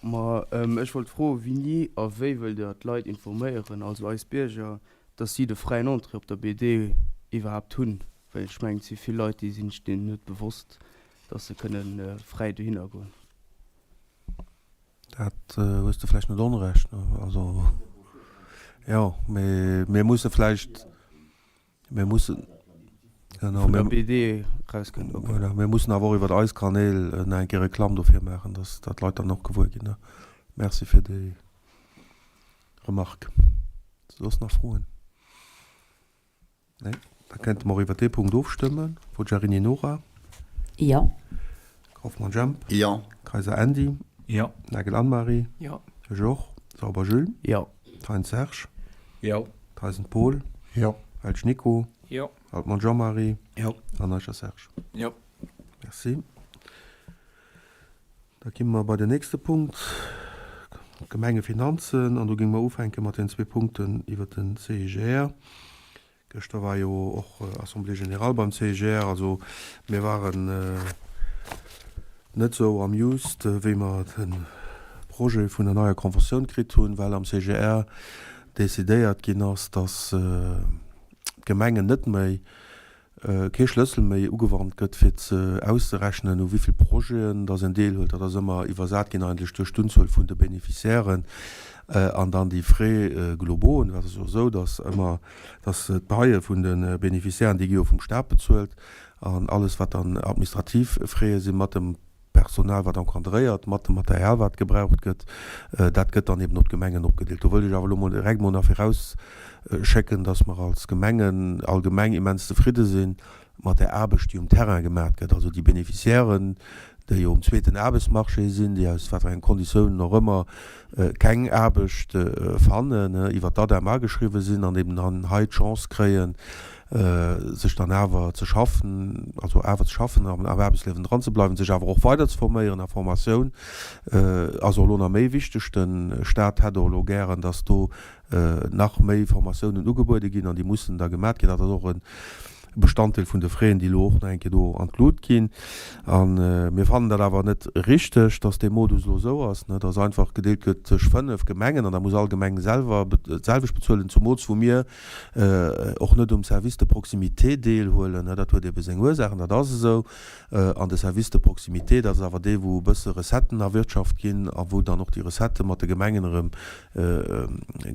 Ma ech wollt froen, Wéini a wéi wëllt Der d'Leit informéieren, also eis Bierger, dass si de fräien Entrée op der BD iwwerhaapt hunn? Well ech mengen, et si vill Leit, déi sinn sech deenen net bewosst, dass se kënne fräi dohinner goen. Dat hues de vläicht net onrecht. Also, jo, mee mir musse vläicht. Mir mussen, genau, Vun der BD rauskënnt, ok. Voilà, mir mussen awer och iwwer eis Kanäl nach eng Kéier Reklamm dofir maachen, dass dat d'Leit dann och gewuer ginn, ne? Merci fir déi Remarque. Soss nach Froen? Nee? Da kéinte mer och iwwer dee Punkt ofstëmmen. Forgiarini Nora? Jo. Kauffmann Jemp? Jo. Kayser Andy? Jo. Nagel Anne-Marie? Jo. Ech och. Sauber Jules? Jo. Thein Serge? Jo. Theisen Paul? Jo. Welsch Nico? Jo. Altmann Jean-Marie? Jo. An Eicher Serge? Jo. Merci. Da gi mer bei den nächste Punkt, d'Gemengefinanzen. An do géinge mer ufänke mat den zwee Punkten iwwert den CIGR. Gëschter war jo och Assemblée générale beim CIGR. Also mir waren net esou amused, wéi mer de Projet vun der neier Conventioun kritt hunn, well am CIGR decidéiert ginn ass, datt d'Gemengen net méi kee Schlëssel méi ugewannt gëtt, fir ze auszerechnen, u wéi vill Projeten datt een deelhuelt. Dat ass ëmmer iwwersat ginn eigentlech duerch d'Unzuel vun de Bénéficiairen an dann déi Frais globaux. Dat ass jo esou, datt ëmmer, datt d'Paie vun de Bénéficiairen, déi gi jo vum Staat bezuelt an alles wat dann administrativ Fraie si mat dem Personal wat encadréiert, mat dem Material wat gebraucht gëtt, dat gëtt dann eben op d'Gemengen opgedeelt. Do wëllt ech awer elo mol direkt mol nach virausschécken, dass mer als Gemengen allgemeng immens zefridde si mat där Aarbecht déi um Terrain gemaat gëtt. Also déi Bénéficiairen, déi jo um zweeten Aarbechtsmarché sinn, déi aus wat fir engen Konditiounen och ëmmer keng Aarbecht fannen, iwwer d'ADEM ageschriwwen sinn an eben dann hei d'Chance kréien, sech dann awer ze schaffen, also awer ze schaffen an am Aarbechtsliewen dran ze bleiwen, sech awer och weider ze forméieren a Formatioun ass och elo nach méi wichteg. De Staat hätt och elo gären, datt do nach méi Formatiounen ugebuede ginn an déi mussen da gemat ginn. Dat ass och en. Bestanddeel vun de Fräen, déi elo och nach eng Kéier do an d'Lut ginn. A mir fannen dat awer net richteg, dass dee Modus elo esou ass, dass einfach gedeelt gëtt tëscht 5 Gemengen an da muss all Gemeng selwer d'selwecht bezuelen, zumools wou mir och net um Service de proximité deelhuelen. Dat huet ebe seng Ursaachen, dat ass esou. An de Service de proximité, dat ass awer dee wou e bësse Recetten erwirtschaft ginn a wou dann och déi Recettë mat de Gemengen erëm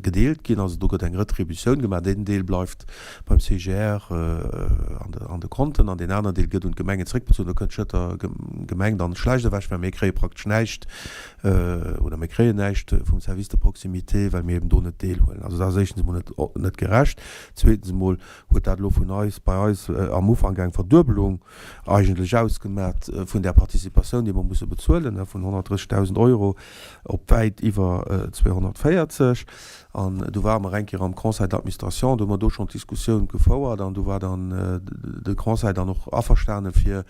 gedeelt ginn. Also do gëtt eng Retributioun gemaach. Deen Deel bleift beim CGR an de Konten an deen aneren Deel gëtt un d'Gemengen zréckbezuelt. Do kënnt d'Schëtter Gemeng dann schlecht ewech, well mir kréie praktesch näischt oder mir kréien näischt vum Service de proximité, well mir eben do net deelhuelen. Also dat ass éischtens emol net gerecht. Zweetens emol huet dat elo vun eis, bei eis am Ufank eng Verduebelung eigentlech ausgemat vun där Participatioun, déi mer musse bezuelen, vun 130.000 Euro op wäit iwwer 240. An du ware mer eng Kéier am Conseil d'administration, do hu mer do schonn d'Diskussioun gefouert an du war dann de Conseil dann och averstane fir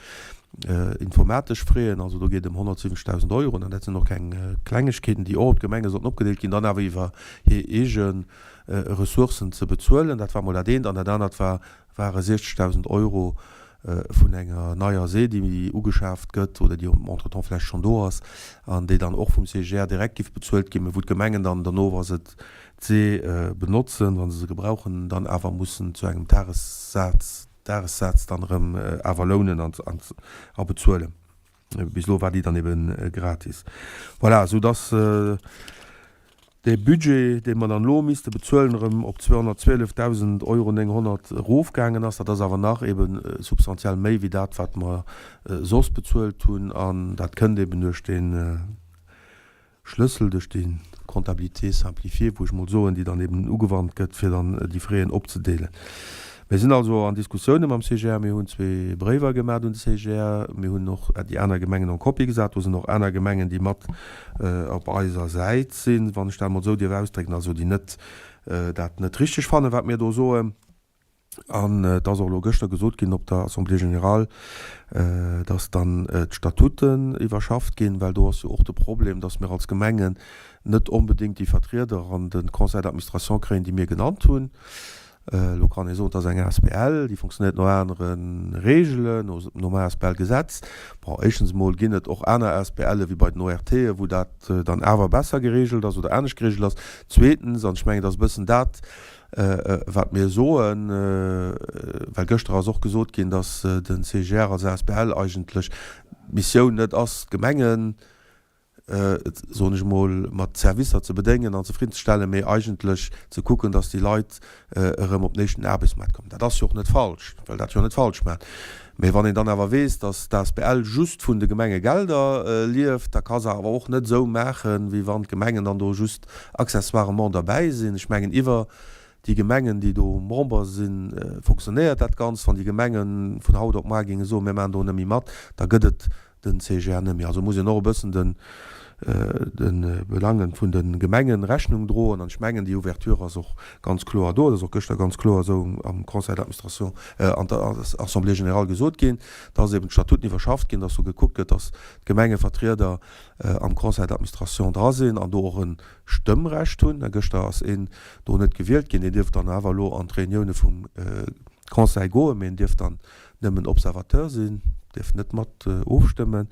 informatesch Fräen, also do geet et ëm 170.000 Euro, an dat sinn och keng Klengegkeeten, déi och op d'Gemenge sollten opgedeelt ginn, dann awer iwwer hir eege Ressourcen ze bezuelen. Dat war mol dat eent. An dat anert war, ware 60.000 Euro vun enger neier See, déi ugeschaaft gëtt oder déi entretemps vläicht schonn do ass an déi dann och vum CGR direkt géif bezuelt ginn, mä wou d'Gemengen dann derno, wa se d'See benotzen, wa se se gebrauchen, dann awer mussen zu engem Tagessaz, Dagessaz dann erëm awer lounen a bezuelen. Bis elo war déi dann ebe gratis. Voilà, esou dass dee Budget, dee mer dann elo misste bezuelen, erëm op 212.000 Euro 900 erofgaangen ass. Dat ass awer nach ebe substantiell méi wéi dat, wat mer soss bezuelt hunn. An dat kënnt eben duerch dee Schlëssel, duerch déi Comptabilité simplifiée, wou ech mol soen, déi dann eben ugewannt gëtt, fir dann déi Fräen opzedeelen. Mir sinn also an Diskussioune mam CGR. Mir hunn zwee Bréiwer gemat un de CGR. Mir hunn och déi aner Gemengen en copie gesat. Do sinn och aner Gemengen, déi mat op eiser Säit sinn, wann ech dat emol esou dierf ausdrécken, also déi net dat net richteg fannen, wat mir do soen. An et ass och elo gëschter gesot ginn op der Assemblée générale, dass dann d'Statuten iwwerschafft ginn, well do ass jo och de Problem, dass mir als Gemengen net onbedéngt déi Vertrieder an de Conseil d'administration kréien, déi mir genannt hunn. Elo kann ee soen, et ass eng asbl, déi fonctionnéiert no anere Reegelen, nom ASBL-Gesetz. Bon, éischtens emol ginn et och aner ASBLe wéi bei den ORTe wou dat dann awer besser gereegelt ass oder anescht gereegelt ass. Zweetens, an ech mengen, et ass e bëssen dat, Wat mir soen, well gëschter ass och gesot ginn, datt de CGR als asbl eigentlech d'Missioun net ass, d'Gemengen, soen ech emol, mat Servicer ze bedéngen an zefriddenzestellen, mee eigentlech ze kucken, datt déi Leit erëm op den éischten Aarbechtsmaart kommen. Dat ass jo och net falsch, ech wëll dat jo net falsch maachen. Mee wann een dann awer weess, datt d'asbl just vun de Gemengegelder lieft, da ka se awer och net esou maachen, wéi wann d'Gemengen dann do just accessoirement derbäi sinn. Ech mengen, iwwer déi Gemengen, déi do Member sinn, fonctionnéiert dat Ganzt. Wann déi Gemenge vun haut op mar géinge soen, mir maachen do net méi mat, da gëtt et den CGR net méi. Also muss een och e bëssen den de Belangen vun de Gemengen Rechnung droen. An ech mengen, déi Ouverture ass och ganz kloer do. Dat ass och gëschter ganz kloer esou am Conseil d'administration, an der Assemblée générale gesot ginn, dass eben d'Statuten iwwerschafft ginn, dass do gekuckt gëtt, dass d'Gemengevertrieder am Conseil d'administration dra sinn an do och e Stëmmrecht hunn. Gëschter ass een do net gewielt ginn, deen dierf dann awer elo an d'Reunioune vum Conseil goen, mee en dierf dann nëmmen Observateur sinn, dierf net mat ofstëmmen.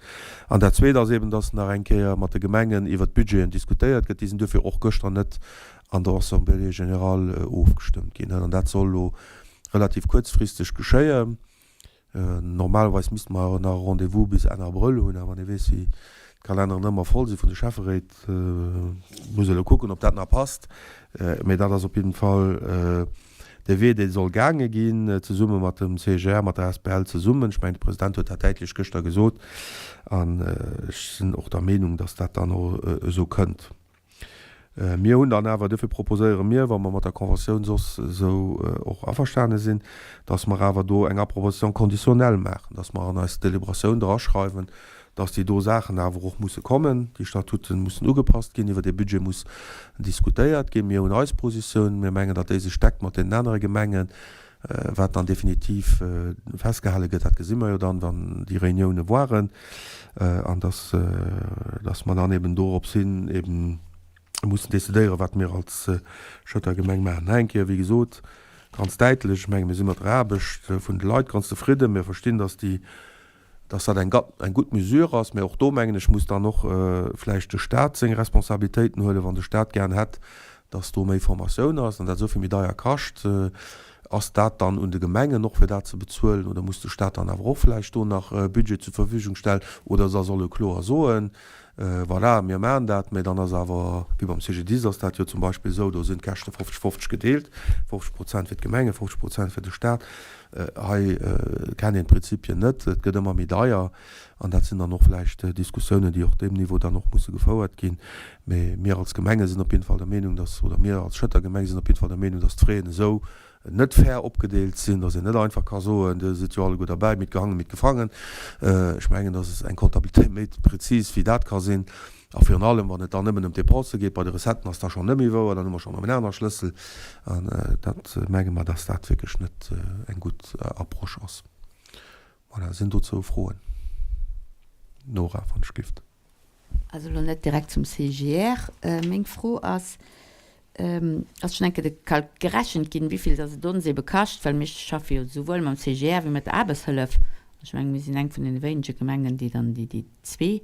An dat Zweet ass eben, dass nach eng Kéier mat de Gemengen iwwert d'Budgeten diskutéiert gëtt. Déi sinn duerfir och gëschter net an der Assemblée générale ofgestëmmt ginn. An dat soll elo relativ kuerzfristeg geschéien. Normalerweis misste mer nach e Rendez-vous bis Enn Abrëll hunn, awer wann ee weess, wéi d'Kalenneren ëmmer voll si vun de Schäfferéit, muss ee elo kucken, ob dat nach passt. Mee dat ass op jidden Fall de Wee, dee soll gaange ginn, zesumme mat dem CGR, mat der asbl zesummen. Ech mengen, de President huet dat däitlech gëschter gesot an ech sinn och der Meenung, datt dat dann och esou kënnt. Mir hunn dann awer, duerfir proposéiere mir, wa mer mat der Conventioun soss esou och averstane sinn, datt mer awer do eng Approbation conditionnelle maachen, datt mer an eis Délibératioun draschreiwen, datt déi do Saachen awer och musse kommen, déi Statuten mussen ugepasst ginn, iwwer dee Budget muss diskutéiert ginn. Mir hunn eis Positioun, mir mengen, datt déi sech deckt mat deenen anere Gemengen. Wat dann definitiv festgehale gëtt, dat gesi mer jo dann, wann déi Réunioune waren, an datt, datt mer dann eben dorops hin eben mussen decidéieren, wat mir als Schëtter Gemeng maachen. Nach eng Kéier, wéi gesot. ganz däitlech. Ech menge mir si mat der Aarbecht vun de Leit ganz zefridden. Mir verstinn, dass déi, dass dat eng eng gutt Mesure ass. Mä och do, mengen ech, muss dann och vläicht de Stat seng Responsabilitéiten huelen, wann de Stat gären hätt, dass do méi Formatioun ass an dat esou vill méi deier kascht. Ass dat dann un de Gemengen och fir dat ze bezuelen oder muss de Stat dann awer och vläicht do nach Budget zur Verfügung stellen oder da soll e kloer soen, Voilà, mir maachen dat, mä dann ass awer, wéi beim CGDIS ass dat jo zum Beispill esou, do sinn d'Käschte 50, 50 gedeelt, 50 Prozent fir d'Gemenge, 50 Prozent fir de Stat. Hei kennt een d'Prinzipien net, et gëtt ëmmer méi deier an dat sinn dann och vläicht Diskussiounen, déi och deem Niveau dann och musse gefouert ginn. Mä mir als Gemenge sinn op jeden Fall der Meenung, dass, oder mir als Schëtter Gemeng sinn op jeden Fall der Meenung, dass d'Fraisen esou net fair opgedeelt sinn, dass een net einfach ka soen, Dir sidd jo alleguer derbäi, mitgehangen, mitgefangen. Ech mengen, dass eng Comptabilité méi prezis wéi dat ka sinn. A virun allem, wann et dann nëmmen ëm d'Dépense geet, bei de Recetten ass da schonn net méi wouer, dann hu mer schonn erëm en aner Schlëssel. An dat menge mer, dass dat wierklech net eng gutt Approche ass. Voilà, sinn dozou Froen? Nora, wann ech gift. Also elo net direkt zum CGR. Meng Fro ass, Ass schonn eng Kéier de Calc gerechent ginn, wéivill datt et ons ebe kascht? Well mir schaffe jo souwuel mam CGR wéi mat der Aarbechtshëllef. Ech mengen, mir sinn eng vun deene wéinege Gemengen, déi dann déi déi zwee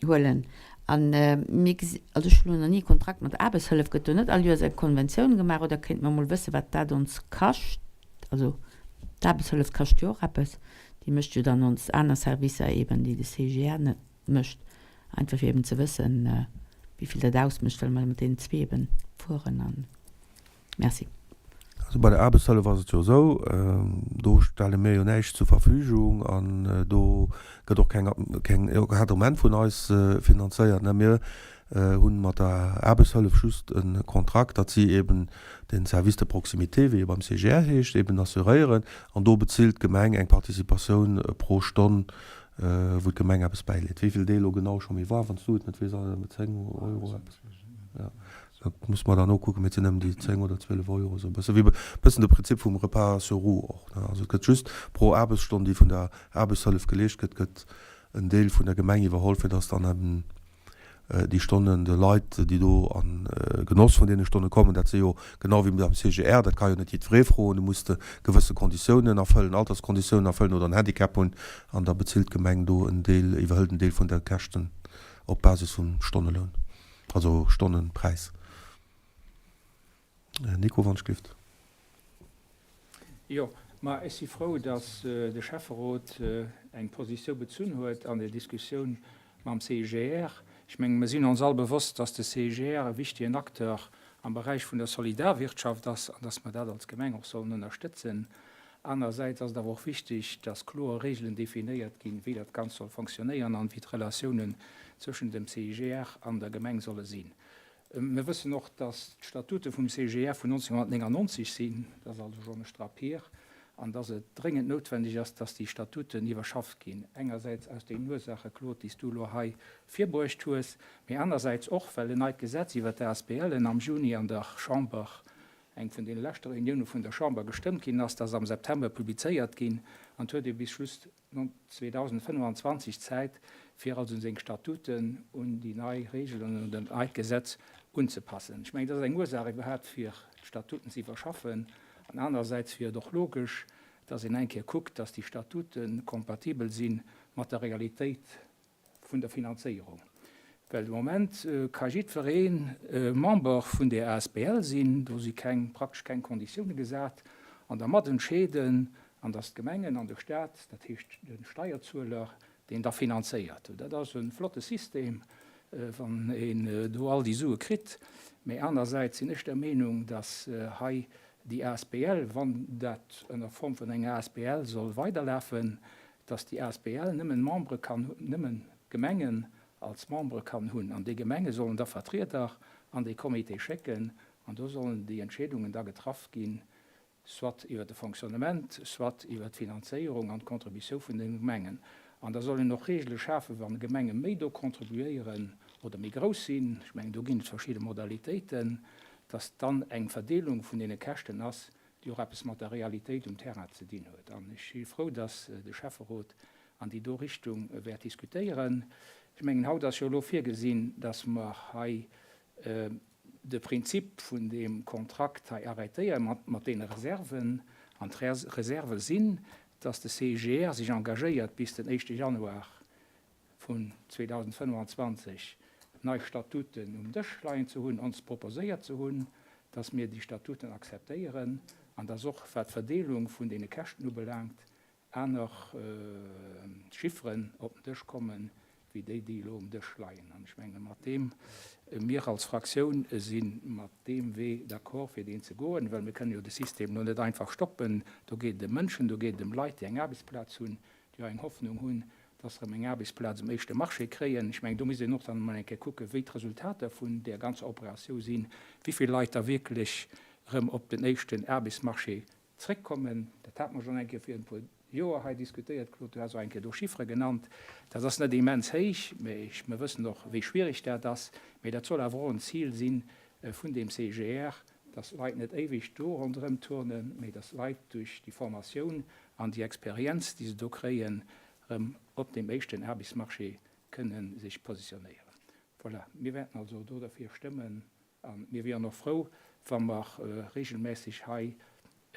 huelen. A mir gesi, also ech hunn elo nach ni e Kontrakt mat der Aarbechtshëllef. Gëtt do net all Joers eng Konventioun gemaach oder kéinte mer emol wëssen, wat dat ons kascht? Also d'Aarbechtshëllef kascht jo och eppes. Déi mécht jo dann ons aner Servicer eben, déi de CIGR net mécht. Einfach fir eben ze wëssen, wéi vill dat ausmécht, well mer mat deenen zwee eben fueren. An Merci. Also bei der Aarbechtshëllef ass et jo esou, do stelle mir jo näischt zur Verfügung an do gëtt och keng keng Encadrement vun eis finanzéiert. Mir hunn mat der Aarbechtshëllef just e Kontrakt, datt si eben den Service de proximité, wéi e beim CGR heescht, eben assuréieren an do bezilt d'Gemeng eng Participatioun pro Stonn, wou d'Gemeng eppes bäileet. Wéi vill dee elo genau scho méi war, wann s du et net weess, 10 Euro eppes, jo, dat muss mer dann nokucken, mee et sinn ëm déi 10 oder 12 Euro, esou e bësse wéi e bëssen de Prinzip vum Repas sur roues och, ne. Also et gëtt just pro Aarbechtsstonn, déi vun der Aarbechtshëllef geleescht gëtt, gëtt en Deel vun der Gemeng iwwerholl, fir dass dann eben déi Stonnen de Leit, déi do an Genoss vun deene Stonne kommen, dat si jo genau wéi beim CGR, dat ka jo net jiddweree froen, do muss de gewësse Konditiounen erfëllen, Alterskonditiounen erfëllen oder en Handicap hunn, an da bezilt d'Gemeng do en Deel, iwwerhëlt en Deel vun de Käschten op Basis vum Stonneloun, also Stonnenpräis. Nico, wann ech glift. Jo, ma ech si frou, datt de Schäfferot eng Positiou bezunn huet an der Diskussioun mam CIGR. Ech mengen, mir sinn ons all bewosst, datt de CIGR e wichtigen Acteur am Beräich vun der Solidarwirtschaft ass an datt mer dat als Gemeng och sollen ënnerstëtzen. Anerersäits ass et awer och wichtig, datt kloer Regelen definéiert ginn, wéi dat Ganzt soll fonctionnéieren an wéi d'Relatiounen zwëschen dem CIGR an der Gemeng solle sinn. Mir wëssen och, dass d'Statute vum CGR vun 1999 sinn, dat ass also schonn e Strapp hier, an dass et dréngend noutwendeg ass, dass déi Statuten iwwerschafft ginn, engersäits aus deenen Ursaache, Claude, déi s du elo hei virbruecht hues, mee anersäits och, well en neit Gesetz iwwert d'ASBLen am Juni an der Chamber, eng vun deene leschte Reunioune vun der Chamber, gestëmmt ginn ass, dat ass am September publizéiert ginn an et huet ee bis Schluss 2025 Zäit, fir also seng Statuten un déi nei Regeln an un dat neit Gesetz unzepassen. Ech mengen, dat ass eng Ursaach iwwerhaapt, fir d'Statuten ze iwwerschaffen. An anerersäits wier et och logesch, dass een eng Kéier kuckt, dass déi Statute kompatibel si mat der Realitéit vun der Finanzéierung. Well de Moment ka jiddweree Member vun där asbl sinn, do si keng, praktesch keng Konditioune gesat, an da mat entscheeden, an datt d'Gemengen an de Stat, dat heescht de Steierzueler, deen da finanzéiert. Dat ass e flotte System, wann een do all déi Sue kritt. Mä anersäits sinn ech der Meenung, datt hei déi asbl, wann dat ënner Form vun enger asbl soll weiderlafen, dass déi asbl nëmmen Membere kann, nëmmen Gemengen als Membere kann hunn an déi Gemenge sollen da Vertrieder an dee Comité schécken an do sollen déi Entscheedungen da getraff ginn, soit iwwert de Fonctionnement, soit iwwert d'Finanzéierung an d'Contributioun vun de Gemengen. An da soll een och Regele schafen, wann Gemenge méi do contribuéieren oder méi grouss sinn, ech mengen do ginn et verschidde Modalitéiten, dass dann eng Verdeelung vun deene Käschten ass, déi och eppes mat der Realitéit um Terrain ze dinn huet. An ech si frou, dass de Schäfferot an déi do Richtung wäert diskutéieren. Ech mengen, haut ass jo elo virgesinn, dass mer hei. de Prinzip vun deem Kontrakt hei arrêtéieren, mat deene Reserven, an d'Reserve sinn, dass de CIGR sech engagéiert bis den éischte Januar vun 2025 nei Statuten um Dësch leien ze hunn, ons proposéiert ze hunn, dass mir déi Statuten akzeptéieren an dass och, wat d'Verdeelung vun deene Käschten ubelaangt, aner Chifferen op den Dësch kommen, wéi déi, déi elo um Dësch leien. An ech menge mat deem, mir als Fraktioun si mat deem Wee d'accord, fir deen ze goen, well mir kënnen jo de System elo net einfach stoppen. Do geet et ëm Mënschen, do geet et ëm Leit, déi eng Aarbechtsplaz hunn, déi och eng Hoffnung hunn, dass se erëm eng Aarbechtsplaz um éischte Marché kréien. Ech mengen, do misst een och dann emol eng Kéier kucken, wéi d'Resultater vun där ganzer Operatioun sinn, wéi vill Leit da wierklech erëm op den éischten Aarbechtsmarché Zréckkommen. Dat hate mer schonn eng Kéier virun e puer Joer hei diskutéiert, Claude, du has och eng Kéier do Chiffere genannt. Dat ass net immens héich, mä mir wëssen och, wéi schwierig dat ass. Mä dat soll awer och en Zil si vun deem CIGR, dass Leit net éiweg do ronderëm turnen, mä dass Leit duerch déi Formatioun an déi Experienz, déi se do kréien, erëm op deem éischten Aarbechtsmarché kënne sech positionéieren. Voilà, mir wäerten also do derfir stëmmen. A mir wieren och frou, wa mer regelmässeg hei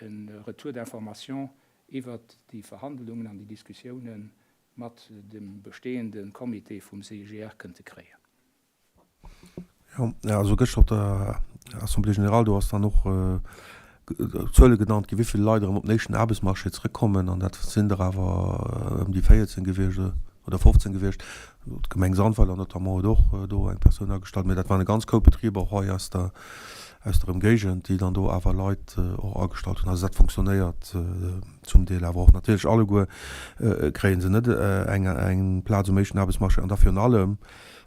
e Retour d'information iwwert déi Verhandlungen an déi Diskussiounen mat dem bestehende Comité vum CIGR kënnte kréien. Jo, also gëschter op der Assemblée générale, do ass dann och Zuele genannt ginn, wéi vill Leit erëm op den éischten Aarbechtsmarché zrëckkommen, an dat sinn der awer ëm déi 14 gewiescht oder 15 gewiescht. D'Gemeng Sandweiler notamment huet och do eng Persoun agestallt, mee dat waren e ganz Koup Betriber och hei aus der, aus der Ëmgéigend, déi dann do awer Leit och agestallt hunn. Also dat fonctionnéiert zum Deel awer och. Natierlech alleguer kréie se net eng, eng Plaz um éischten Aarbechtsmarché an da virun allem,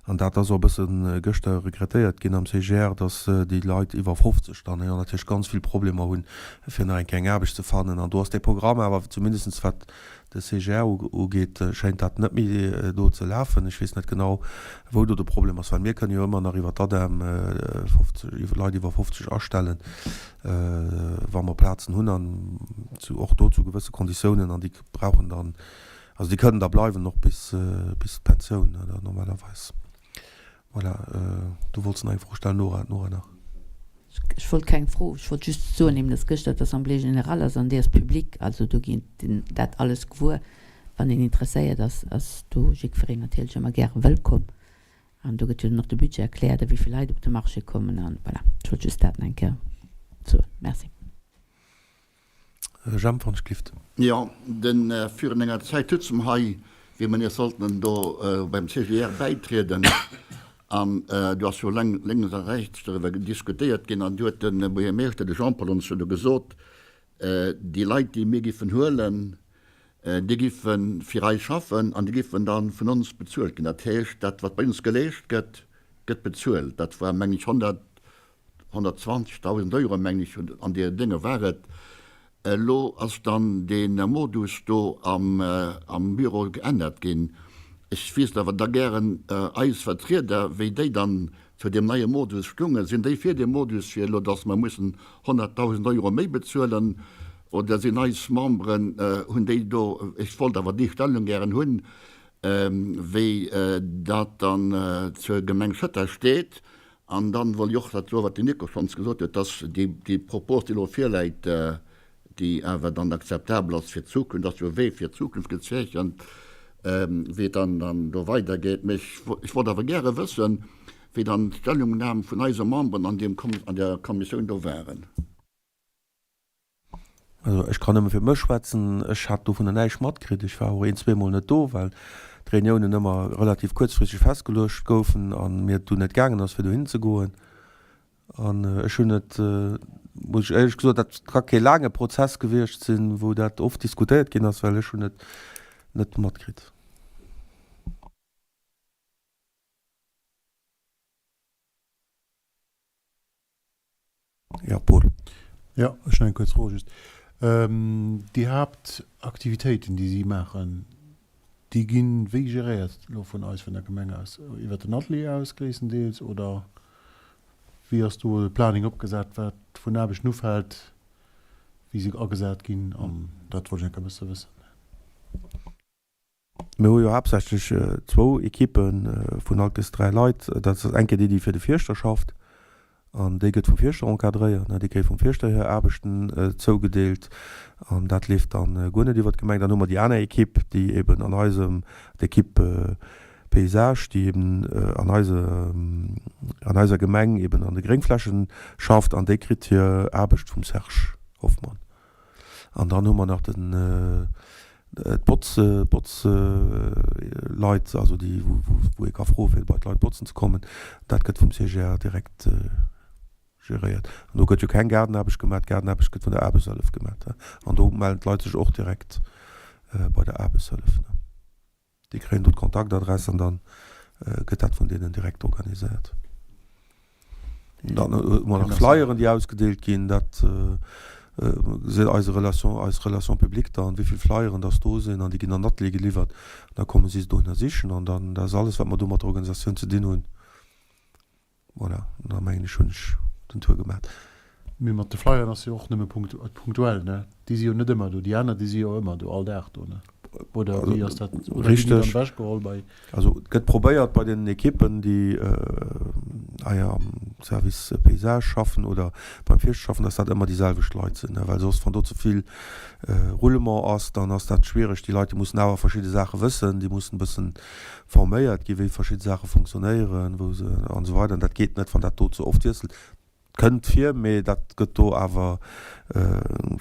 An dat ass och e bësse gëschter regrettéiert ginn am CGR, datt déi Leit iwwer 50 dann jo natierlech ganz vill Problemer hunn, fir nach eng Kéier eng Aarbecht ze fannen. An do ass dee Programm awer, zumindest wat de CGR ugeet, schéint dat net méi do ze lafen. Ech weess net genau, wou do de Problem ass, well mir kënne jo ëmmer nach iwwer d'ADEM 50, Leit iwwer 50 astellen, wa mer Plazen hunn an och do zu gewësse Konditiounen. An déi brauchen dann Also déi kënnen da bleiwen och bis bis d'Pensioun oder normalerweis. Voilà, du wollts nach eng Fro stellen, Nora, Nora nach. Ech wollt keng Fro, ech wollt just soen eben, dass gëschter d'Assemblée générale ass an déi ass publique, also do ginn dat alles gewuer. Wann een interesséiert ass, ass do jiddwereen natierlech ëmmer gäre wëllkomm. An do gëtt jo dann och de Budget erkläert a wéi vill Leit op de Marché kommen an voilà. Ech wollt just dat nach eng Kéier soen. Merci. Jemp van Schlift. Jo, den virun enger Zäit sutze mer hei, wéi mer nees sollten do beim CGR bäitrieden, an do ass jo lénks a rechts doriwwer diskutéiert ginn, an du huet de Buergermeeschter, de Jean-Paul, ons jo do gesot, déi Leit, déi mir giffen huelen, déi giffe fir eis schaffen an déi giffen da vun ons bezuelt ginn. Dat heescht, dat wat bei ons geleescht gëtt, gëtt bezuelt. Dat war, mengen ech, 100 120.000 Euro, mengen ech, an deer Dénge war et. Elo ass dann dee Modus do am Büro geännert ginn. Ech wiisst awer da gären eis Vertrieder, wéi déi dann zu deem neie Modus stungen. Sinn déi fir dee Modus, fir elo, datt mer mussen 100.000 Euro méi bezuelen, oder sinn eis Memberen, hunn déi do, ech wollt awer déi Stellung gären hunn, wéi dat dann zur Gemeng Schëtter steet. An dann wollt ech och dat soen, wat den Nico schonns gesot huet, dass déi Propos, déi elo virläit, déi awer dann akzeptabel ass fir d'Zukunft, ass jo e Wee fir d'Zukunft gezeechent, wéi et dann dann do weidergeet. Mä ech wollt awer gäre wëssen, wéi dann d'Stellungnahme vun eise Memberen an deem, an där Kommissioun do waren. Also ech kann nëmme fir mech schwätzen, ech hat dovunner näischt matkritt. Ech war och een, zweemol net do, well d'Reuniounen ëmmer relativ kuerzfristeg festgeluecht goufen a mir et dunn net gaangen ass, fir dohin ze goen. An ech hunn et, muss ech éierlech gesot, dat ka kee laange Prozess gewiescht sinn, wou dat oft diskutéiert ginn ass, well ech hunn et net matkritt. Jo, Paul. Jo, ech hunn eng kuerz Fro just. Déi Haaptaktivitéiten, déi si maachen, déi gi wéi geréiert elo vun eis, vun der Gemeng aus? Iwwert den Atelier aus gréisstendeels oder wéi ass do de Planing opgesat, wat vun Aarbechten ufält, wéi se agesat ginn? An dat wollt ech enk e bësse wëssen. Mir hu jo haaptsächlech zwou Ekippe vun alt bis 3 Leit. Dat ass eng Kéier déi, déi fir de Fierschter schafft. An déi gëtt vum Fierschter encadréiert, ne, déi kréie vum Fierschter hir Aarbechten zougedeelt an dat leeft dann guer net iwwert d'Gemeng. Dann hu mer déi aner Ekipp, déi eben an eisem, d'Ekipp Paysage, déi eben an eise, an eiser Gemeng eben an de Gréngflächen schafft an déi kritt hir Aarbecht vum Serge Hoffmann. An dann hu mer nach den, d'Botz, d'Botzleit, also déi, wou ee ka froe fir bei d'Leit botzen ze kommen, dat gëtt vum CGR direkt geréiert. An do gëtt jo keng Gaardenaarbecht gemaach, d'Gaardenaarbecht gëtt vun der Aarbechtshëllef gemaach. An do mellen d'Leit sech och direkt bei der Aarbechtshëllef. Déi kréien do d'Kontaktadress an da gëtt dat vun deenen direkt organiséiert. Dann hu mer nach Flyeren, déi ausgedeelt ginn. Dat seet eise Relation, eis Relation publique dann, wéi vill Flyeren dass do sinn an déi ginn an den Atelier geliwwert. Da komme si se dohinner sichen an dann, dat ass alles, wat mer do mat der Organisatioun ze dinn hunn. Voilà, an da mengen ech, hunn ech den Tour gemat. Mee mat de Flyeren ass jo och nëmme punktuell, ne? Déi si jo net ëmmer do. Déi aner, déi si jo ëmmer do, all Dag do, ne? Oder wéi ass dat? Oder ginn déi dann ewechgeholl bei. Also et gëtt probéiert bei den Ekippen, déi hei am Service Paysage schaffen oder beim Fierscht schaffen, dass dat ëmmer déi selwecht Leit sinn, ne? Well soss, wann do ze vill Roulement ass, dann ass dat schwiereg. Déi Leit, déi mussen awer verschidde Saache wëssen, déi mussen e bëssen forméiert ginn, wéi verschidde Saache funktionéieren, wou se an esou weider. An dat geet net, wann dat do ze oft wiesselt. Kënnt vir, mee dat gëtt do awer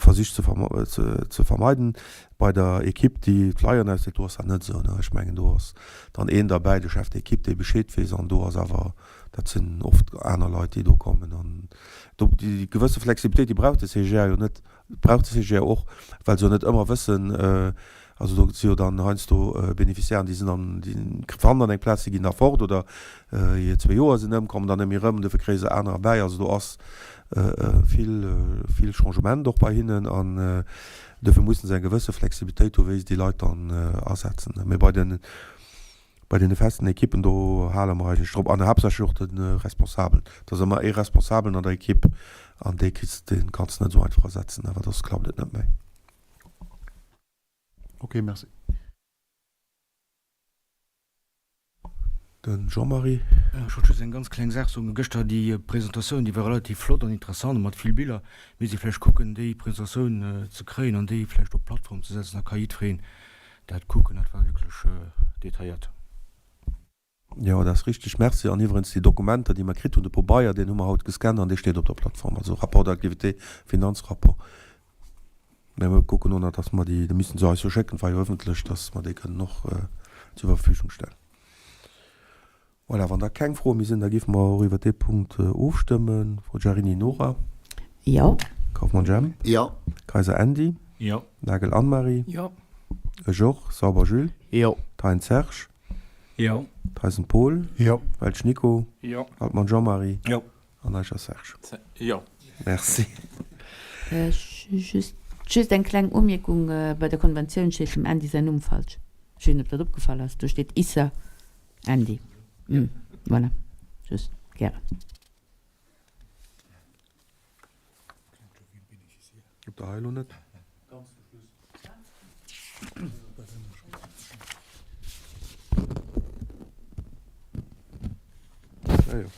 versicht ze vermeiden. Bei der Ekipp, déi d'Flyeren ausdeelt, do ass dat net esou. Ech mengen, do ass dann een derbäi, de Chef d'équipe, dee Bescheed weess an do ass awer, dat sinn oft aner Leit, déi do kommen. An do déi gewësse Flexibilitéit, déi brauch de CGR jo net, brauch de CGR och, well se jo net ëmmer wëssen, Also do si jo dann heiansdo Beneficiairen, déi sinn dann, déi fannen dann eng Plaz, déi ginn da fort oder hir zwee Joer sinn ëm, kommen dann net méi erëm, dofir kréie se anerer bäi. Also do ass vill, vill Changement och bei hinnen an dofir mussen se eng gewësse Flexibilitéit hu wéi se déi Leit dann asetzen. Mee bei den, bei deene festen Ekippen do hale mer eigentlech drop an haaptsächlech och de Responsabelen. Et ass ëmmer ee Responsabelen an der Ekipp an dee kriss, dee kanns de net esou einfach ersetzen, awer soss klappt et net méi. Ok, merci. Den Jean-Marie. Ech wollt just eng ganz kleng Saach soen. Gëschter déi Presentatioun, déi war relativ flott an interessant a mat vill Biller. Misst ee vläicht kucken, déi Presentatioun ze kréien an déi vläicht op d'Plattform ze setzen, da ka jiddwereen dat kucken. Dat war wierklech detailléiert. Jo, dat ass richteg. Merci. An iwwerens déi Dokumenter, déi mer kritt hunn, de Pobeier, deen hu mer haut gescannt an dee steet op der Plattform, also Rapport d'activité, Finanzrapport. Mä mir kucken och nach, dass mer déi, da missten se eis jo schécken, et war jo ëffentlech, dass mer déi kënnen och zur Verfügung stellen. Voilà, wann da keng Froe méi sinn, da géife mer och iwwert dee Punkt ofstëmmen. Forgiarini Nora. Jo. Kauffmann Jemp. Jo. Kayser Andy. Jo. Nagel Anne-Marie. Jo. Ech och. Sauber Jules. Jo. Thein Serge. Jo. Theisen Paul. Jo. Welsch Nico. Jo. Altmann Jean-Marie. Jo. An Eicher Serge. Jo. Merci. Just, just eng kleng Umierkung, Bei der Konventioun steet dem Andy säin Numm falsch. Ech weess net, ob dat opgefall ass. Do steet Isser Andy. Voilà, just. Gären. Op der hei elo net. Ah jo.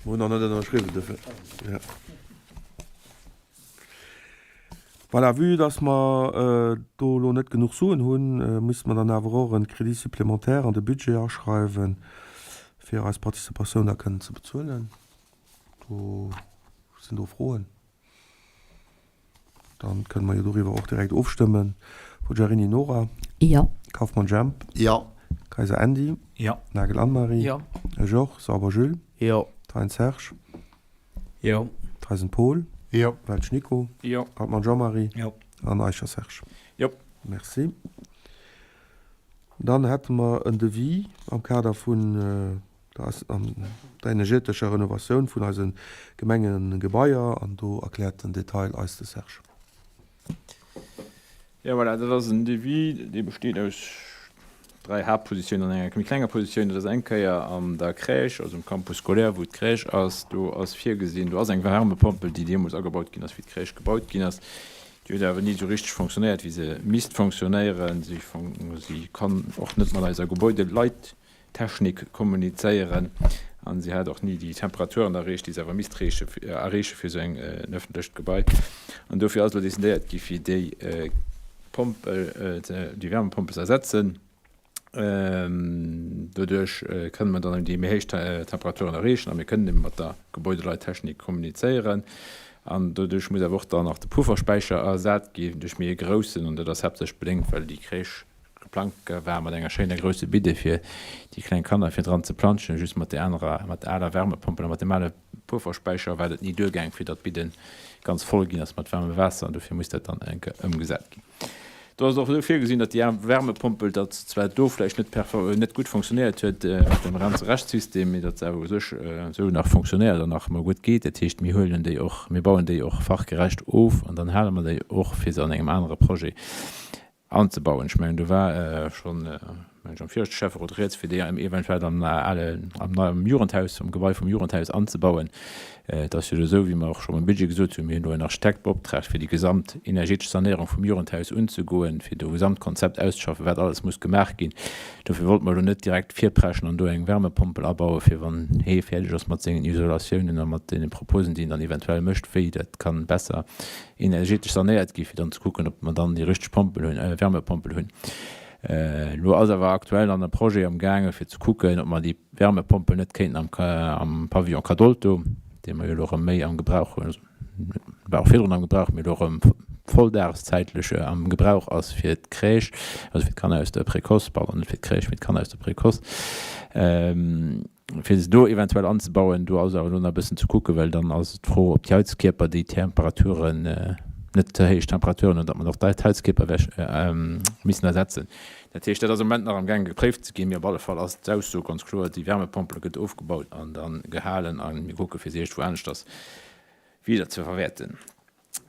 Mer hunn nach net ënnerschriwwen dofir. Ja. Voilà, vue dass mer do elo net genuch Suen hunn, misste mer dann awer och e Crédit supplémentaire an de Budget aschreiwen, fir eis Participatioun da kënnen ze bezuelen. Do sinn do Froen? Dann kënne mer jo doriwwer och direkt ofstëmmen. Forgiarini Nora. Jo. Kauffmann Jemp. Jo. Kayser Andy. Jo. Nagel Anne-Marie. Jo. Ech och. Sauber Jules. Jo. Thein Serge. Jo. Theisen Paul. Jo. Welsch Nico. Jo. Altmann Jean-Marie. Jo. An Eicher Serge. Jo. Merci. Dann hätte mer en Devis am Kader vun der energetescher Renovatioun vun eise Gemengegebaier an do erkläert den Detail eis de Serge. Jo voilà, dat ass en Devis, dee besteet aus dräi Haaptpositiounen an enger méi klenger Positioun. Dat ass eng Kéier an der Crèche, also um Campus scolaire, wou d'Crèche ass. Do ass virgesinn, do ass eng Wärmepompel, déi deemools agebaut ginn ass, wéi d'Crèche gebaut ginn ass. Déi huet awer ni esou richteg fonctionnéiert, wéi se misst fonctionnéieren. Si kann och net mat eiser Gebäudeleit Technik kommunizéieren. An si hat och ni déi Temperaturen erreecht, déi se awer misst erreeche fir esou en öffentlecht Gebai. An dofir ass elo decidéiert gi fir déi Pompel, déi Wärmepompel ze ersetzen. Doduerch kënne mer dann déi méi héich Temperaturen erreechen a mir kënnen ebe mat der Gebäudeleittechnik kommunizéieren. An doduerch muss awer och dann nach de Pufferspäicher ersat gi duerch méi e groussen. An dat ass haaptsächlech bedéngt, well déi Crèche geplangt war mat enger schéiner grousse Bidde fir déi kleng Kanner fir dran ze planschen. Just mat där anerer, mat der aler Wärmepompel a mat deem ale Pufferspäicher war dat ni duergaang, fir datt d'Bidde ganz voll ginn ass mat waarmem Waasser. An dofir muss dat dann eng Kéier ëmgesat ginn. Do ass et och esou virgesinn, datt déi Wärmepompel, datt se zwar do vläicht net net gutt fonctionnéiert huet mat dem Renz-Recht-System, mee datt se awer u sech esou nach fonctionnéiert an nach ëmmer gutt geet. Dat heescht, mir huelen déi och, mir bauen déi och fachgerecht of an dann hale mer déi och, fir se an engem anere Projet anzebauen. Ech mengen, do war schonn, mengen ech, am viregte Schäfferot rieds, fir déi eventuell am alen, am neiem Jugendhaus, am Gebai vum Jugendhaus anzebauen. Et ass jo elo esou, wéi mer och scho beim Budget gesot hunn, mir hunn do en Architekt beoptraagt, fir déi gesamt energetesch Sanéierung vum Jugendhaus unzegoen, fir do e Gesamtkonzept auszeschaffen, wat alles muss gemaach ginn. Dofir wollte mer elo net direkt virpreschen an do eng Wärmepompel abauen, fir wann hee fäerdeg ass mat sengen Isolatiounen a mat deene Proposen, déi en dann eventuell mécht, wéi dat kann besser energetesch sanéiert ginn, fir dann ze kucken, ob mer dann déi richteg Pompel hunn, Wärmepompel hunn. Elo ass awer aktuell dann e Projet am gaange fir ze kucken, ob mer déi Wärmepompel net kéinten am am Pavillon Cadolto, dee mer jo elo erëm méi am Gebrauch hunn, also war och virdrun am Gebrauch, mee elo erëm volldaagszäitlech am Gebrauch ass fir d'Crèche, also fir d'Kanner aus der Précoce, pardon, net fir d'Crèche, mee d'Kanner aus der Précoce. Fir se do eventuell anzebauen. Do ass awer elo nach e bëssen ze kucken, well dann ass d'Fro, ob déi Heizkierper déi Temperaturen, net ze héich Temperaturen hunn, datt mer och d'Heizkierper wäch missen ersetzen. Dat heescht, dat ass am Moment nach amgaange gepréift ze ginn, mee op alle Fall ass d'Ausso ganz kloer, déi Wärmepompele gëtt ofgebaut an da gehalen a mir kucke fir se iergendwou aneschters wieder ze verwäerten.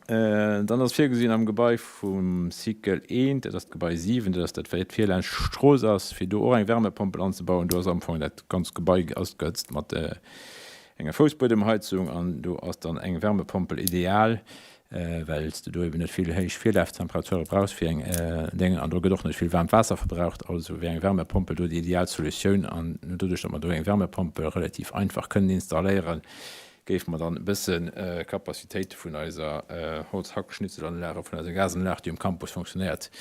Dann ass virgesinn am Gebai vum Cycle I, dat ass d'Gebai 7, dat ass dat wat vir laanscht d'Strooss ass, fir do och eng Wärmepompel anzebauen. Do ass am Fong dat ganzt Gebai ausgehëtzt mat enger Foussbuedemheizung an do ass dann eng Wärmepompel ideal, well s de do eben net vill héich Virlaftemperature brauchs fir eng Déngen an do gëtt och net vill waarmt Waasser verbraucht. Also wier eng Wärmepompel do déi ideal Solutioun an doduerch, datt mer do eng Wärmepompel relativ einfach kënnen installéieren, géife mer dann e bësse Capacitéite vun eiser Holzhackschnitzelanlage, vun eiser Gasanlag, déi um Campus fonctionnéiert,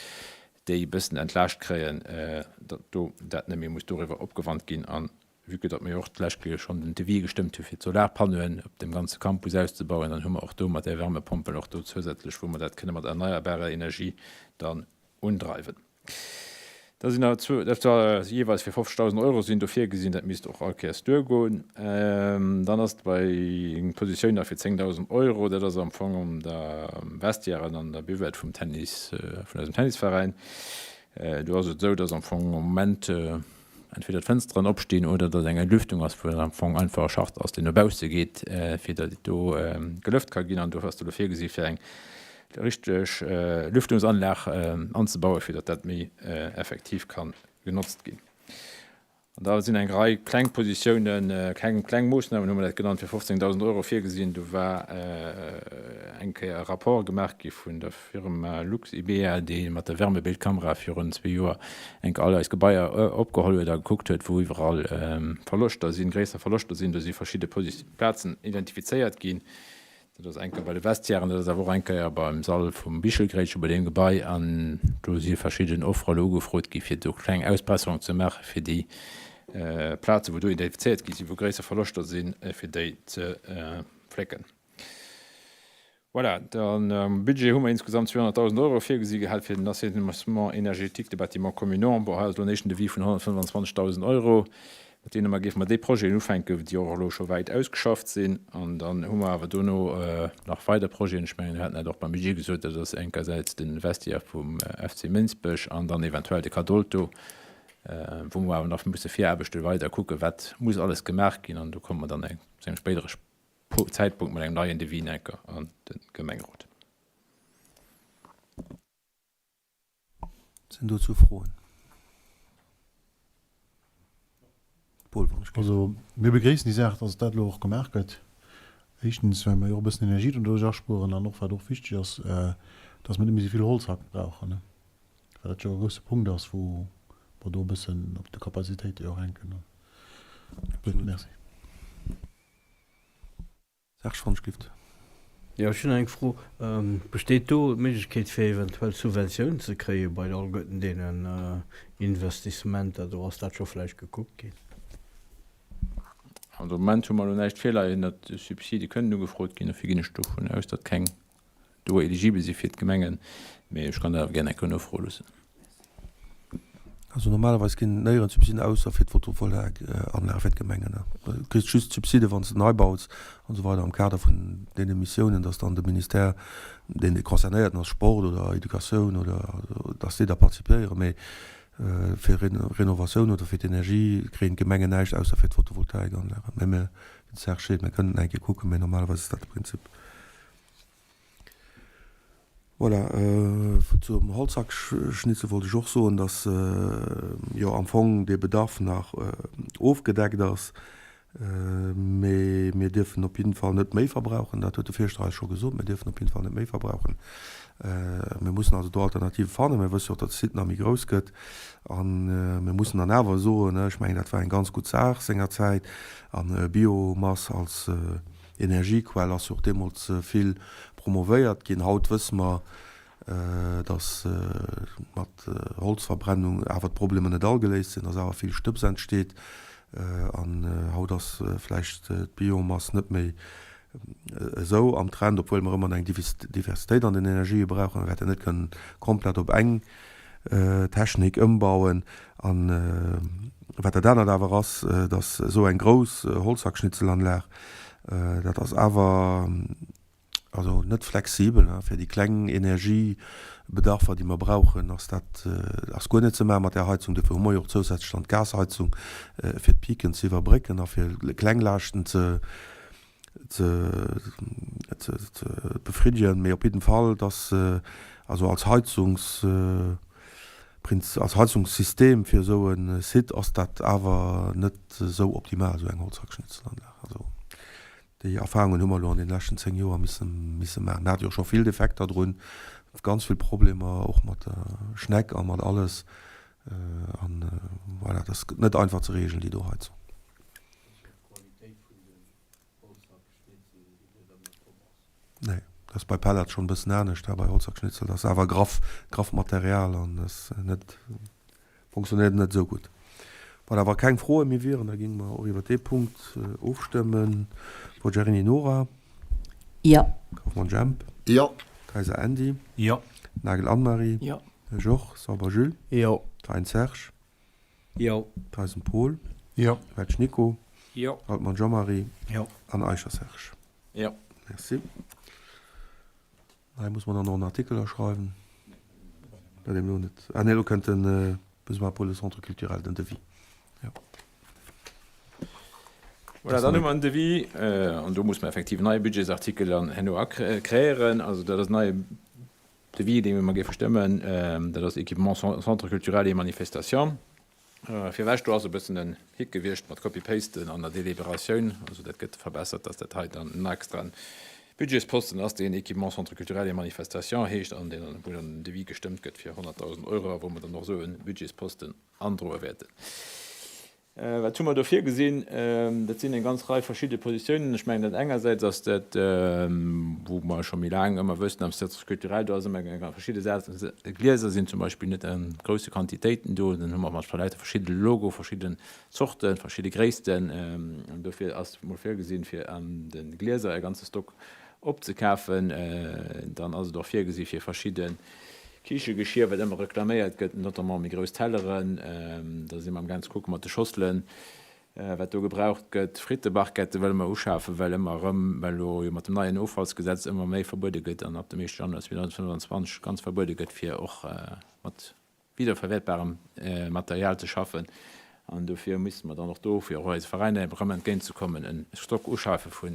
déi e bëssen entlaascht kréien, datt do dat net méi muss doriwwer opgewannt ginn. A vue que datt mer jo och d'lescht Kéier schonn den Devis gestëmmt hu fir d'Solarpanneauen op dem ganze Campus auszebauen, dann hu mer och do mat där Wärmepompel och do zousätzlech, wou mer dat kënne mat erneierbarer Energie dann undreiwen. Da sinn nach zwou, dat war jeeweils fir 50.000 Euro sinn do virgesinn, dat misst och all Kéiers duergoen. Dann ass bei eng Positioun nach fir 10.000 Euro, dat ass am Fong um der Vestiaire an an der Buvette vum Tennis, vun eisem Tennisveräin. Do ass et esou, dass am Fong am Moment entweder d'Fënsteren opstinn oder datt eng Entlüftung ass, wou am Fong einfach e Schacht ass, deen no bausse geet, fir datt et do gelëft ka ginn. An do ass elo virgesi fir eng richteg Lüftungsanlag anzebauen, fir datt dat méi effektiv ka genotzt ginn. An da sinn eng Rei kleng Positiounen, kleng, kleng Moossnamen hu mer dat genannt, fir 15.000 Euro virgesinn. Do war eng Kéier e Rapport gemaach gi vun der Firma Luxibea, déi mat der Wärmebildkamera virun zwee Joer eng Kéier all eis Gebaier opgeholl huet a gekuckt huet, wou iwwerall Verloschter sinn, gréisser Verloschter sinn. Do si verschidde Plazen identifizéiert ginn. Dat ass eng Kéier bei de Vestiairen, dat ass awer och eng Kéier beim Sall vum Bichelgréitche bei deem Gebai. An do si verschidden Offere elo ugefrot gi fir do kleng Ausbesserungen ze maachen, fir déi Plazen, wou do identifizéiert gi sinn, wou gréisser Verloschter sinn, fir déi ze flécken. Voilà, dann am Budget hu mer insgesamt 200.000 Euro virgesi gehat fir den Assainissement énergétique des bâtiments communaux. Bon, hei ass elo en éischten Devis vun 125.000 Euro. Mat deene mer géife mer déi Projeten ufänken, déi och elo scho wäit ausgeschafft sinn. An dann hu mer awer dono nach weider Projeten. Ech mengen, mir haten dat och beim Budget gesot, dat ass enkersäits de Vestiaire vum FC Mënsbech an dann eventuell de Cadolto, wou mer awer nach musse Viraarbechte weider kucken, wat muss alles gemaach ginn. An do komme mer dann zu engem spéidere Zäitpunkt mat engem neien Devis enker an de Gemengerot. Sinn dozou Froen? Paul, wann ech géif. Also mir begréissen déi Saach, dass dat elo och gemaach gëtt. Éischtens, well mer jo och e bëssen Energie doduerch aspueren an och, wat och wichteg ass, dass mer net méi esou vill Holzhack brauchen, well dat jo e grousse Punkt ass, wou mer do e bëssen op de Capacitéite jo och hänken. Gutt, merci. Serge Van Schlift. Jo, ech hunn eng Fro. Besteet do d'Méiglechkeet fir eventuell Subventiounen ze kréie bei alleguerten deenen Investissementer do? Ass dat scho vläicht gekuckt ginn? Also am Moment hu mer elo näischt virleien, datt Subside kënnen ugefrot ginn. Dofir ginn ech dovun aus, datt keng do eligibel si fir d'Gemengen, mee ech kann dat awer gär eng Kéier nofroe loossen. Also normalerweis ginn et néierens Subsiden ausser fir d'Photovoltaikanlage fir d'Gemengen. Du kriss just Subside wann s de nei baus an esou weider am Kader vun deene Missiounen, datt dann de Ministère, deen dee concernéierten ass, Sport oder Educatioun oder, datt déi da participéieren. Mee fir Renovatioun oder fir d'Energie kréien d'Gemengen näischt ausser fir d'Photovoltaikanlagen. Mee mir, wéi de Serge seet, mir kënnen eng Kéier kucken, mee normalerweis ass dat de Prinzip. Voilà, zum Holzhackschnitzel wollt ech och soen, dass jo am Fong dee Bedarf nach ofgedeckt ass, mee mir dierfen op jidden Fall net méi verbrauchen. Dat huet de Fierschter eis scho gesot, mir dierfen op jidden Fall net méi verbrauchen. Mir mussen also do Alternative fannen. Mir wësse jo och, datt de Site nach méi grouss gëtt a mir mussen dann awer soen, ech mengen, dat war eng ganz gutt Saach sengerzäit, a Biomass als Energiequell ass jo och deemools vill promovéiert ginn. Haut wësse mer, datt mat Holzverbrennung awer d'Problemer net all geléist sinn, datt awer vill Stëbs entsteet. An haut ass vläicht d'Biomass net méi esou am Trend, obwuel mer ëmmer eng Diversitéit an den Energië brauchen. Mir wäerten net kënnen komplett op eng Technik ëmbauen. An wat dat anert awer ass, datt esou eng grouss Holzhackschnitzelanlag, dat ass awer also net flexibel. Fir déi kleng Energiebedarfer, déi mer brauchen, ass dat ass guer net ze maache mat där Heizung. Dofir hu mer jo och zousätzlech dann d'Gasheizung, fir d'Piken ze iwwerbrécken a fir kleng Laaschten ze ze befriddegen, mee op jidden Fall, dass also als Heizungs als Heizungssystem fir esou e Site ass dat awer net esou optimal, esou eng Holzhackschnitzelanlag. Also déi Erfahrungen hu mer elo an deene leschten 10 Joer misse misse maachen. Mir hate jo scho vill Defekter drun, ganz vill Problemer och mat der Schneck a mat alles an voilà, dat ass net einfach ze regeln déi do Heizung. Nee, dat ass bei Pellets schonn e bëssen anescht, bei Holzhackschnitzel, dat ass awer graff, grafft Material an ass net, fonctionnéiert net esou gutt. Wann awer keng Froe méi wieren, da géinge mer och iwwer dee Punkt ofstëmmen. Forgiarini Nora. Jo. Kauffmann Jemp. Jo. Kayser Andy. Jo. Nagel Anne-Marie. Jo. Georges Sauber Jules. Jo. Thein Serge. Jo. Theisen Paul. Jo. Wetsch Nico. Jo. Altmann Jean-Marie. Jo. An Eicher Serge. Jo. Merci. Hei muss mer dann och en Artikel aschreiwen. Dat eben elo net. Ah nee, elo kënnt den Besoin pour le Centre culturel, den Devis. Jo. Voilà, dann hu mer en Devis an do muss mer effektiv en neie Budgetsartikel dann herno akréieren. Also dat ass en neie Devis, dee mer géife stëmmen, dat ass Équipement Centre culturel et manifestations. Virwech, do ass e bëssen en Hick gewiescht mat Copy-pasten an der Deliberatioun. Also dat gëtt verbessert, dass dat hei dann en extraen Budgetsposten ass, deen Équipement Centre culturel et manifestations heescht an deen dann, wou dann den Devis gestëmmt gëtt fir 100.000 Euro a wou mer dann och esou e Budgetsposten androe wäerten. Wat hu mer do virgesinn? Dat sinn eng ganz Rei verschidde Positiounen. Ech mengen, dat engersäits ass dat, wou mer scho méi laang ëmmer wëssen am Centre culturel, do ass ëmmer eng verschidde Saachen, Glieser sinn zum Beispill net a grousse Quantitéiten do. Dann hu mer mat lauter verschidde Logo, verschidden Zorten, verschidde Gréissten. An dofir ass mol virgesinn, fir an de Glieser e ganze Stock opzekafen. Dann ass et och virgesi fir verschidde Kichegeschier, wat ëmmer reklaméiert gëtt, notamment méi grouss Telleren. Da si mer amgaang ze kucke mat de Schosselen, wat do gebraucht gëtt. Frittebarquette wëlle mer uschafen, well ëmmer erëm, well elo jo mat dem neien Offallsgesetz ëmmer méi verbuede gëtt an ab dem éischte Januar 2025 ganz verbuede gëtt, fir och mat wiederverwertbarem Material ze schaffen. An dofir misste mer dann och do, fir och eise Veräiner erëm entgéintzekommen, e Stock uschafe vu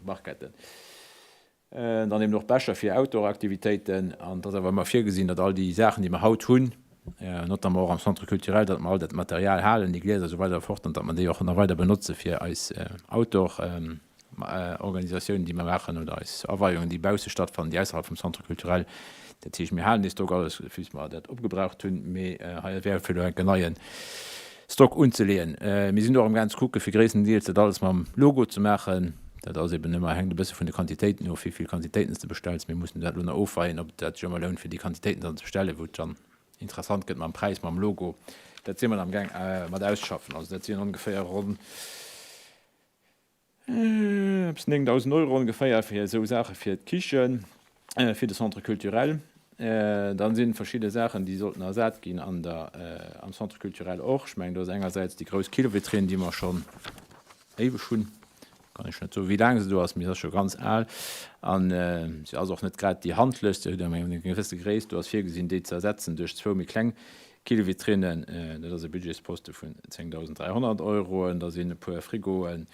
Barquetten. Dann eben och Becher fir Outdoor-Aktivitéiten. An et ass awer ëmmer virgesinn, datt all déi Saachen, déi mer haut hunn, notamment och am Centre culturel, datt mer all dat Material halen, déi Glieser a sou weider a fort, an datt mer déi och nach weider benotze fir eis Outdoor-Organisatiounen, déi mer maachen, oder eis Aweiungen, déi bausse stattfannen, déi ausserhalb vum Centre culturel. Dat heescht, mir halen dee Stock alles, bis mer dat opgebraucht hunn, mee hei wär fir elo enk en neie Stock unzeleeën. Mir sinn och amgaang ze kucken, fir gréisstendeels dat alles mam Logo ze maachen. Dat ass eben ëmmer, hänkt e bësse vun de Quantitéiten of, wéi vill Quantitéiten s de bestells. Mir mussen dat elo nach ofweien, ob dat sech ëmmer lount, fir déi Quantitéiten dann ze bestellen, wou et dann interessant gëtt mam Präis, mam Logo. Dat si mer am Gaang mat auszeschaffen. Also dat sinn ongeféier ronn eppes 9.000 Euro ongeféier fir esou Saache fir d'Kichen, fir de Centre culturel. Dann si verschidde Saachen, déi sollten ersat ginn an der, am Centre culturel och. Ech mengen, do ass engersäits déi grouss Kinovitrinn, déi mer schonn éiweg hunn, kann ech net soen, wéi laang se do ass, mee se ass scho ganz al an se ass och net grad déi handlechst. Se huet eng gewësse Gréisst. Do ass virgesinn, déi ze ersetzen duerch zwou méi kleng Kilovitrinnen, dat ass e Budgetsposte vun 10.300 Euroen. Da sinn e puer Frigoen,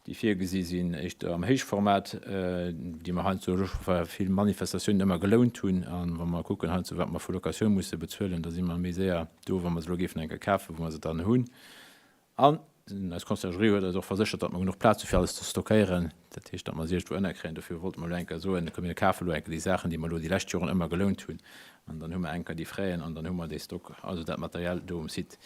déi virgesi sinn, éischter am Héichformat, déi mer heiansdo elo scho fir vill Manifestatiounen ëmmer gelount hunn. A wa mer kucken heiansdo, wat mer vu Locatioun musse bezuelen, da si mer méi séier do, wa mer se elo géifen eng Kéier kafen, wou mer se dann hunn. An eis Conciergerie huet eis och verséchert, datt mer genuch Plaz hu fir alles ze stockéieren, dat heescht, datt mer se iergendwou ënnerkréien. Dofir wollte mer elo eng Kéier soen, komm mir kafe elo eng Kéier déi Saachen, déi mer elo déi lescht Joren ëmmer gelount hunn, an dann hu mer eng Kéier déi Fräen an dann hu mer dee Stock, also dat Material do um Site.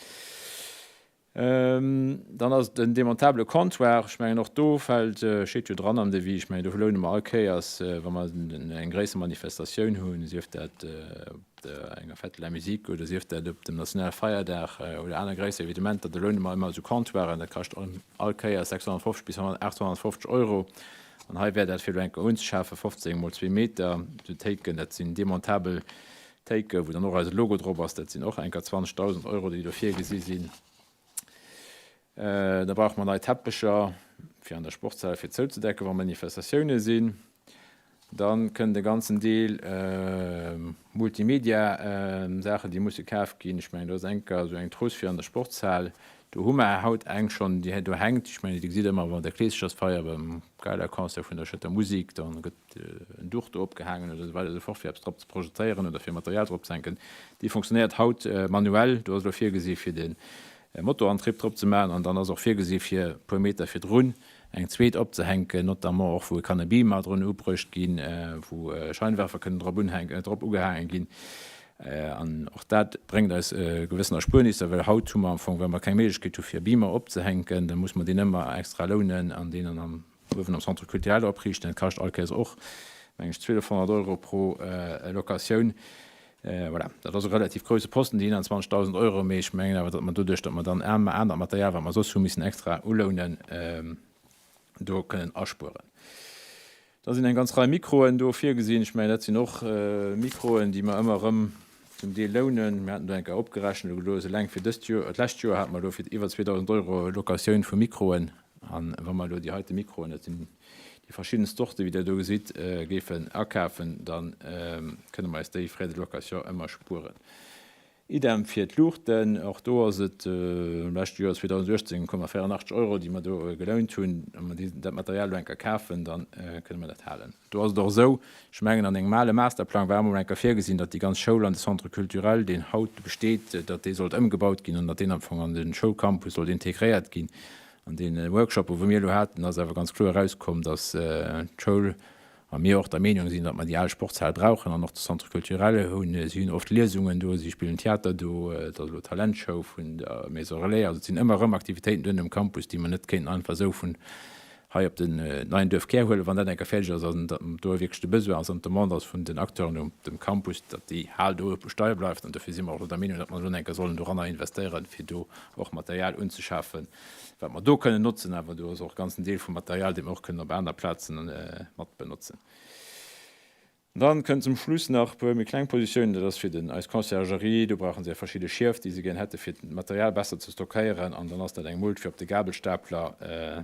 Dann ass et den demontable Comptoir. Ech mengen, och do fält, steet jo dran am Devis, ech mengen, do loune mer all Kéiers, wa mer eng gréisser Manifestatioun hunn, sief dat op der enger Fête de la Musique oder sief dat op dem nationale Feierdag oder aner gréisser Evenementer, do loune mer ëmmer esou Comptoiren. Dat kascht all Kéiers 650 bis 850 Euro. An hei wär dat fir elo eng Kéier unzeschafen, 15 mol zwee Meter, esou Théiken, dat sinn demontabel Théiken, wou dann och eise Logo drop ass. Dat sinn och eng Kéier 20.000 Euro, déi do virgesi sinn. Da brauche mer nei Teppecher fir an der Sportshal fir zouzedecken, wa Manifestatioune sinn. Da kënnt e ganzen Deel Multimedia-Saachen, déi musse kaf ginn. Ech mengen, do ass enker esou eng Trousse fir an der Sportshal. Do hu mer haut eng schonn, déi do hänkt. Ech mengen, déi gesitt Der ëmmer bei der Kleeschersfeier, beim Galaconcert vun der Schëtter Musik. Da gëtt en Duch do opgehaangen oder esou weider esou fort, fir eppes drop ze projezéieren oder fir Material drop ze hänken. Déi funktionéiert haut manuell. Do ass elo virgesi fir de Motorantrieb drop ze maachen an dann ass och virgesi fir e puer Meter virdrun eng zweet opzehänken, notamment och wou kann e Beamer drun ubruecht ginn, wou Scheinwerfer kënnen drop unhänken, drop ugehaange ginn. An och dat bréngt eis gewëssen Erspuernisser, well haut hu mer am Fong, well mer keng Méiglechkeet hu fir e Beamer opzehänken, da muss mer deen ëmmer extra lounen an deen dann am uewen am Centre culturel opriichten. Dat kascht all Kéiers och, meng ech, 1.200 Euro pro Locatioun. Voilà, dat ass e relativ grouse Posten, déi 21.000 Euro, mee ech mengen awer, datt mer doduerch, datt mer dann anert Material, wat mer soss hu missen extra ulounen, do kënnen aspueren. Da sinn eng ganz Rei Mikroen do virgesinn. Ech mengen, dat sinn och Mikroen, déi mer ëmmer erëm zum Deel lounen. Mir haten do eng Kéier opgerechent, elo eleng fir dëst Joer, d'lescht Joer hate mer elo fir iwwer 2.000 Euro Locatioun vu Mikroen. A wa mer elo déi heite Mikroen, dat sinn déi verschidden Zorte wéi Der do gesitt, géifen akafen, da kënne mer eis déi Frais de location ëmmer spueren. Idem fir d'Luuchten, och do ass et lescht Joer 2018 84 Euro, déi mer do gelount hunn. Wa mer dat Material elo eng Kéier kafen, da kënne mer dat halen. Do ass et och esou, ech mengen an engem ale Masterplang war emol eng Kéier virgesinn, datt déi ganz Schoul an de Centre culturel, deen haut besteet, datt dee sollt ëmgebaut ginn an datt deen am Fong an de Schoulcampus sollt integréiert ginn. An deene Workshoppe wou mir elo haten, ass awer ganz kloer erauskomm, datt d'Schoul a mir och der Meenung sinn, datt mer déi al Sportshal brauchen an och de Centre culturel hunn. Si hunn oft Liesungen do, si spillen Theater do, et ass elo Talentshow vun der Maison Relais. Also et sinn ëmmer erëm Aktivitéiten do um Campus, déi mer net kéinten einfach esou vun hei op den neien Duerfkär huelen, wann dat eng Kéier fäerdeg ass an datt do wierklech de Besoin ass an d'Demande ass vun den Acteuren um dem Campus, datt déi Hal do bestoe bleift. An dofir si mer och elo der Meenung, datt mer elo eng Kéier sollen doranner investéieren, fir do och Material unzeschafen, wat mer do kënnen notzen. Awer do ass och e ganzen Deel vum Material, dee mer och kënnen op aner Plazen mat benotzen. Dann kënnt zum Schluss nach e puer méi kleng Positiounen. Dat ass fir den eis Conciergerie. Do brauche se verschidde Schief, déi se gär hätte fir d'Material besser ze stockéieren. An dann ass dat eng Mult fir op de Gabelstapler,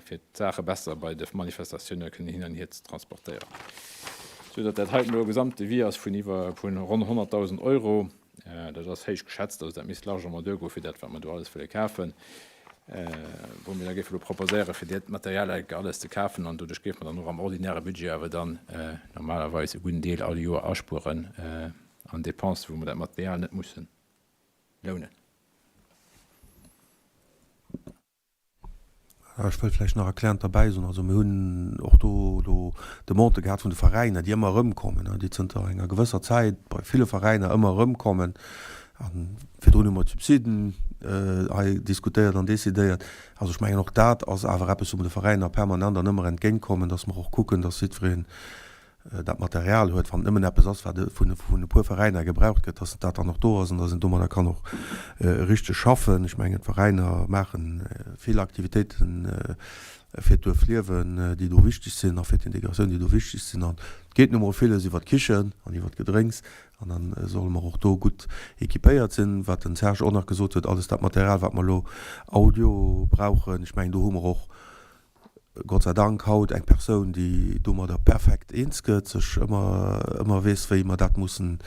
fir d'Saache besser bei de Manifestatioune kënnen hin an hier ze transportéieren. Sou datt dat heiten elo e Gesamtdevis ass vun iwwer vun ronn 100.000 Euro. Dat ass héich geschätzt, also dat misst largement duergoe fir dat, wat mer do alles wëlle kafen, wou mir da géife elo proposéieren, fir dat Material enke alles ze kafen. An doduerch géife mer dann och am ordinäre Budget awer dann normalerweis e gudden Deel all Joer aspueren an Dépensen, wou mer dat Material net mussen lounen. Ech wëll vläicht nach erklärend derbäi soen, also mir hunn och do elo Demandë gehat vun de Veräiner, déi ëmmer erëmkommen, déi zënter enger gewësser Zäit bei ville Veräiner ëmmer erëmkommen. A virdrun hu mer d'Subsiden. hei diskutéiert an decidéiert. Also ech mengen, och dat ass awer eppes, wou mer de Veräiner permanent an ëmmer entgéintkommen, dass mer och kucken, dass jiddwereen dat Material huet, wann et nëmmen eppes ass, wat vun e puer Veräiner gebraucht gëtt, dass dat dann och do ass an dass een domadder kann och richteg schaffen. Ech mengen, d'Veräiner maache vill Aktivitéiten fir d'Duerfliewen, déi do wichteg sinn a fir d'Integratioun, déi do wichteg sinn. An et geet nu mol villes iwwer d'Kichen an iwwer d'Gedrénks an da solle mer och do gutt équipéiert sinn. Wat den Serge och nach gesot huet, alles dat Material, wat mer elo Audio brauchen, ech mengen, do hu mer och Gott sei Dank haut eng Persoun, déi domadder perfekt eens gëtt, sech ëmmer, ëmmer weess, wéi mer dat mussen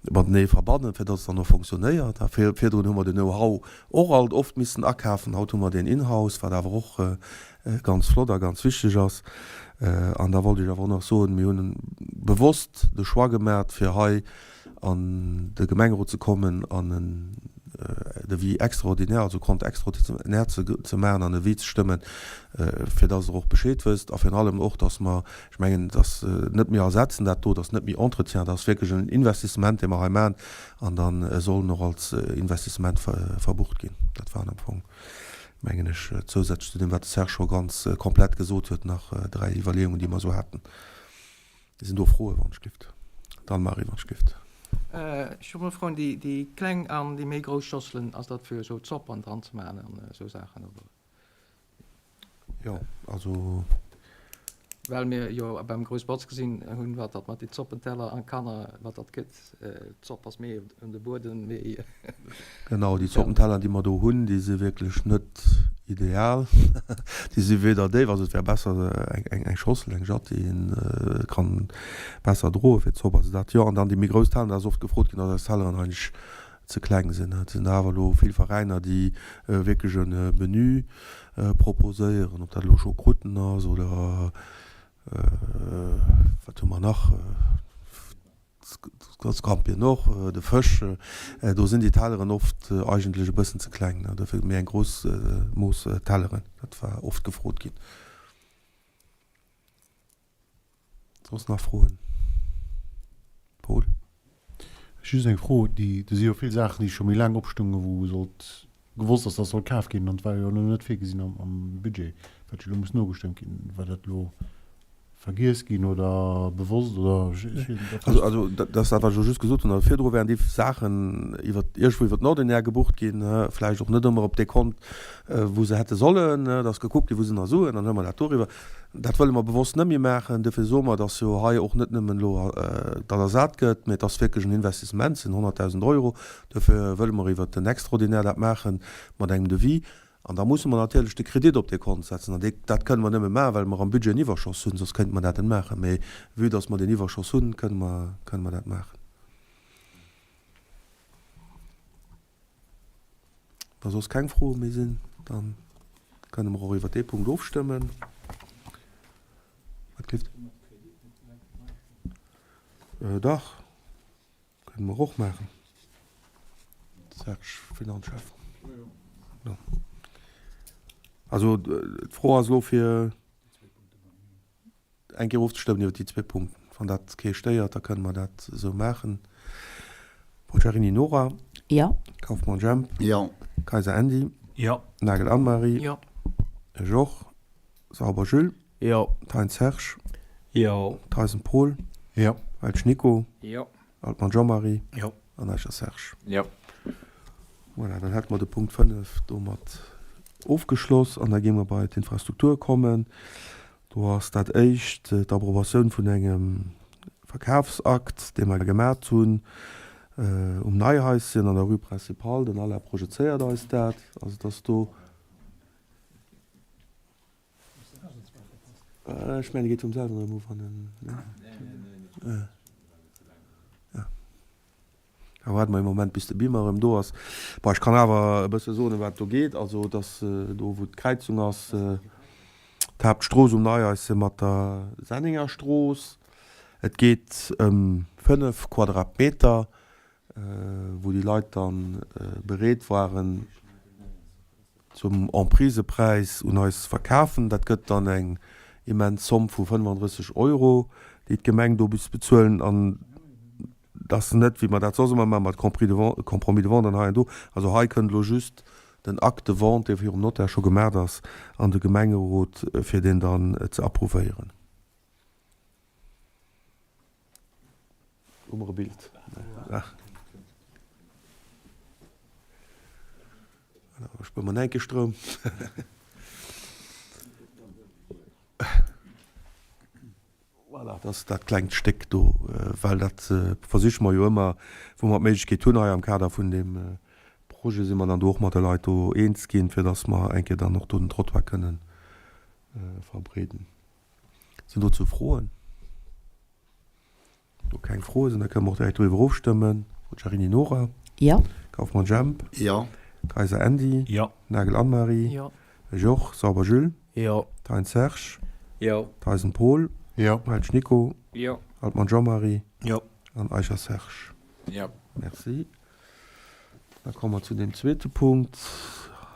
matenee verbannen, fir datt et dann och fonctionnéiert. A virdrun hu mer den Know-how och alt oft missen akafen. Haut hu mer deen in-house, wat awer och ganz flott a ganz wichteg ass. An da wollt ech awer och nach soen, mir hunn bewosst de Choix gemaach, fir hei an de Gemengerot ze kommen an en Devis extraordinaire, also Compte extraordinaire ze maachen an e Avis ze stëmmen, fir dass Der och Bescheed wësst a virun allem och, dass mer, ech mengen, et ass net, mir ersetzen dat do, et ass net méi Entretien, et ass wierklech en Investissement, dee mer hei maachen an da soll en och als Investissement verbucht ginn. Dat waren am Fong, mengen ech, zousätzlech zu deem, wat de Serge scho ganz komplett gesot huet, nach 3 Iwwerleeungen, déi mer esou haten. Sinn do Froen, wann ech gift? D'Anne-Marie, wann ech gift. Ech hu mol Froen, déi kleng an déi méi grouss Schosselen, ass dat fir esou Zopp an dran ze maachen an esou Saachen, oder? Jo, also. Well mir jo beim Grouss Botz gesinn hunn, wat dat mat de Zoppenteller an Kanner, wat dat gëtt. D'Zopp ass méi un de Buedem, méi. Genau, déi Zoppenteller, déi mer do hunn, déi si wierklech net ideal. Déi si weder déif, also et wär besser eng Schossel, eng Jatt, déi ee kann besser droe fir d'Zopp. Also dat jo. An dann déi méi grouss Telleren, da ass oft gefrot ginn, datt eis Telleren eigentlech ze kleng sinn. Et sinn awer elo vill Veräiner, déi wierklech e Menü proposéieren, ob dat elo Choucrouten ass oder wat hu mer nach, d'Scampien och, de Fësch. Do sinn déi Telleren oft eigentlech e bëssen ze kleng. Dofir méi eng grouss Mooss Telleren, dat war oft gefrot ginn. Soss nach Froen? Paul? Just eng Fro, déi, do si jo vill Saachen, déi scho méi laang opstoungen, wou sollt gewosst ass, dass soll kaf ginn, an et war jo elo net virgesinn am, am Budget, wat jo elo muss nogestëmmt ginn. War dat elo vergiess ginn oder bewosst oder ech, ech weess net, wat Also, also dat ass dat, wat ech elo just gesot hunn. Also virdru wären déi Saachen iwwer, iergendwou iwwer den Ordinaire gebucht ginn, vläicht och net ëmmer op dee Kont, wou se hätte sollen. Et ass gekuckt ginn, wou sinn nach Suen, dann huele mer dat doriwwer. Dat wëlle mer bewosst net méi maachen. Dofir soe mer, dass jo hei och net nëmmen elo dat ersat gëtt, mä et ass wierklech en Investissement, et sinn 100.000 Euro. Dofir wëlle mer iwwert den Extraordinaire dat maache mat engem Devis. An da musse mer natierlech de Kredit op dee Kont setzen. An dee, dat kënne mer nëmme maachen, well mer am Budget en Iwwerschoss hunn, soss kéinte mer dat net maachen. Mä vue dass mer deen Iwwerschoss hunn, kënne mer, kënne mer dat maachen. Wa soss keng Froe méi sinn, da kënne mer och iwwer dee Punkt ofstëmmen. Wat gleeft? Dach, kënne mer och maachen. Serge, Finanzchef. Also d'Fro ass elo fir. Eng Kéier ofzestëmmen iwwer déi zwee Punkten. Wann dat kee stéiert, da kënne mer dat esou maachen. Boccherini Nora. Jo. Kauffmann Jemp. Jo. Kayser Andy. Jo. Nagel Anne-Marie. Jo. Ech och. Sauber Jules. Jo. Thein Serge. Jo. Theisen Paul. Jo. Welsch Nico. Jo. Altmann Jean-Marie. Jo. An Eicher Serge. Jo. Voilà, dann hätte mer de Punkt 5 domat ofgeschloss an da gi mer bei d'Infrastruktur kommen. Do ass dat éischt d'Approbatioun vun engem Verkafsakt, dee mer gemat hunn um Neihaischen an der Rue Principale. Den Alain projezéiert eis dat. Also et ass do. Ech mengen, e geet vum selwen erëm of an en. Da waarde mer ee Moment, bis de Beamer erëm do ass. Bon, ech kann awer e bësse soen, ëm wat et do geet. Also, et ass do, wou d'Kräizung ass, d'Haaptstrooss um Neihaischen mat der Senningerstrooss. Et geet ëm 5 Quadratmeter, wou déi Leit da bereet waren, zum Emprisepräis un eis ze verkafen. Dat gëtt dann eng immens Zomm vu 35 Euro, déi d'Gemeng do muss bezuelen. An. Ass net, wéi mer dat soss ëmmer maachen, mat Compris de vente, Compromis de vente an hei an do. Also hei kënnt elo just den Acte de vente, dee virum Notaire scho gemaach ass, an de Gemengerot, fir deen dann ze approuvéieren. Hu mer e Bild? Spuere mer nach eng Kéier Stroum. Voilà, dat ass dat klengt Stéck do, well dat versiche mer jo ëmmer, wou mer d'Méiglechkeet hunn, hei am Kader vun deem Projet si mer dann do och mat de Leit do eens ginn, fir datt mer eng Kéier dann och do den Trottoir kënnen verbreeden. Sinn dozou Froen? Do keng Froe sinn, da kënne mer och direkt doriwwer ofstëmmen. Forgiarini Nora. Jo. Kauffmann Jemp. Jo. Kayser Andy. Jo. Nagel Anne-Marie. Jo. Joch Sauber Jules. Jo. Thein Serge. Jo. Theisen Paul. Jo. Welsch Nico. Jo. Altmann Jean-Marie. Jo. An Eicher Serge. Jo. Merci. Da komme mer zu deem zweete Punkt.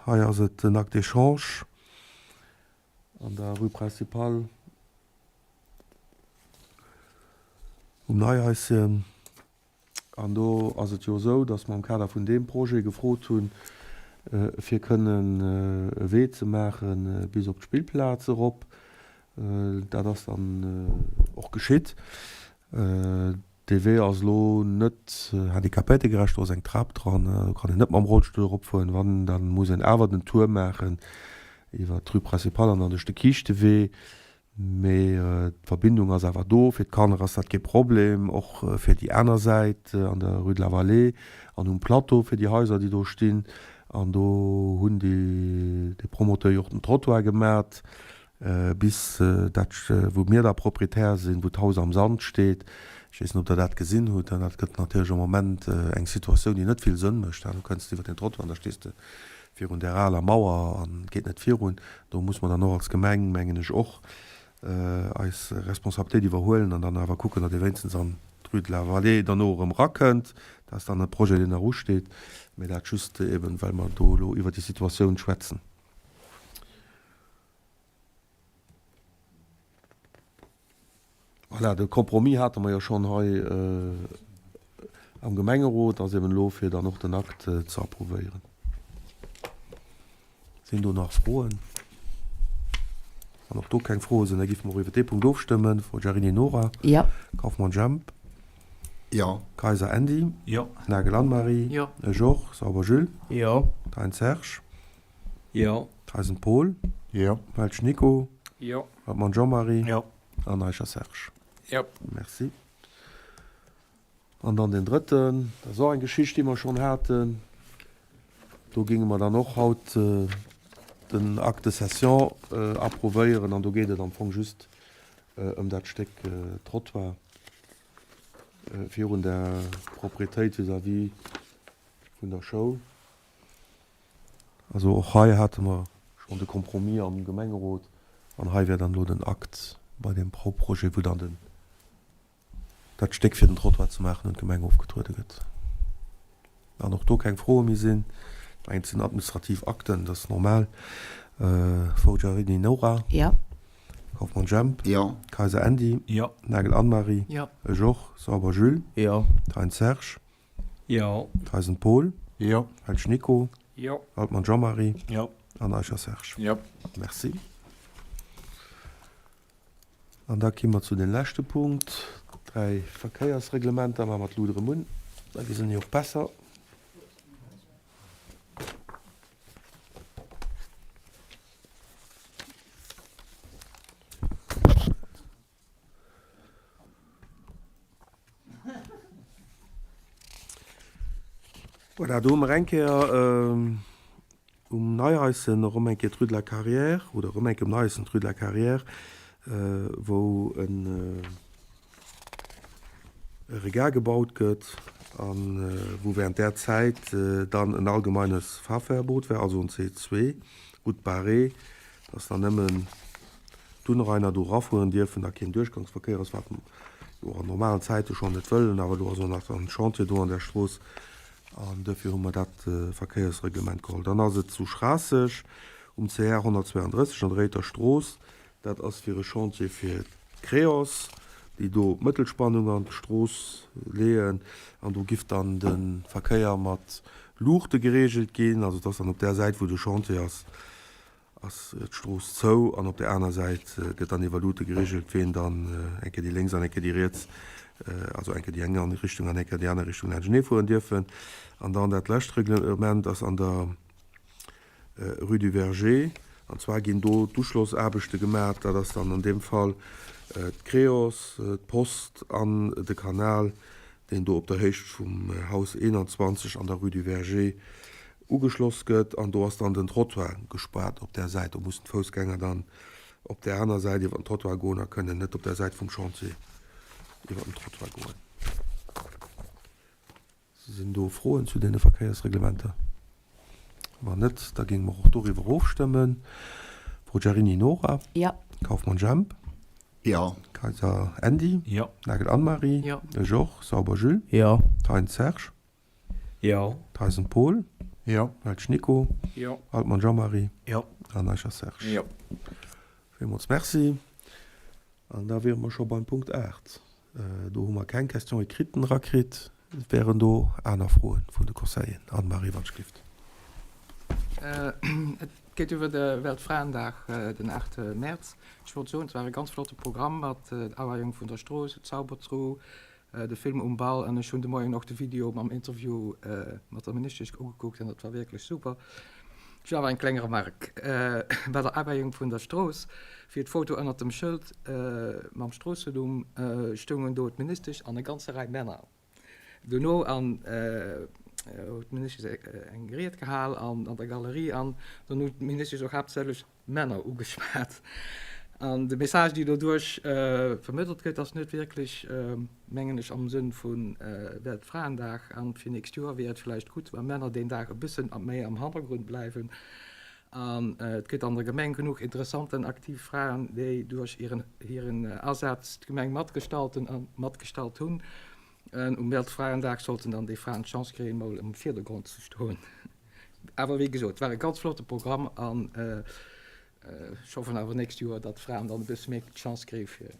Hei ass et den Acte d'échange an der Rue Principale. Um Neihaischen. An do ass et jo esou, datt mer am Kader vun deem Projet gefrot hunn, fir kënnen e Wee ze maache bis op d'Spillplaz erop. Dat ass dann och geschitt. Dee Wee ass elo net handicapéitegerecht, do ass eng Trap dran, do kann een net mam Rollstull eropfueren. Wann, da muss een awer den Tour maachen iwwer d'Rue Principale an dann duerch de Kiischtewee. Mee d'Verbindung ass awer do. Fir d'Kanner ass dat kee Problem, och fir déi aner Säit an der Rue de la Vallée an um Plateau fir déi Haiser, déi do stinn. An do hunn déi, de Promoteur jo och den Trottoir gemat bis dat, wou mir da Proprietär sinn, wou d'Haus am Sand steet. Ech weess net, ob Der dat gesinn hutt. Dat gëtt natierlech am Moment eng Situatioun, déi net vill Sënn mécht. Du kënns iwwer den Trottoir an da stees de virun där aler Mauer an et geet net virun. Do muss mer dann och als Gemeng, mengen ech, och eis Responsabilitéit iwwerhuelen an dann awer kucken, datt ee wéinstens an d'Rue de la Vallée derno erëm erakënnt. Dat ass dann e Projet, deen nach usteet, mä dat just eben, well mer do elo iwwert déi Situatioun schwätzen. Voilà, de Compromis hate mer jo schonn hei am Gemengerot, ass eben elo fir dann och den Akt ze approuvéieren. Sinn do nach Froen? Wann och do keng Froe sinn, da géife mer och iwwer dee Punkt ofstëmmen. Forgiarini Nora. Jo. Kauffmann Jemp. Jo. Kayser Andy. Jo. Nagel Anne-Marie. Jo. Georges Sauber Jules. Jo. Thein Serge. Jo. Theisen Paul. Jo. Welsch Nico. Jo. Hartmann Jean-Marie. Jo. An Eicher Serge. Jo. Merci. An dann deen drëtten, dat ass och eng Geschicht, déi mer schonn haten. Do géinge mer dann och haut den Acte de cession approuvéieren. An do geet et am Fong just ëm dat Stéck Trottoir virun der Propriétéit vis-à-vis vun der Schoul. Also och hei hate mer schonn de Compromis am Gemengerot an hei wär dann elo den Akt bei deem Bauprojet, wou dann den, dat Stéck fir den Trottoir ze maachen un d'Gemeng ofgetruede gëtt. An och do keng Froe méi sinn. Ech mengen, et sinn administrativ Akten, dat ass normal. Forgiarini Nora. Jo. Kauffmann Jemp. Jo. Kayser Andy. Jo. Nagel Anne-Marie. Jo. Ech och. Sauber Jules. Jo. Thein Serge. Jo. Theisen Paul. Jo. Welsch Nico. Jo. Altmann Jean-Marie. Jo. An Eicher Serge. Jo. Merci. An da ki mer zu den leschte Punkt, dräi Verkéiersreglementer. Maache mer d'Lut erëm un, da gi se jo och besser. Voilà, do hu mer eng Kéier um Neihaischen erëm eng Kéier d'Rue de la Carrière, oder erëm eng Kéier um Neihaischen d'Rue de la Carrière, wou e Regard gebaut gëtt a wou während där Zäit dann en allgemeines Fahrverbot wär, also en C2, Route barrée, dass dann nëmmen d'Unrainer do erafueren dierfen, da keen Duerchgangsverkéier ass, wat jo an normalen Zäite schonn net wëllen, awer do ass och nach en Chantier do an där Strooss an duerfir hu mer dat Verkéiersreglement geholl. Dann ass et zu Schraasseg um CR 132 an der Réiter Strooss, dat ass fir e Chantier fir d'Creos. Déi do d'Mëttelspannung an d'Strooss leeën an do giff dann de Verkéier mat Luuchte gereegelt ginn. Also et ass dann op där Säit wou de Chantier ass, ass d'Strooss zou an op där aner Säit gëtt dann iwwer Luute gereegelt, ween dann eng Kéier déi lénks an eng Kéier déi riets, also eng Kéier déi eng Richtung an eng Kéier déi aner Richtung laanschtenee fueren dierfen. An dann dat lescht Reglement ass an der Rue du Verger, an zwar ginn do d'Uschlossaarbechte gemaach. Dat ass dann an deem Fall d'Creos, d'Post an de Kanal, deen do op der Héicht vum Haus 21 an der Rue du Verger ugeschloss gëtt. An do ass dann den Trottoir gespaart op där Säit. Do mussen d'Foussgänger dann op där aner Säit iwwer den Trottoir goen a kënnen net op der Säit vum Chantier iwwer den Trottoir goen. Sinn do Froen zu deene Verkéiersreglementer? Wann net, da géinge mer och doriwwer ofstëmmen. Forgiarini Nora. Jo. Kauffmann Jemp. Jo. Kayser Andy. Jo. Nagel Anne-Marie. Jo. Georges Sauber Jules. Jo. Thein Serge. Jo. Theisen Paul. Jo. Welsch Nico. Jo. Altmann Jean-Marie. Jo. An Eicher Serge. Jo. Villmools Merci. An da wiere mer scho beim Punkt 8. Do hu mer keng Question écrite erakritt. Wären do aner Froen vun de Conseilleren? Anne-Marie Wanschlift. Et geet iwwer de Weltfraendag, den 8 Mäerz. Ech wollt soen, et war e ganz flotte Programm mat der Aweiung vun der Strooss, Zaubertruh, de Film Um Ball an ech hunn de Moien och de Video mam Interview mat der Ministesch ugekuckt an dat war wierklech super. Ech hunn awer eng kleng Remark. Bei der Aweiung vun der Strooss, fir d'Foto ënnert dem Schëld mam Stroossenumm, stoungen do d'Ministesch an e ganze Rei Männer. Dono an huet d'Ministesch eng Ried gehal an der Galerie an dann huet d'Ministesch och haaptsächlech Männer ugeschwat. An de Message, déi doduerch vermëttelt gëtt, ass net wierklech, mengen ech, am Sënn vu Weltfraendag. An fir nächst Joer wier et vläicht gutt, wa Männer deen Dag e bëssen méi am Hannergrund bleiwen. An et gëtt an der Gemeng genuch interessanten, aktiv Fraen, déi duerch hiren Asaz d'Gemeng matgestalten a matgestalt hunn. Um Weltfraendag sollten dann déi Fraen d'Chance kréien, mol am Virdergrond ze stoen. Awer wéi gesot, et war e ganz flotte Programm an ech hoffen awer nächst Joer, datt d'Fraen dann e bësse méi d'Chance kréie fir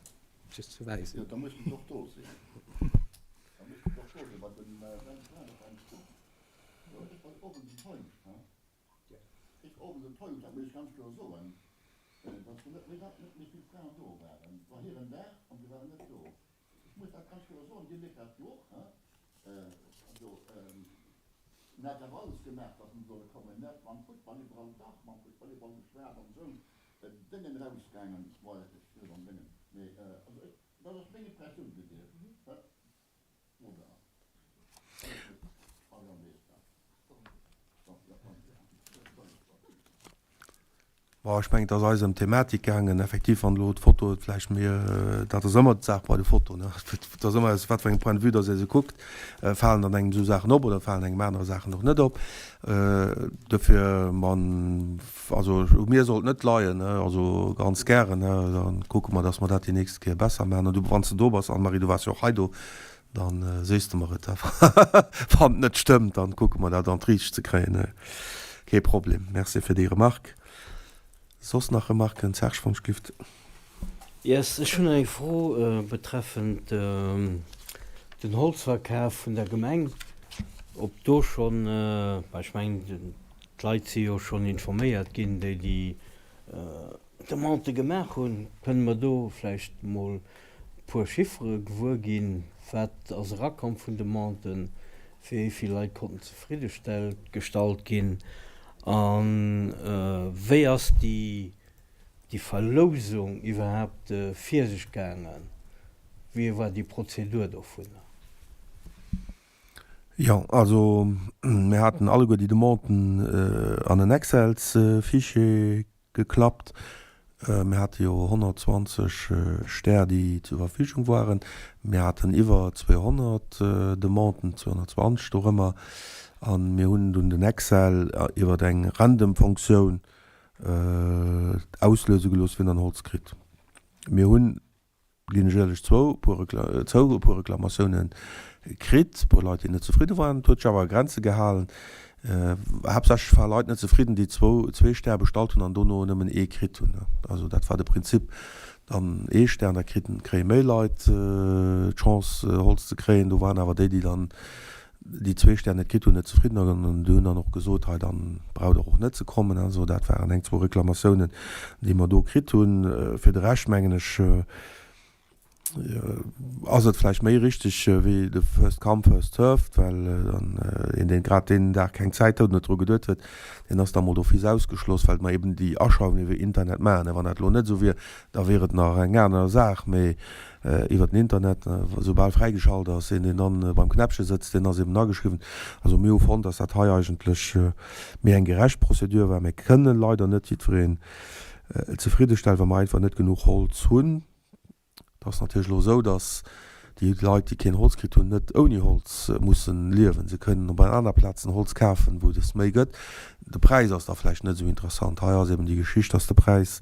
sech ze weisen. Jo, da mussen se och do sinn. Da mussen se och do sinn bei dem Weltfraendag. Jo, ech war owends enttäuscht, he. Ech war owends enttäuscht, dat muss ech ganz kloer soen, datt net méi, net méi vill Fraen do waren. Et war hiren Dag an se waren net do. Ech muss dat ganz kloer soen, Dir mierkt dat jo och, he. Also, en hat awer alles gemaach, datt en solle kommen. En hat mam Futtball iwwerall, dach, mam Futtball iwwerall geschwat an esou Déngen erausgaangen. Bon, ech sinn net am Déngen, mee also ech, dat ass meng Impressioun gewiescht, he, oder? Marianne weess dat. Doch, jo, danke, ja. Bon, ech mengen, et ass eis ëm d'Thematik gaangen. Effektiv, wann elo d'Foto et vläicht méi, dat ass ëmmer d'Saach bei de Fotoen, ne, et ass ëmmer aus wat fir engem Point de vue dass ee se kuckt, falen dann engem esou Saachen op oder falen engem anere Saachen och net op. Dofir, man, also u mir soll et net leien, ne, also ganz gären, ne, da kucke mer, dass mer dat déi nächst Kéier besser maachen. An du, wann s de do bass, Anne-Marie, du waars jo och hei do, Dann sees de mer et, wann et net stëmmt, dann kucke mer dat an d'Riicht ze kréien. Kee Problem. Merci fir déi Remarque. Soss nach Remarken? Serge von Schlift. Yes, ech hunn eng Fro betreffend den Holzverkaf vun der Gemeng, ob do schonn, well ech mengen d'Leit si jo schonn informéiert ginn, déi déi Demande gemaach hunn, kënne mer do vläicht emol e puer Chiffere gewuer ginn? Wat ass erakomm vun Demanden? Wéi vill Leit konnten zefriddestellt gestallt ginn? A wéi ass déi Verlousung iwwerhaapt vir sech gaangen? Wéi war déi Prozedur dovunner? Jo, also mir haten alleguer déi Demanden an en Excels-Fichier geklappt. Mir hate jo 120 Stär, déi zur Verfügung waren. Mir haten iwwer 200 Demanden, 220 dorëmmer. A mir hunn dunn den Excel iwwer eng random Fonctioun auslöse gelooss, wien dann Holz kritt. Mir hunn ginn ech éierlech zou, e puer zou, e puer Reklamatioune kritt, e puer Leit, déi net zefridde waren. Et huet sech awer a Grenze gehalen. Haaptsächlech ware Leit net zefridden, déi zwou, zwee Stär bestallt hunn an dono nëmmen ee kritt hunn. Also dat war de Prinzip. Dann ee Stern, da kriten, kréie méi Leit d'Chance Holz ze kréien. Do waren awer déi, déi dann déi zwee Stär net kritt hunn, net zefridden an déi hunn dann och gesot, hei dann braucht Der och net ze kommen. Also dat waren eng, zwou Reklamatiounen, déi mer do kritt hunn. Fir de Rescht mengen ech, ass et vläicht méi richteg wéi de First come, first served, well dann een, deen grad deen Dag keng Zäit huet, net dru geduet huet, deen ass da mol d'office ausgeschloss, well mer eben déi Aschreiwung iwwer Internet maachen. Wann dat elo net esou wier, da wier et nach eng aner Saach, mee iwwer den Internet, soubal fräigeschalt ass, een, deen dann beim Knäppche sëtzt, deen ass eben ageschriwwen. Also mir hu fonnt, dass dat hei eigentlech méi eng gerecht Procédure war. Mir kënnen leider net jiddwereen zefriddestellen, well mer einfach net genuch Holz hunn. Et ass natierlech elo esou, datt déi Leit, déi keen Holz kritt hunn, net ouni Holz mussen liewen. Se kënnen op aner Plazen Holz kafen, wou et es méi gëtt. De Präis ass da vläicht net esou interessant. Hei ass eben déi Geschicht, datt de Präis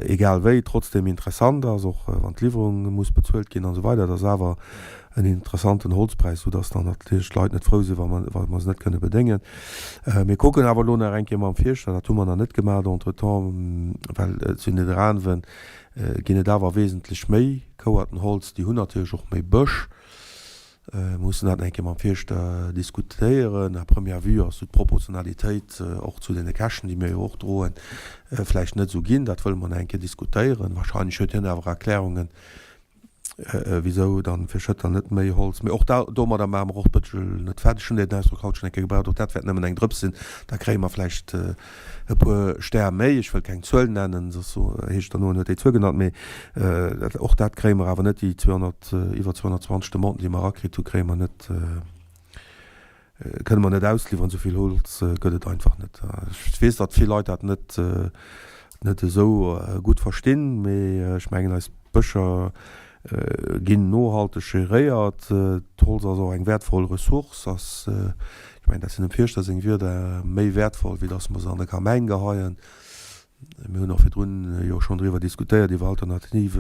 egal wéi trotzdem interessant ass, och wann d'Liwwerung muss bezuelt ginn an esou weider. Et ass awer en interessanten Holzpräis, soudatt dann natierlech d'Leit net frou sinn, wa mer se net kënne bedéngen. Mir kucken awer elo nach eng Kéier mam Fierschter, dat hu mer nach net gemaach entretemps, well zu Nidderaanwen ginn et awer wesentlech méi Kouertenholz. Déi hunn natierlech och méi Bësch. Mir mussen dat nach eng Kéier mam Fierschter diskutéieren. À première vue ass esou d'Proportionalitéit och zu deene Käschten, déi mir jo och droen, vläicht net esou ginn. Dat wëlle mer nach eng Kéier diskutéieren. Wahrscheinlech huet hien awer Erklärungen, Wisou dann fir Schëtter net méi Holz? Mee och da, domadder maache mer och d'Bëtschel net fett. Ech hunn deen Ausdrock haut schonn eng Kéier gebraucht, och dat wäert nëmmen eng Drëps sinn. Da kréie mer vläicht e puer Stär méi. Ech wëll keng Zuel nennen, soss heescht et derno, en huet déi Zuel genannt. Mee och dat kréie mer awer net, déi 200, iwwer 220 Demanden, déi mer erakritt hunn, kréie mer net. Kënne mer net ausliwweren, esou vill Holz gëtt et einfach net. Ech weess, datt vill Leit dat net net esou gutt verstinn, mee ech mengen eis Bëscher ginn nohalteg geréiert. D'Holz ass och eng wäertvoll Ressource, ass, ech mengen dat sinn dem Fierschter seng Wierder, méi wäertvoll wéi datt mer se an de Kamäin geheien. Mir hunn och virdrun jo schonn driwwer diskutéiert, iwwer alternativ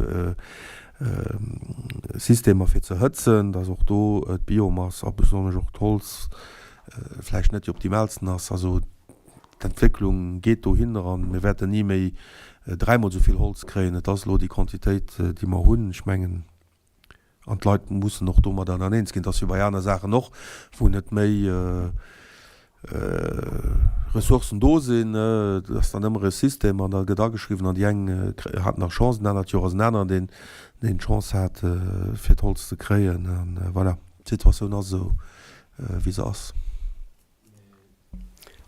Systemer fir ze hëtzen, dass och do d'Biomass a besonnesch och d'Holz vläicht net déi optimaalsten ass. Also d'Entwécklung geet dohinner a mir wäerten ni méi dräimol esou vill Holz kréien. Et ass elo déi Quantitéit, déi mer hunn. Ech mengen, An d'Leit mussen och domadder dann eens ginn. Et ass wéi bei aner Saachen och, wou net méi Ressourcen do sinn. Et ass dann ëmmer e System an da gëtt ageschriwwen an déi eng haten nach Chance, en anert Joer ass en aneren, deen deen d'Chance hat, fir d'Holz ze kréien. A voilà, d'Situatioun ass esou, wéi se ass.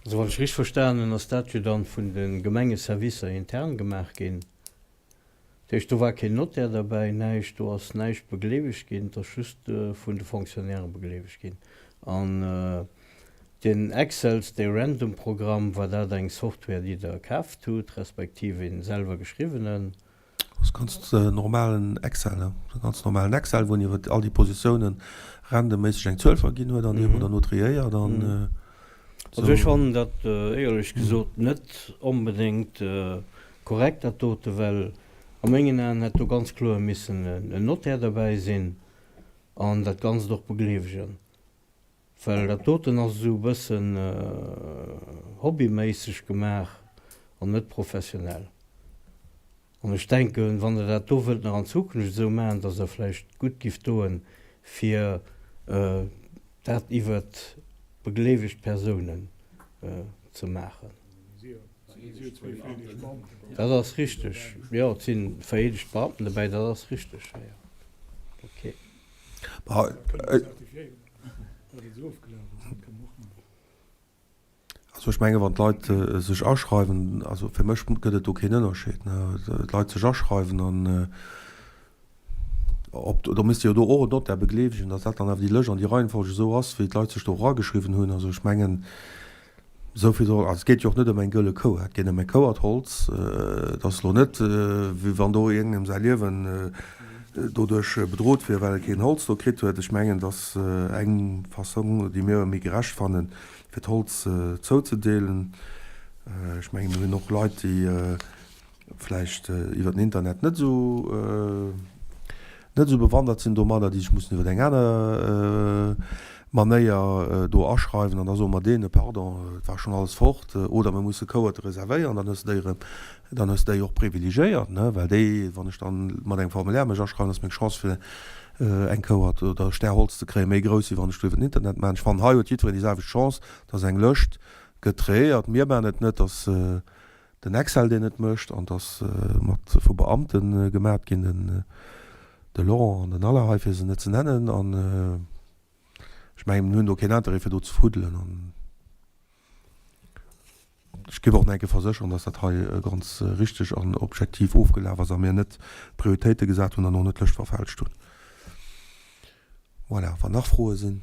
Also wann ech richteg verstanen hunn, ass dat jo dann vun de Gemengeservicer intern gemaach ginn. Dat heescht, do war keen Notaire derbäi, näischt, do ass näischt begleewegt ginn, et ass just vun de Fonctionnaires begleewegt ginn. An den Excels, dee Random Programm, war dat eng Software, déi Der kaaft hutt, respektiv een selwer geschriwwenen? Ass ganz normalen Excel, ne? E ganz normalen Excel, wou een iwwer all déi Positiounen randomméisseg eng Zuel verginn huet an déi huet mer dann triéiert an esou. Also ech fannen dat éierlech gesot net onbedéngt korrekt dat dote, well a mengen Aen hätt do ganz kloer missen en Notaire derbäi sinn an dat Ganzt och begleewegen. Well dat doten ass esou e bëssen hobbyméisseg gemaach an net professionell. An ech denken, wann Der dat do wëllt nach an Zukunft esou maachen, dass Der vläicht gutt gift doen, fir dat iwwert begleewegt Persounen ze maachen. Dat ass richteg, jo. Et si vereedegt Beamten dobäi, dat ass richteg, jo, jo. Okay. Also ech menge wann d'Leit sech aschreiwen, also fir mech gëtt et do keen Ënnerscheed, d'Leit sech aschreiwen an ob, do misst jo do och en Notaire begleewegen, datt dat dann awer déi Lëscht an déi Reihenfolg esou ass, wéi d'Leit sech do erageschriwwen hunn. Also ech mengen, Esou vill soll, also et geet jo och net ëm eng gëlle Kou, et geet ëm e Kouert Holz. Et ass elo net, wéi wann do iergendengem säi Liewen doduerch bedrot wier, well e keen Holz do kritt huet. Ech mengen, et ass eng Fassong, déi mir méi gerecht fannen, fir d'Holz zouzedeelen. Ech mengen, mir hunn och Leit, déi vläicht iwwer den Internet net esou. net esou bewandert sinn domadder, déi sech mussen iwwer eng aner Manéier do aschreiwen an da soe mer deene, pardon, et war schonn alles fort, oder mir musse Kouerte reservéieren, dann hues de déi erëm, dann hues de déi och privilegiéiert, ne, well déi, wann ech dann mat engem Formulaire mech aschreiwen, ass meng Chance fir eng Kouert oder e Stär Holz ze kréien méi grouss, wéi wann ech do iwwer den Internet maachen. Ech fannen, hei huet jiddwereen déi selwecht Chance, et ass eng Lëscht, gëtt kreéiert, mir maachen et net, dass den Excel deen et mécht an dass mat vu Beamte gemat ginn, den de Laurent an den Alain hei fir se net ze nennen an ech mengen mir hunn do keen Intérêt fir do ze fuddelen an ech géif och nach eng Kéier versécheren, dass dat hei ganz richteg an objektiv ofgelaf ass a mir net Prioritéite gesat hunn an och net d'Lëscht verfälscht hunn. Voilà, wann nach Froe sinn.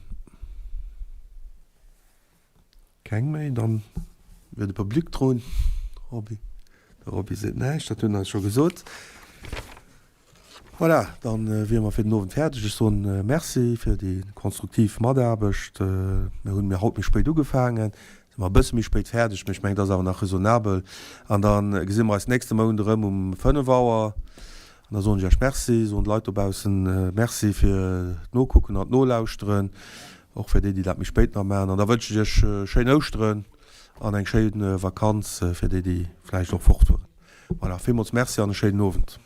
Keng méi, dann wier de Public drun. Roby, de Roby seet näischt, dat huet en eis scho gesot. Voilà, dann wiere mer fir den Owend fäerdeg. Ech soen Merci fir déi konstruktiv Mataarbecht. Mir hunn mir haut méi spéit ugefaangen, si mer e bësse méi spéit fäerdeg, mee ech mengen, dat ass awer nach raisonnabel. An da gesi mer eis nächste Mount erëm um 5 Auer. An da soen ech Iech Merci, soen de Leit dobaussen Merci fir d'Nokucken an d'Nolauschteren. Och fir déi, déi dat méi spéit nach maachen. An da wënschen ech Iech schéin Ouschteren an eng schéi Vakanz fir déi, déi vläicht och fortfueren. Voilà, villmools Merci an e schéinen Owend.